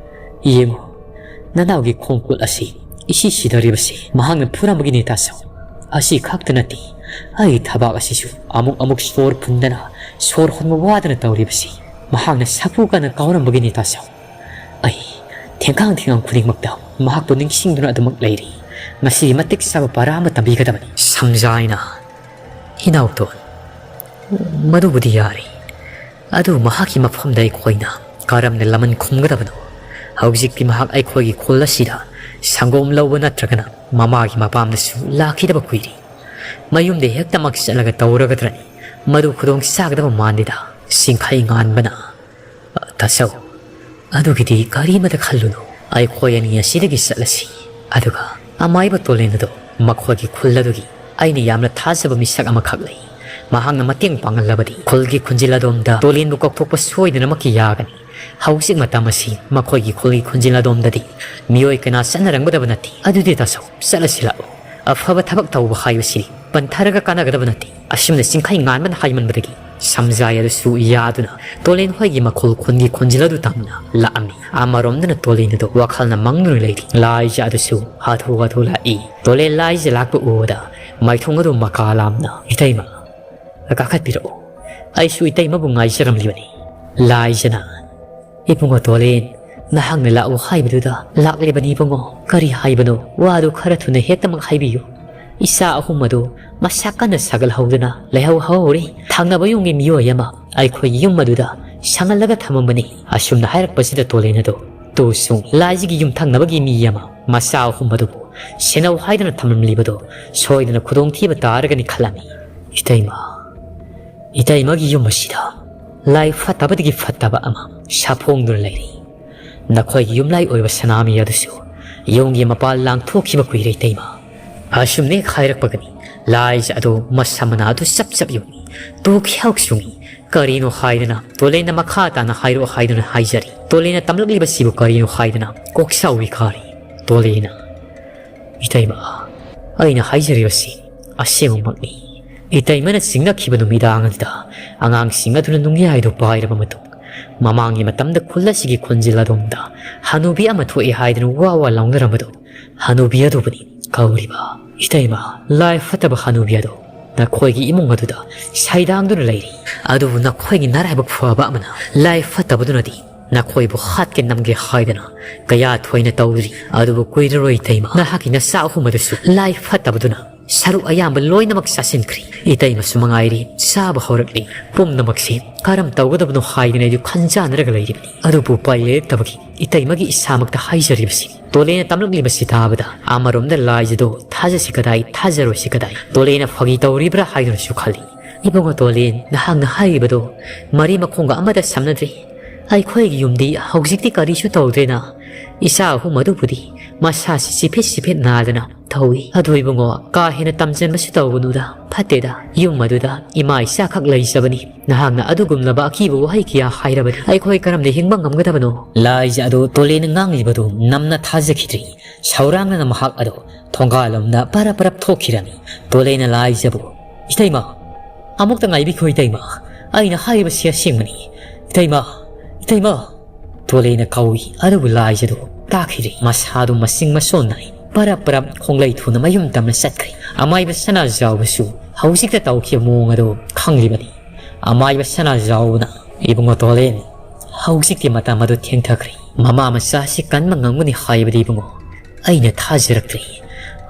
ꯌꯦꯡꯉꯨ, ꯅꯅꯥꯎꯒꯤ ꯈꯣꯡꯀꯨꯠ ꯑꯁꯤ ꯏꯁꯤ ꯁꯤꯗꯧꯔꯤꯕꯁꯤ ꯃꯍꯥꯛꯅ ꯐꯨꯔꯝꯕꯒꯤꯅꯦ ꯇꯥꯆꯧ꯫ ꯑꯁꯤ ꯈꯛꯇ ꯅꯠꯇꯦ, ꯑꯩꯒꯤ ꯊꯕꯥꯛ ꯑꯁꯤꯁꯨ ꯑꯃꯨꯛ ꯑꯃꯨꯛ ꯁꯣꯔ ꯐꯨꯟꯗꯅ, ꯁꯣꯔ ꯍꯣꯟꯕ ꯋꯥꯗꯅ ꯇꯧꯔꯤꯕꯁꯤ ꯃꯍꯥꯛꯅ ꯁꯥꯐꯨ ꯀꯟꯅ ꯀꯥꯎꯔꯝꯕꯒꯤꯅꯦ ꯇꯥꯆꯧ꯫ ꯑꯩ ꯊꯦꯡꯈꯥꯡ ꯊꯦꯡꯈꯥꯡ ꯈꯨꯗꯤꯡꯃꯛꯇ ꯃꯍꯥꯛꯄꯨ ꯅꯤꯡꯁꯤꯡꯗꯨꯅ ꯑꯗꯨꯃꯛ ꯂꯩꯔꯤ꯫ ꯃꯁꯤꯒꯤ ꯃꯇꯤꯛ ꯆꯥꯕ ꯄꯔꯥ ꯑꯃ ꯇꯝꯕꯤꯒꯗꯕꯅꯤ꯫" ꯁꯝꯖꯥꯏꯅ, "ꯏꯅꯥꯎꯇꯣꯟ, ꯃꯗꯨꯕꯨꯗꯤ ꯌꯥꯔꯤ꯫ ꯑꯗꯨ ꯃꯍꯥꯛꯀꯤ ꯃꯐꯝꯗ ꯑꯩꯈꯣꯏꯅ ꯀꯔꯝꯅ ꯂꯃꯟ ꯈꯨꯝꯒꯗꯕꯅꯣ? ꯍꯧꯖꯤꯛꯇꯤ ꯃꯍꯥꯛ ꯑꯩꯈꯣꯏꯒꯤ ꯈꯨꯜ ꯑꯁꯤꯗ ꯁꯪꯒꯣꯝ ꯂꯧꯕ ꯅꯠꯇ꯭ꯔꯒꯅ ꯃꯃꯥꯒꯤ ꯃꯄꯥꯝꯗꯁꯨ ꯂꯥꯛꯈꯤꯗꯕ ꯀꯨꯏꯔꯦ꯫ ꯃꯌꯨꯝꯗ ꯍꯦꯛꯇꯃꯛ ꯆꯠꯂꯒ ꯇꯧꯔꯒꯗ꯭ꯔꯅꯤ? ꯃꯗꯨ ꯈꯨꯗꯣꯡ ꯆꯥꯒꯗꯕ ꯃꯥꯟꯗꯦꯗ꯫" ꯆꯤꯡꯈꯩ ꯉꯥꯟꯕꯅ, "ꯇꯥꯆꯧ, ꯑꯗꯨꯒꯤꯗꯤ ꯀꯔꯤꯃꯇ ꯈꯜꯂꯨꯅꯨ꯫ ꯑꯩꯈꯣꯏ ꯑꯅꯤ ꯑꯁꯤꯗꯒꯤ ꯆꯠꯂꯁꯤ꯫ ꯑꯗꯨꯒ ꯑꯃꯥꯏꯕ ꯇꯣꯂꯦꯟ ꯑꯗꯣ ꯃꯈꯣꯏꯒꯤ ꯈꯨꯜ ꯑꯗꯨꯒꯤ ꯑꯩꯅ ꯌꯥꯝꯅ ꯊꯥꯖꯕ ꯃꯤꯁꯛ ꯑꯃꯈꯛ ꯂꯩ꯫ ꯃꯍꯥꯛꯅ ꯃꯇꯦꯡ ꯄꯥꯡꯍꯜꯂꯕꯗꯤ ꯈꯨꯜꯒꯤ ꯈꯨꯟꯖꯤꯜ ꯑꯗꯣꯝꯗ ꯇꯣꯂꯦꯟꯕꯨ ꯀꯧꯊꯣꯛꯄ ꯁꯣꯏꯗꯅꯃꯛꯀꯤ ꯌꯥꯒꯅꯤ꯫ ꯍꯧꯖꯤꯛ ꯃꯇꯝ ꯑꯁꯤ ꯃꯈꯣꯏꯒꯤ ꯈꯨꯜꯒꯤ ꯈꯨꯟꯖꯤꯜ ꯑꯗꯣꯝꯗꯗꯤ ꯃꯤꯑꯣꯏ ꯀꯅꯥ ꯆꯠꯅꯔꯝꯒꯗꯕ ꯅꯠꯇꯦ꯫ ꯑꯗꯨꯗꯤ ꯇꯥꯆꯧ, ꯆꯠꯂꯁꯤ ꯂꯥꯛꯑꯣ꯫ ꯑꯐꯕ ꯊꯕꯛ ꯇꯧꯕ ꯍꯥꯏꯕꯁꯤ ꯄꯟꯊꯔꯒ ꯀꯥꯟꯅꯒꯗꯕ ꯅꯠꯇꯦ꯫ ꯑꯁꯨꯝꯅ ꯆꯤꯡꯈꯩ ꯉꯥꯟꯕꯅ ꯍꯥꯏꯃꯟꯕꯗꯒꯤ ꯁꯝꯖꯥꯏ ꯑꯗꯨꯁꯨ ꯌꯥꯗꯨꯅ ꯇꯣꯂꯦꯟ ꯍꯣꯏꯒꯤ ꯃꯈꯣꯜ ꯈꯨꯟꯒꯤ ꯈꯨꯟꯖꯤꯜ ꯑꯗꯨ ꯇꯝꯅ ꯂꯥꯛꯑꯝꯃꯤ꯫ ꯑꯃꯔꯣꯝꯗꯅ ꯇꯣꯂꯦꯟ ꯑꯗꯨ ꯋꯥꯈꯜꯅ ꯃꯪꯗꯨꯅ ꯂꯩꯔꯤ꯫ ꯂꯥꯏꯖ ꯑꯗꯨꯁꯨ ꯍꯥꯊꯨ ꯍꯥꯊꯨ ꯂꯥꯛꯏ꯫ ꯇꯣꯂꯦꯟ ꯂꯥꯏꯖ ꯂꯥꯛꯄ ꯎꯕꯗ ꯃꯥꯏꯊꯣꯡ ꯑꯗꯨ ꯃꯀꯥ ꯂꯥꯝꯅ, "ꯏꯇꯩꯃ, ꯀꯥꯈꯠꯄꯤꯔꯛꯎ꯫ ꯑꯩꯁꯨ ꯏꯇꯩꯃꯕꯨ ꯉꯥꯏꯖꯔꯝꯂꯤꯕꯅꯤ꯫" ꯂꯥꯏꯖꯅ, "ꯏꯕꯨꯡꯉꯣ ꯇꯣꯂꯦꯟ, ꯅꯍꯥꯛꯅ ꯂꯥꯛꯎ ꯍꯥꯏꯕꯗꯨꯗ ꯂꯥꯛꯂꯤꯕꯅꯤ ꯏꯕꯨꯡꯉꯣ꯫ ꯀꯔꯤ ꯍꯥꯏꯕꯅꯣ? ꯋꯥꯗꯨ ꯈꯔ ꯊꯨꯅ ꯍꯦꯛꯇꯃꯛ ꯍꯥꯏꯕꯤꯌꯨ꯫ ꯏꯆꯥ ꯑꯍꯨꯝ ꯑꯗꯨ ꯃꯁꯥ ꯀꯟꯅ ꯁꯥꯒꯠꯍꯧꯗꯨꯅ ꯂꯩꯍꯧꯍꯧꯔꯦ꯫ ꯊꯪꯅꯕ ꯌꯨꯝꯒꯤ ꯃꯤꯑꯣꯏ ꯑꯃ ꯑꯩꯈꯣꯏꯒꯤ ꯌꯨꯝ ꯑꯗꯨꯗ ꯁꯪꯍꯜꯂꯒ ꯊꯝꯃꯝꯕꯅꯤ꯫" ꯑꯁꯨꯝꯅ ꯍꯥꯏꯔꯛꯄꯁꯤꯗ ꯇꯣꯂꯦꯟ ꯑꯗꯨ, "ꯇꯨ ꯁꯨꯡ, ꯂꯥꯏꯖꯒꯤ ꯌꯨꯝꯊꯪꯅꯕꯒꯤ ꯃꯤ ꯑꯃ ꯃꯆꯥ ꯑꯍꯨꯝ ꯑꯗꯨꯕꯨ ꯁꯦꯟꯅꯧ ꯍꯥꯏꯗꯨꯅ ꯊꯝꯂꯝꯂꯤꯕꯗꯣ ꯁꯣꯏꯗꯅ ꯈꯨꯗꯣꯡꯊꯤꯕ ꯇꯥꯔꯒꯅꯤ ꯈꯜꯂꯝꯃꯤ꯫ ꯏꯇꯩꯃ, ꯏꯇꯩꯃꯒꯤ ꯌꯨꯝ ꯑꯁꯤꯗ ꯂꯥꯏ ꯐꯠꯇꯕꯗꯒꯤ ꯐꯠꯇꯕ ꯑꯃ ꯁꯥꯐꯣꯡꯗꯨꯅ ꯂꯩꯔꯤ꯫ ꯅꯈꯣꯏꯒꯤ ꯌꯨꯝꯂꯥꯏ ꯑꯣꯏꯕ ꯁꯅꯥꯃꯤ ꯑꯗꯨꯁꯨ ꯌꯨꯝꯒꯤ ꯃꯄꯥꯜ ꯂꯥꯡꯊꯣꯛꯈꯤꯕ ꯀꯨꯏꯔꯦ ꯏꯇꯩꯃ꯫" ꯑꯁꯨꯝꯅ ꯍꯦꯛ ꯍꯥꯏꯔꯛꯄꯒꯅꯤ ꯂꯥꯏꯖ ꯑꯗꯨ ꯃꯁꯝ ꯃꯅꯥ ꯑꯗꯨ ꯆꯞ ꯆꯞ ꯌꯨꯡꯏ꯫ ꯇꯨ ꯈ꯭ꯌꯥꯎ ꯆꯨꯡꯏ꯫ ꯀꯔꯤꯅꯣ ꯍꯥꯏꯗꯅ ꯇꯣꯂꯦꯟꯅ ꯃꯈꯥ ꯇꯥꯅ ꯍꯥꯏꯔꯛꯑꯣ ꯍꯥꯏꯗꯨꯅ ꯍꯥꯏꯖꯔꯤ꯫ ꯇꯣꯂꯦꯟꯅ ꯇꯝꯂꯛꯂꯤꯕꯁꯤꯕꯨ ꯀꯔꯤꯅꯣ ꯍꯥꯏꯗꯅ ꯀꯣꯛ ꯁꯥꯎꯏ ꯈꯥꯔꯤ꯫ ꯇꯣꯂꯦꯟꯅ, "ꯏꯇꯩꯃ, ꯑꯩꯅ ꯍꯥꯏꯖꯔꯤꯕꯁꯤ ꯑꯁꯦꯡꯕꯃꯛꯅꯤ꯫" ꯏꯇꯩꯃꯅ ꯆꯤꯡꯅꯈꯤꯕ ꯅꯨꯃꯤꯗꯥꯡ ꯑꯗꯨꯗ ꯑꯉꯥꯡꯁꯤꯡ ꯑꯗꯨꯅ ꯅꯨꯡꯌꯥꯏꯗꯨ ꯄꯥꯏꯔꯕ ꯃꯇꯨꯡ, ꯃꯃꯥꯡꯒꯤ ꯃꯇꯝꯗ ꯈꯨꯜ ꯑꯁꯤꯒꯤ ꯈꯨꯟꯖꯤꯜ ꯑꯗꯣꯝꯗ ꯍꯅꯨꯕꯤ ꯑꯃ ꯊꯣꯛꯑꯦ ꯍꯥꯏꯗꯨꯅ ꯋꯥ ꯋꯥ ꯂꯥꯎꯅꯔꯝꯕꯗꯣ, ꯍꯅꯨꯕꯤ ꯑꯗꯨꯕꯨꯅꯤ ꯀꯧꯔꯤꯕ꯫ ꯏꯇꯩꯃ, ꯂꯥꯏ ꯐꯠꯇꯕ ꯍꯅꯨꯕꯤ ꯑꯗꯣ ꯅꯈꯣꯏꯒꯤ ꯏꯃꯨꯡ ꯑꯗꯨꯗ ꯁꯩꯗꯥꯡꯗꯨꯅ ꯂꯩꯔꯤ꯫ ꯑꯗꯨꯕꯨ ꯅꯈꯣꯏꯒꯤ ꯅꯔꯥꯏꯕꯛ ꯐꯕ ꯑꯃꯅ ꯂꯥꯏ ꯐꯠꯇꯕꯗꯨꯅꯗꯤ ꯅꯈꯣꯏꯕꯨ ꯍꯥꯠꯀꯦ ꯅꯝꯒꯦ ꯍꯥꯏꯗꯅ ꯀꯌꯥ ꯊꯣꯏꯅ ꯇꯧꯗ꯭ꯔꯤ꯫ ꯑꯗꯨꯕꯨ ꯀꯨꯏꯔꯔꯣꯏ ꯏꯇꯩꯃ, ꯅꯍꯥꯛꯀꯤ ꯅꯆꯥ ꯑꯍꯨꯝ ꯑꯗꯨꯁꯨ ꯂꯥꯏ ꯐꯠꯇꯕꯗꯨꯅ ꯁꯔꯨꯛ ꯑꯌꯥꯝꯕ ꯂꯣꯏꯅꯃꯛ ꯆꯥꯁꯤꯟꯈ꯭ꯔꯤ꯫ ꯏꯇꯩꯃꯁꯨ ꯃꯉꯥꯏꯔꯤ, ꯆꯥꯕ ꯍꯧꯔꯛꯂꯤ꯫ ꯄꯨꯝꯅꯃꯛꯁꯤ ꯀꯔꯝ ꯇꯧꯒꯗꯕꯅꯣ ꯍꯥꯏꯗꯅ ꯑꯩꯗꯨ ꯈꯟꯖꯥꯟꯅꯔꯒ ꯂꯩꯔꯤꯕꯅꯤ꯫ ꯑꯗꯨꯕꯨ ꯎꯄꯥꯏ ꯂꯩꯔꯛꯇꯕꯒꯤ ꯏꯇꯩꯃꯒꯤ ꯏꯁꯥꯃꯛꯇ ꯍꯥꯏꯖꯔꯤꯕꯁꯤ꯫ ꯇꯣꯂꯦꯅ ꯇꯝꯂꯛꯂꯤꯕꯁꯤ ꯇꯥꯕꯗ ꯑꯃꯔꯣꯝꯗ ꯂꯥꯏꯖꯗꯣ ꯊꯥꯖꯁꯤ ꯀꯗꯥꯏ, ꯊꯥꯖꯔꯣꯏꯁꯤ ꯀꯗꯥꯏ, ꯇꯣꯂꯦꯅ ꯐꯥꯒꯤ ꯇꯧꯔꯤꯕ꯭ꯔꯥ ꯍꯥꯏꯗꯨꯅꯁꯨ ꯈꯜꯂꯤ꯫ "ꯏꯕꯨꯡꯉꯣ ꯇꯣꯂꯦꯟ, ꯅꯍꯥꯛꯅ ꯍꯥꯏꯔꯤꯕꯗꯣ ꯃꯔꯤ ꯃꯈꯣꯡꯒ ꯑꯃꯠꯇ ꯁꯝꯅꯗ꯭ꯔꯦ꯫ ꯑꯩꯈꯣꯏꯒꯤ ꯌꯨꯝꯗꯤ ꯍꯧꯖꯤꯛꯇꯤ ꯀꯔꯤꯁꯨ ꯇꯧꯗ꯭ꯔꯦꯅ꯫ ꯏꯆꯥ ꯑꯍꯨꯝ ꯑꯗꯨꯕꯨꯗꯤ ꯃꯁꯥꯁꯤ ꯆꯤꯐꯦꯠ ꯆꯤꯐꯦꯠ ꯅꯥꯗꯅ ꯊꯧꯏ꯫ ꯑꯗꯨ ꯏꯕꯨꯡꯉꯣ, ꯀꯥ ꯍꯦꯟꯅ ꯇꯝꯖꯟꯕꯁꯨ ꯇꯧꯒꯅꯨꯗ, ꯐꯠꯇꯦꯗ꯫ ꯌꯨꯝ ꯑꯗꯨꯗ ꯏꯃꯥ ꯏꯆꯥꯈꯛ ꯂꯩꯖꯕꯅꯤ꯫ ꯅꯍꯥꯛꯅ ꯑꯗꯨꯒꯨꯝꯂꯕ ꯑꯀꯤꯕ ꯋꯥꯍꯩ ꯀꯌꯥ ꯍꯥꯏꯔꯕꯗꯤ ꯑꯩꯈꯣꯏ ꯀꯔꯝꯅ ꯍꯤꯡꯕ ꯉꯝꯒꯗꯕꯅꯣ? ꯂꯥꯏꯖ ꯑꯗꯨ ꯇꯣꯂꯦꯅ ꯉꯥꯡꯂꯤꯕꯗꯨ ꯅꯝꯅ ꯊꯥꯖꯈꯤꯗ꯭ꯔꯤ꯫ ꯁꯧꯔꯥꯡꯅꯅ ꯃꯍꯥꯛ ꯑꯗꯨ ꯊꯣꯡꯒꯥꯜꯂꯣꯝꯗ ꯄꯔꯞ ꯄꯔꯞ ꯊꯣꯛꯈꯤꯔꯝꯃꯤ꯫ ꯇꯣꯂꯦꯅ ꯂꯥꯏꯖꯕꯨ, "ꯏꯇꯩꯃ, ꯑꯃꯨꯛꯇ ꯉꯥꯏꯕꯤꯈꯣ ꯏꯇꯩꯃ, ꯑꯩꯅ ꯍꯥꯏꯔꯤꯕꯁꯤ ꯑꯁꯦꯡꯕꯅꯤ꯫ ꯏꯇꯩꯃ, ꯏꯇꯩꯃ!" ꯇꯣꯂꯦꯅ ꯀꯧꯏ, ꯑꯗꯨꯕꯨ ꯂꯥꯏꯖꯗꯨ ꯇꯥꯈꯤꯗ꯭ꯔꯦ꯫ ꯃꯁꯥꯗꯨ ꯃꯁꯤꯡ ꯃꯁꯣꯟꯅꯩ꯫ ꯄꯔꯞ ꯄꯔꯞ ꯈꯣꯡꯂꯩ ꯊꯨꯅ ꯃꯌꯨꯝ ꯇꯝꯅ ꯆꯠꯈ꯭ꯔꯦ꯫ ꯑꯃꯥꯏꯕ ꯁꯅꯥꯖꯥꯎꯕꯁꯨ ꯍꯧꯖꯤꯛꯇ ꯇꯧꯈꯤꯕ ꯃꯑꯣꯡ ꯑꯗꯨ ꯈꯪꯂꯤꯕꯅꯤ꯫ ꯑꯃꯥꯏꯕ ꯁꯅꯥꯖꯥꯎꯕꯅ, "ꯏꯕꯨꯡꯉꯣ ꯇꯣꯂꯦꯟ, ꯍꯧꯖꯤꯛꯇꯤ ꯃꯇꯝ ꯑꯗꯨ ꯊꯦꯡꯊꯈ꯭ꯔꯦ꯫ ꯃꯃꯥ ꯃꯆꯥ ꯑꯁꯤ ꯀꯟꯕ ꯉꯝꯒꯅꯤ ꯍꯥꯏꯕꯗꯤ ꯏꯕꯨꯡꯉꯣ ꯑꯩꯅ ꯊꯥꯖꯔꯛꯇ꯭ꯔꯦ꯫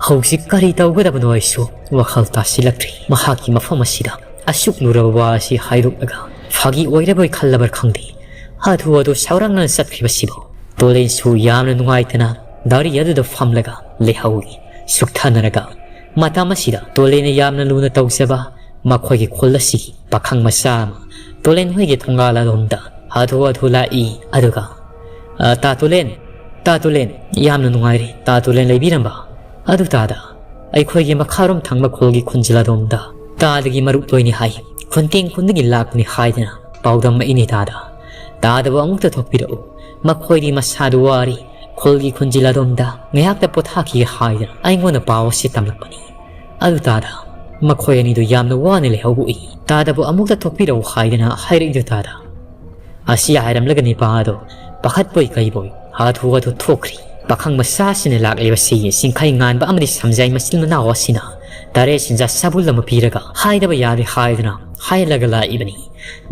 ꯍꯧꯖꯤꯛ ꯀꯔꯤ ꯇꯧꯒꯗꯕꯅꯣ ꯑꯩꯁꯨ ꯋꯥꯈꯜ ꯇꯥꯁꯤꯜꯂꯛꯇ꯭ꯔꯦ꯫ ꯃꯍꯥꯛꯀꯤ ꯃꯐꯝ ꯑꯁꯤꯗ ꯑꯁꯨꯛ ꯂꯨꯔꯕ ꯋꯥ ꯑꯁꯤ ꯍꯥꯏꯗꯣꯛꯂꯒ ꯐꯥꯒꯤ ꯑꯣꯏꯔꯕꯣꯏ ꯈꯜꯂꯕ꯭ꯔꯥ ꯈꯪꯗꯦ꯫ ꯍꯥꯊꯨ ꯍꯥꯊꯨ ꯁꯥꯎꯔꯥꯡꯅꯅ ꯆꯠꯈ꯭ꯔꯤꯕꯁꯤꯕꯨ?" ꯇꯣꯂꯦꯟꯁꯨ ꯌꯥꯝꯅ ꯅꯨꯡꯉꯥꯏꯇꯅ ꯒꯥꯔꯤ ꯑꯗꯨꯗ ꯐꯝꯂꯒ ꯂꯩꯍꯧꯏ꯫ ꯁꯨꯛꯊꯅꯔꯒ ꯃꯇꯝ ꯑꯁꯤꯗ ꯇꯣꯂꯦꯟꯅ ꯌꯥꯝꯅ ꯂꯨꯅ ꯇꯧꯖꯕ ꯃꯈꯣꯏꯒꯤ ꯈꯨꯜ ꯑꯁꯤꯒꯤ ꯄꯥꯈꯪ ꯃꯆꯥ ꯑꯃ ꯇꯣꯂꯦꯟ ꯍꯣꯏꯒꯤ ꯊꯣꯡꯒꯥꯜ ꯑꯗꯣꯝꯗ ꯍꯥꯊꯨ ꯍꯥꯊꯨ ꯂꯥꯛꯏ꯫ ꯑꯗꯨꯒ, "ꯑ, ꯇꯥ ꯇꯣꯂꯦꯟ, ꯇꯥ ꯇꯣꯂꯦꯟ, ꯌꯥꯝꯅ ꯅꯨꯡꯉꯥꯏꯔꯦ, ꯇꯥ ꯇꯣꯂꯦꯟ ꯂꯩꯕꯤꯔꯝꯕ? ꯑꯗꯨ ꯇꯥꯗ, ꯑꯩꯈꯣꯏꯒꯤ ꯃꯈꯥꯔꯣꯝ ꯊꯪꯕ ꯈꯨꯜꯒꯤ ꯈꯨꯟꯖꯤꯜ ꯑꯗꯣꯝꯗ ꯇꯥꯗꯒꯤ ꯃꯔꯨꯞ ꯂꯣꯏꯅꯤ ꯍꯥꯏ, ꯈꯨꯟꯇꯦꯡ ꯈꯨꯟꯗꯒꯤ ꯂꯥꯛꯄꯅꯤ ꯍꯥꯏꯗꯅ ꯄꯥꯎꯗꯝꯃꯛꯏꯅꯦ ꯇꯥꯗ꯫ ꯇꯥꯗꯕꯨ ꯑꯃꯨꯛꯇ ꯊꯣꯛꯄꯤꯔꯛꯎ, ꯃꯈꯣꯏꯗꯤ ꯃꯁꯥꯗꯨ ꯋꯥꯔꯤ, ꯈꯨꯜꯒꯤ ꯈꯨꯟꯖꯤꯜ ꯑꯗꯣꯝꯗ ꯉꯥꯏꯍꯥꯛꯇ ꯄꯣꯊꯥꯈꯤꯒꯦ ꯍꯥꯏꯗꯅ ꯑꯩꯉꯣꯟꯗ ꯄꯥꯎ ꯑꯁꯤ ꯇꯝꯂꯛꯄꯅꯤ꯫ ꯑꯗꯨ ꯇꯥꯗ, ꯃꯈꯣꯏ ꯑꯅꯤꯗꯨ ꯌꯥꯝꯅ ꯋꯥꯅ ꯂꯩꯍꯧꯕ ꯎꯏ꯫ ꯇꯥꯗꯕꯨ ꯑꯃꯨꯛꯇ ꯊꯣꯛꯄꯤꯔꯛꯎ ꯍꯥꯏꯗꯅ ꯍꯥꯏꯔꯛꯏꯗꯨ ꯇꯥꯗ?" ꯑꯁꯤ ꯍꯥꯏꯔꯝꯂꯒ ꯅꯤꯄꯥ ꯑꯗꯨ ꯄꯥꯈꯠꯄꯣꯏ ꯀꯩꯕꯣꯏ ꯍꯥꯊꯨ ꯍꯥꯊꯨ ꯊꯣꯛꯈ꯭ꯔꯤ꯫ ꯄꯥꯈꯪ ꯃꯆꯥꯁꯤꯅ ꯂꯥꯛꯂꯤꯕꯁꯤ ꯆꯤꯡꯈꯩ ꯉꯥꯟꯕ ꯑꯃꯗꯤ ꯁꯝꯖꯥꯏ ꯃꯆꯤꯟ ꯃꯅꯥꯎ ꯑꯁꯤꯅ ꯇꯔꯦꯠ ꯁꯦꯟꯖꯥ ꯁꯥꯕꯨꯜ ꯑꯃ ꯄꯤꯔꯒ ꯍꯥꯏꯗꯕ ꯌꯥꯗꯦ ꯍꯥꯏꯗꯨꯅ ꯍꯥꯏꯍꯜꯂꯒ ꯂꯥꯛꯏꯕꯅꯤ꯫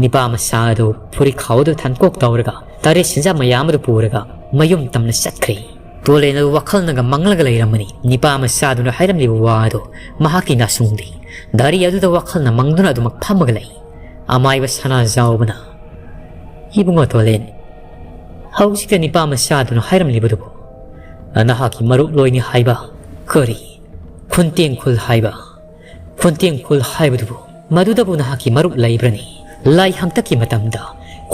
ꯅꯤꯄꯥ ꯃꯆꯥ ꯑꯗꯨ ꯐꯨꯔꯤꯠ ꯈꯥꯎꯗꯨ ꯊꯥꯡꯀꯣꯛ ꯇꯧꯔꯒ ꯇꯔꯦꯠ ꯁꯦꯟꯖꯥ ꯃꯌꯥꯝ ꯑꯗꯨ ꯄꯨꯔꯒ ꯃꯌꯨꯝ ꯇꯝꯅ ꯆꯠꯈ꯭ꯔꯦ꯫ ꯇꯣꯂꯦꯟ ꯑꯗꯨ ꯋꯥꯈꯜꯅꯒ ꯃꯪꯂꯒ ꯂꯩꯔꯝꯕꯅꯤ꯫ ꯅꯤꯄꯥ ꯃꯆꯥꯗꯨꯅ ꯍꯥꯏꯔꯝꯂꯤꯕ ꯋꯥ ꯑꯗꯨ ꯃꯍꯥꯛꯀꯤ ꯅꯥꯆꯨꯡꯗꯤ ꯒꯥꯔꯤ ꯑꯗꯨꯗ ꯋꯥꯈꯜꯅ ꯃꯪꯗꯨꯅ ꯑꯗꯨꯃꯛ ꯐꯝꯃꯒ ꯂꯩ꯫ ꯑꯃꯥꯏꯕ ꯁꯅꯥꯖꯥꯎꯕꯅ, "ꯏꯕꯨꯡꯉꯣ ꯇꯣꯂꯦꯟ, ꯍꯧꯖꯤꯛꯇ ꯅꯤꯄꯥ ꯃꯆꯥꯗꯨꯅ ꯍꯥꯏꯔꯝꯂꯤꯕꯗꯨꯕꯨ ꯅꯍꯥꯛꯀꯤ ꯃꯔꯨꯞ ꯂꯣꯏꯅꯤ ꯍꯥꯏꯕ? ꯀꯔꯤ? ꯈꯨꯟꯇꯦꯡ ꯈꯨꯜ ꯍꯥꯏꯕ? ꯈꯨꯟꯇꯦꯡ ꯈꯨꯜ ꯍꯥꯏꯕꯗꯨꯕꯨ ꯃꯗꯨꯗꯕꯨ ꯅꯍꯥꯛꯀꯤ ꯃꯔꯨꯞ ꯂꯩꯕ꯭ꯔꯅꯤ? ꯂꯥꯏ ꯍꯥꯛꯇꯛꯀꯤ ꯃꯇꯝꯗ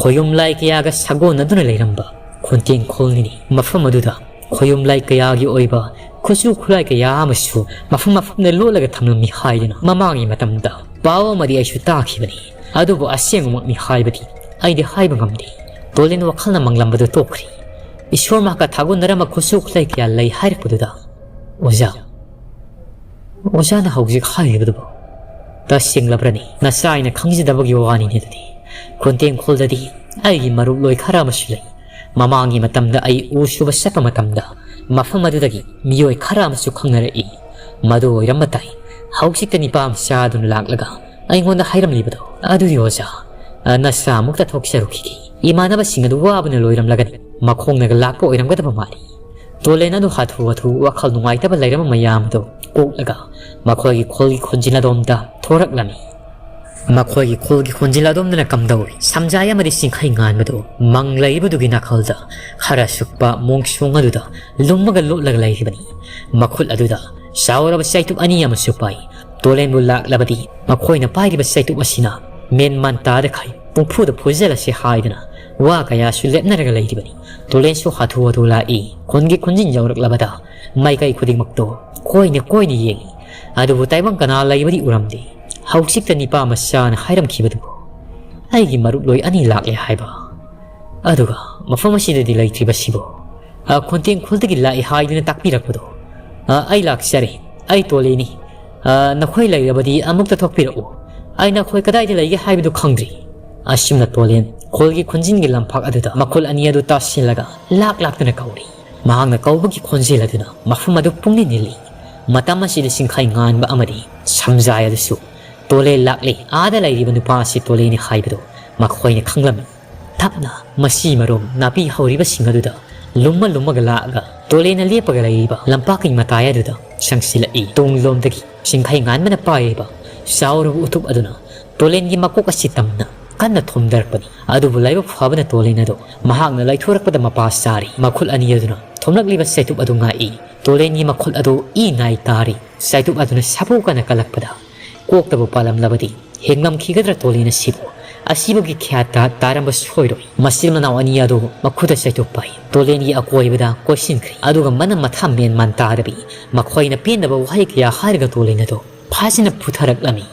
ꯈꯣꯌꯨꯝ ꯂꯥꯏ ꯀꯌꯥꯒ ꯁꯥꯒꯣꯟꯅꯗꯨꯅ ꯂꯩꯔꯝꯕ ꯈꯨꯟꯇꯦꯡ ꯈꯨꯜꯅꯤꯅꯤ꯫ ꯃꯐꯝ ꯑꯗꯨꯗ ꯈꯣꯌꯨꯝ ꯂꯥꯏ ꯀꯌꯥꯒꯤ ꯑꯣꯏꯕ ꯈꯨꯠꯁꯨ ꯈꯨꯠꯂꯥꯏ ꯀꯌꯥ ꯑꯃꯁꯨ ꯃꯐꯝ ꯃꯐꯝꯗ ꯂꯣꯠꯂꯒ ꯊꯝꯂꯝꯃꯤ ꯍꯥꯏꯗꯨꯅ ꯃꯃꯥꯡꯒꯤ ꯃꯇꯝꯗ ꯄꯥꯎ ꯑꯃꯗꯤ ꯑꯩꯁꯨ ꯇꯥꯈꯤꯕꯅꯤ꯫ ꯑꯗꯨꯕꯨ ꯑꯁꯦꯡꯕꯃꯛꯅꯤ ꯍꯥꯏꯕꯗꯤ ꯑꯩꯗꯤ ꯍꯥꯏꯕ ꯉꯝꯗꯦ꯫ ꯇꯣꯂꯦꯟ ꯋꯥꯈꯜꯅ ꯃꯪꯂꯝꯕꯗꯨ ꯇꯣꯛꯈ꯭ꯔꯤ꯫ ꯏꯁꯣꯔ ꯃꯍꯥꯛꯀ ꯊꯥꯒꯣꯟꯅꯔꯝꯕ ꯈꯨꯠꯁꯨ ꯈꯨꯠꯂꯥꯏ ꯀꯌꯥ ꯂꯩ ꯍꯥꯏꯔꯛꯄꯗꯨꯗ, "ꯑꯣꯖꯥ, ꯑꯣꯖꯥꯅ ꯍꯧꯖꯤꯛ ꯍꯥꯏꯔꯤꯕꯗꯨꯕꯨ ꯇꯁꯦꯡꯂꯕ꯭ꯔꯅꯤ? ꯅꯆꯥ ꯑꯩꯅ ꯈꯪꯖꯗꯕꯒꯤ ꯋꯥꯅꯤꯅꯦ ꯑꯗꯨꯗꯤ꯫ ꯈꯨꯟꯇꯦꯡꯈꯣꯜꯗꯗꯤ ꯑꯩꯒꯤ ꯃꯔꯨꯞꯂꯣꯏ ꯈꯔ ꯑꯃꯁꯨ ꯂꯩ꯫ ꯃꯃꯥꯡꯒꯤ ꯃꯇꯝꯗ ꯑꯩ ꯎ ꯁꯨꯕ ꯆꯠꯄ ꯃꯇꯝꯗ ꯃꯐꯝ ꯑꯗꯨꯗꯒꯤ ꯃꯤꯑꯣꯏ ꯈꯔ ꯑꯃꯁꯨ ꯈꯪꯅꯔꯛꯏ꯫ ꯃꯗꯨ ꯑꯣꯏꯔꯝꯕ ꯇꯥꯏ꯫ ꯍꯧꯖꯤꯛꯇ ꯅꯤꯄꯥ ꯃꯆꯥ ꯑꯗꯨꯅ ꯂꯥꯛꯂꯒ ꯑꯩꯉꯣꯟꯗ ꯍꯥꯏꯔꯝꯂꯤꯕꯗꯣ꯫ ꯑꯗꯨꯗꯤ ꯑꯣꯖꯥ, ꯅꯆꯥ ꯑꯃꯨꯛꯇ ꯊꯣꯛꯆꯔꯨꯈꯤꯒꯦ꯫ ꯏꯃꯥꯟꯅꯕꯁꯤꯡ ꯑꯗꯨ ꯋꯥꯕꯅ ꯂꯣꯏꯔꯝꯂꯒꯅꯤ꯫ ꯃꯈꯣꯡꯅꯒ ꯂꯥꯛꯄ ꯑꯣꯏꯔꯝꯒꯗꯕ ꯃꯥꯜꯂꯤ"꯫ ꯇꯣꯂꯦꯟ ꯑꯗꯨ ꯍꯥꯊꯨ ꯍꯥꯊꯨ ꯋꯥꯈꯜ ꯅꯨꯡꯉꯥꯏꯇꯕ ꯂꯩꯔꯝꯕ ꯃꯌꯥꯝ ꯑꯗꯨ ꯀꯣꯛꯂꯒ ꯃꯈꯣꯏꯒꯤ ꯈꯨꯜꯒꯤ ꯈꯣꯟꯖꯦꯜ ꯑꯗꯣꯝꯗ ꯊꯣꯔꯛꯂꯝꯃꯤ꯫ ꯃꯈꯣꯏꯒꯤ ꯈꯨꯜꯒꯤ ꯈꯣꯟꯖꯦꯜ ꯑꯗꯣꯝꯗꯅ ꯀꯝꯗꯧꯏ? ꯁꯝꯖꯥꯏ ꯑꯃꯗꯤ ꯆꯤꯡꯈꯩ ꯉꯥꯟꯕꯗꯨ ꯃꯪ ꯂꯩꯔꯤꯕꯗꯨꯒꯤ ꯅꯥꯀꯜꯗ ꯈꯔ ꯁꯨꯛꯄ ꯃꯣꯡꯁꯣꯡ ꯑꯗꯨꯗ ꯂꯨꯝꯃꯒ ꯂꯣꯠꯂꯒ ꯂꯩꯔꯤꯕꯅꯤ꯫ ꯃꯈꯨꯠ ꯑꯗꯨꯗ ꯆꯥꯎꯔꯕ ꯆꯩꯇꯨꯞ ꯑꯅꯤ ꯑꯃꯁꯨ ꯄꯥꯏ꯫ ꯇꯣꯂꯦꯟꯕꯨ ꯂꯥꯛꯂꯕꯗꯤ ꯃꯈꯣꯏꯅ ꯄꯥꯏꯔꯤꯕ ꯆꯩꯇꯨꯞ ꯑꯁꯤꯅ ꯃꯦꯟ ꯃꯥꯟ ꯇꯥꯗꯈꯩ ꯄꯨꯡꯐꯨꯗ ꯐꯨꯖꯜꯂꯁꯤ ꯍꯥꯏꯗꯨꯅ ꯋꯥ ꯀꯌꯥꯁꯨ ꯂꯦꯞꯅꯔꯒ ꯂꯩꯔꯤꯕꯅꯤ꯫ ꯇꯣꯂꯦꯟꯁꯨ ꯍꯥꯊꯨ ꯍꯥꯊꯨ ꯂꯥꯛꯏ꯫ ꯈꯨꯟꯒꯤ ꯈꯨꯟꯖꯤꯟ ꯌꯧꯔꯛꯂꯕꯗ ꯃꯥꯏꯀꯩ ꯈꯨꯗꯤꯡꯃꯛꯇꯣ ꯀꯣꯏꯅ ꯀꯣꯏꯅ ꯌꯦꯡꯏ꯫ ꯑꯗꯨꯕꯨ ꯇꯥꯏꯕꯪ ꯀꯅꯥ ꯂꯩꯕꯗꯤ ꯎꯔꯝꯗꯦ꯫ ꯍꯧꯖꯤꯛꯇ ꯅꯤꯄꯥ ꯃꯆꯥꯅ ꯍꯥꯏꯔꯝꯈꯤꯕꯗꯨꯕꯨ ꯑꯩꯒꯤ ꯃꯔꯨꯞꯂꯣꯏ ꯑꯅꯤ ꯂꯥꯛꯂꯦ ꯍꯥꯏꯕ꯫ ꯑꯗꯨꯒ ꯃꯐꯝ ꯑꯁꯤꯗꯗꯤ ꯂꯩꯇ꯭ꯔꯤꯕꯁꯤꯕꯨ? ꯑ, ꯈꯣꯟꯇꯦꯡ ꯈꯨꯜꯗꯒꯤ ꯂꯥꯛꯏ ꯍꯥꯏꯗꯨꯅ ꯇꯥꯛꯄꯤꯔꯛꯄꯗꯣ꯫ ꯑ, ꯑꯩ ꯂꯥꯛꯆꯔꯦ꯫ ꯑꯩ ꯇꯣꯂꯦꯅꯤ꯫ ꯑ, ꯅꯈꯣꯏ ꯂꯩꯔꯕꯗꯤ ꯑꯃꯨꯛꯇ ꯊꯣꯛꯄꯤꯔꯛꯎ꯫ ꯑꯩ ꯅꯈꯣꯏ ꯀꯗꯥꯏꯗ ꯂꯩꯒꯦ ꯍꯥꯏꯕꯗꯨ ꯈꯪꯗ꯭ꯔꯤ꯫ ꯑꯁꯨꯝꯅ ꯇꯣꯂꯦꯟ ꯈꯨꯜꯒꯤ ꯈꯨꯟꯖꯤꯟꯒꯤ ꯂꯝꯄꯥꯛ ꯑꯗꯨꯗ ꯃꯈꯨꯜ ꯑꯅꯤ ꯑꯗꯨ ꯇꯥꯁꯤꯜꯂꯒ ꯂꯥꯛ ꯂꯥꯛꯇꯨꯅ ꯀꯧꯔꯤ꯫ ꯃꯍꯥꯛꯅ ꯀꯧꯕꯒꯤ ꯈꯣꯟꯖꯦꯜ ꯑꯗꯨꯅ ꯃꯐꯝ ꯑꯗꯨ ꯄꯨꯡꯅꯤꯜ ꯅꯤꯜꯂꯤ꯫ ꯃꯇꯝ ꯑꯁꯤꯗ ꯆꯤꯡꯈꯩ ꯉꯥꯟꯕ ꯑꯃꯗꯤ ꯁꯝꯖꯥꯏ ꯑꯗꯨꯁꯨ ꯇꯣꯂꯦ ꯂꯥꯛꯂꯦ, ꯑꯥꯗ ꯂꯩꯔꯤꯕ ꯅꯨꯄꯥ ꯑꯁꯤ ꯇꯣꯂꯦꯅꯤ ꯍꯥꯏꯕꯗꯨ ꯃꯈꯣꯏꯅ ꯈꯪꯂꯝꯃꯤ꯫ ꯇꯞꯅ ꯃꯁꯤ ꯃꯔꯨꯝ ꯅꯥꯄꯤ ꯍꯧꯔꯤꯕꯁꯤꯡ ꯑꯗꯨꯗ ꯂꯨꯝꯃ ꯂꯨꯝꯃꯒ ꯂꯥꯛꯑꯒ ꯇꯣꯂꯦꯅ ꯂꯦꯞꯄꯒ ꯂꯩꯔꯤꯕ ꯂꯝꯄꯥꯛꯀꯤ ꯃꯇꯥꯏ ꯑꯗꯨꯗ ꯆꯪꯁꯤꯜꯂꯛꯏ꯫ ꯇꯨꯡꯂꯣꯝꯗꯒꯤ ꯆꯤꯡꯈꯩ ꯉꯥꯟꯕꯅ ꯄꯥꯏꯔꯤꯕ ꯆꯥꯎꯔꯕ ꯎꯇꯨꯞ ꯑꯗꯨꯅ ꯇꯣꯂꯦꯟꯒꯤ ꯃꯀꯣꯛ ꯑꯁꯤ ꯇꯝꯅ ꯀꯟꯅ ꯊꯣꯝꯗꯔꯛꯄꯅꯤ꯫ ꯑꯗꯨꯕꯨ ꯂꯥꯏꯕꯛ ꯐꯕꯅ ꯇꯣꯂꯦꯟ ꯑꯗꯨ ꯃꯍꯥꯛꯅ ꯂꯩꯊꯣꯔꯛꯄꯗ ꯃꯄꯥ ꯆꯥꯔꯤ꯫ ꯃꯈꯨꯠ ꯑꯅꯤ ꯑꯗꯨꯅ ꯊꯣꯝꯂꯛꯂꯤꯕ ꯆꯩꯇꯨꯞ ꯑꯗꯨ ꯉꯥꯛꯏ꯫ ꯇꯣꯂꯦꯟꯒꯤ ꯃꯈꯨꯠ ꯑꯗꯨ ꯏ ꯅꯥꯏ ꯇꯥꯔꯤ꯫ ꯆꯩꯇꯨꯞ ꯑꯗꯨꯅ ꯁꯥꯐꯨ ꯀꯟꯅ ꯀꯜꯂꯛꯄꯗ ꯀꯣꯛꯇꯕꯨ ꯄꯥꯜꯂꯝꯂꯕꯗꯤ ꯍꯤꯡꯂꯝꯈꯤꯒꯗ꯭ꯔꯥ ꯇꯣꯂꯦꯟ ꯑꯁꯤꯕꯨ? ꯑꯁꯤꯕꯒꯤ ꯈ꯭ꯌꯥꯠꯇ ꯇꯥꯔꯝꯕ ꯁꯣꯏꯔꯣꯏ꯫ ꯃꯆꯤꯟ ꯃꯅꯥꯎ ꯑꯅꯤ ꯑꯗꯨ ꯃꯈꯨꯠꯇ ꯆꯩꯇꯨꯞ ꯄꯥꯏ ꯇꯣꯂꯦꯟꯒꯤ ꯑꯀꯣꯏꯕꯗ ꯀꯣꯏꯁꯤꯟꯈ꯭ꯔꯦ꯫ ꯑꯗꯨꯒ ꯃꯅꯝ ꯃꯊꯥ ꯃꯦꯟ ꯃꯥꯟ ꯇꯥꯗꯕꯤ ꯃꯈꯣꯏꯅ ꯄꯦꯟꯗꯕ ꯋꯥꯍꯩ ꯀꯌꯥ ꯍꯥꯏꯔꯒ ꯇꯣꯂꯦꯟ ꯑꯗꯨ ꯐꯥꯖꯤꯅ ꯄꯨꯊꯔꯛꯂꯝꯃꯤ꯫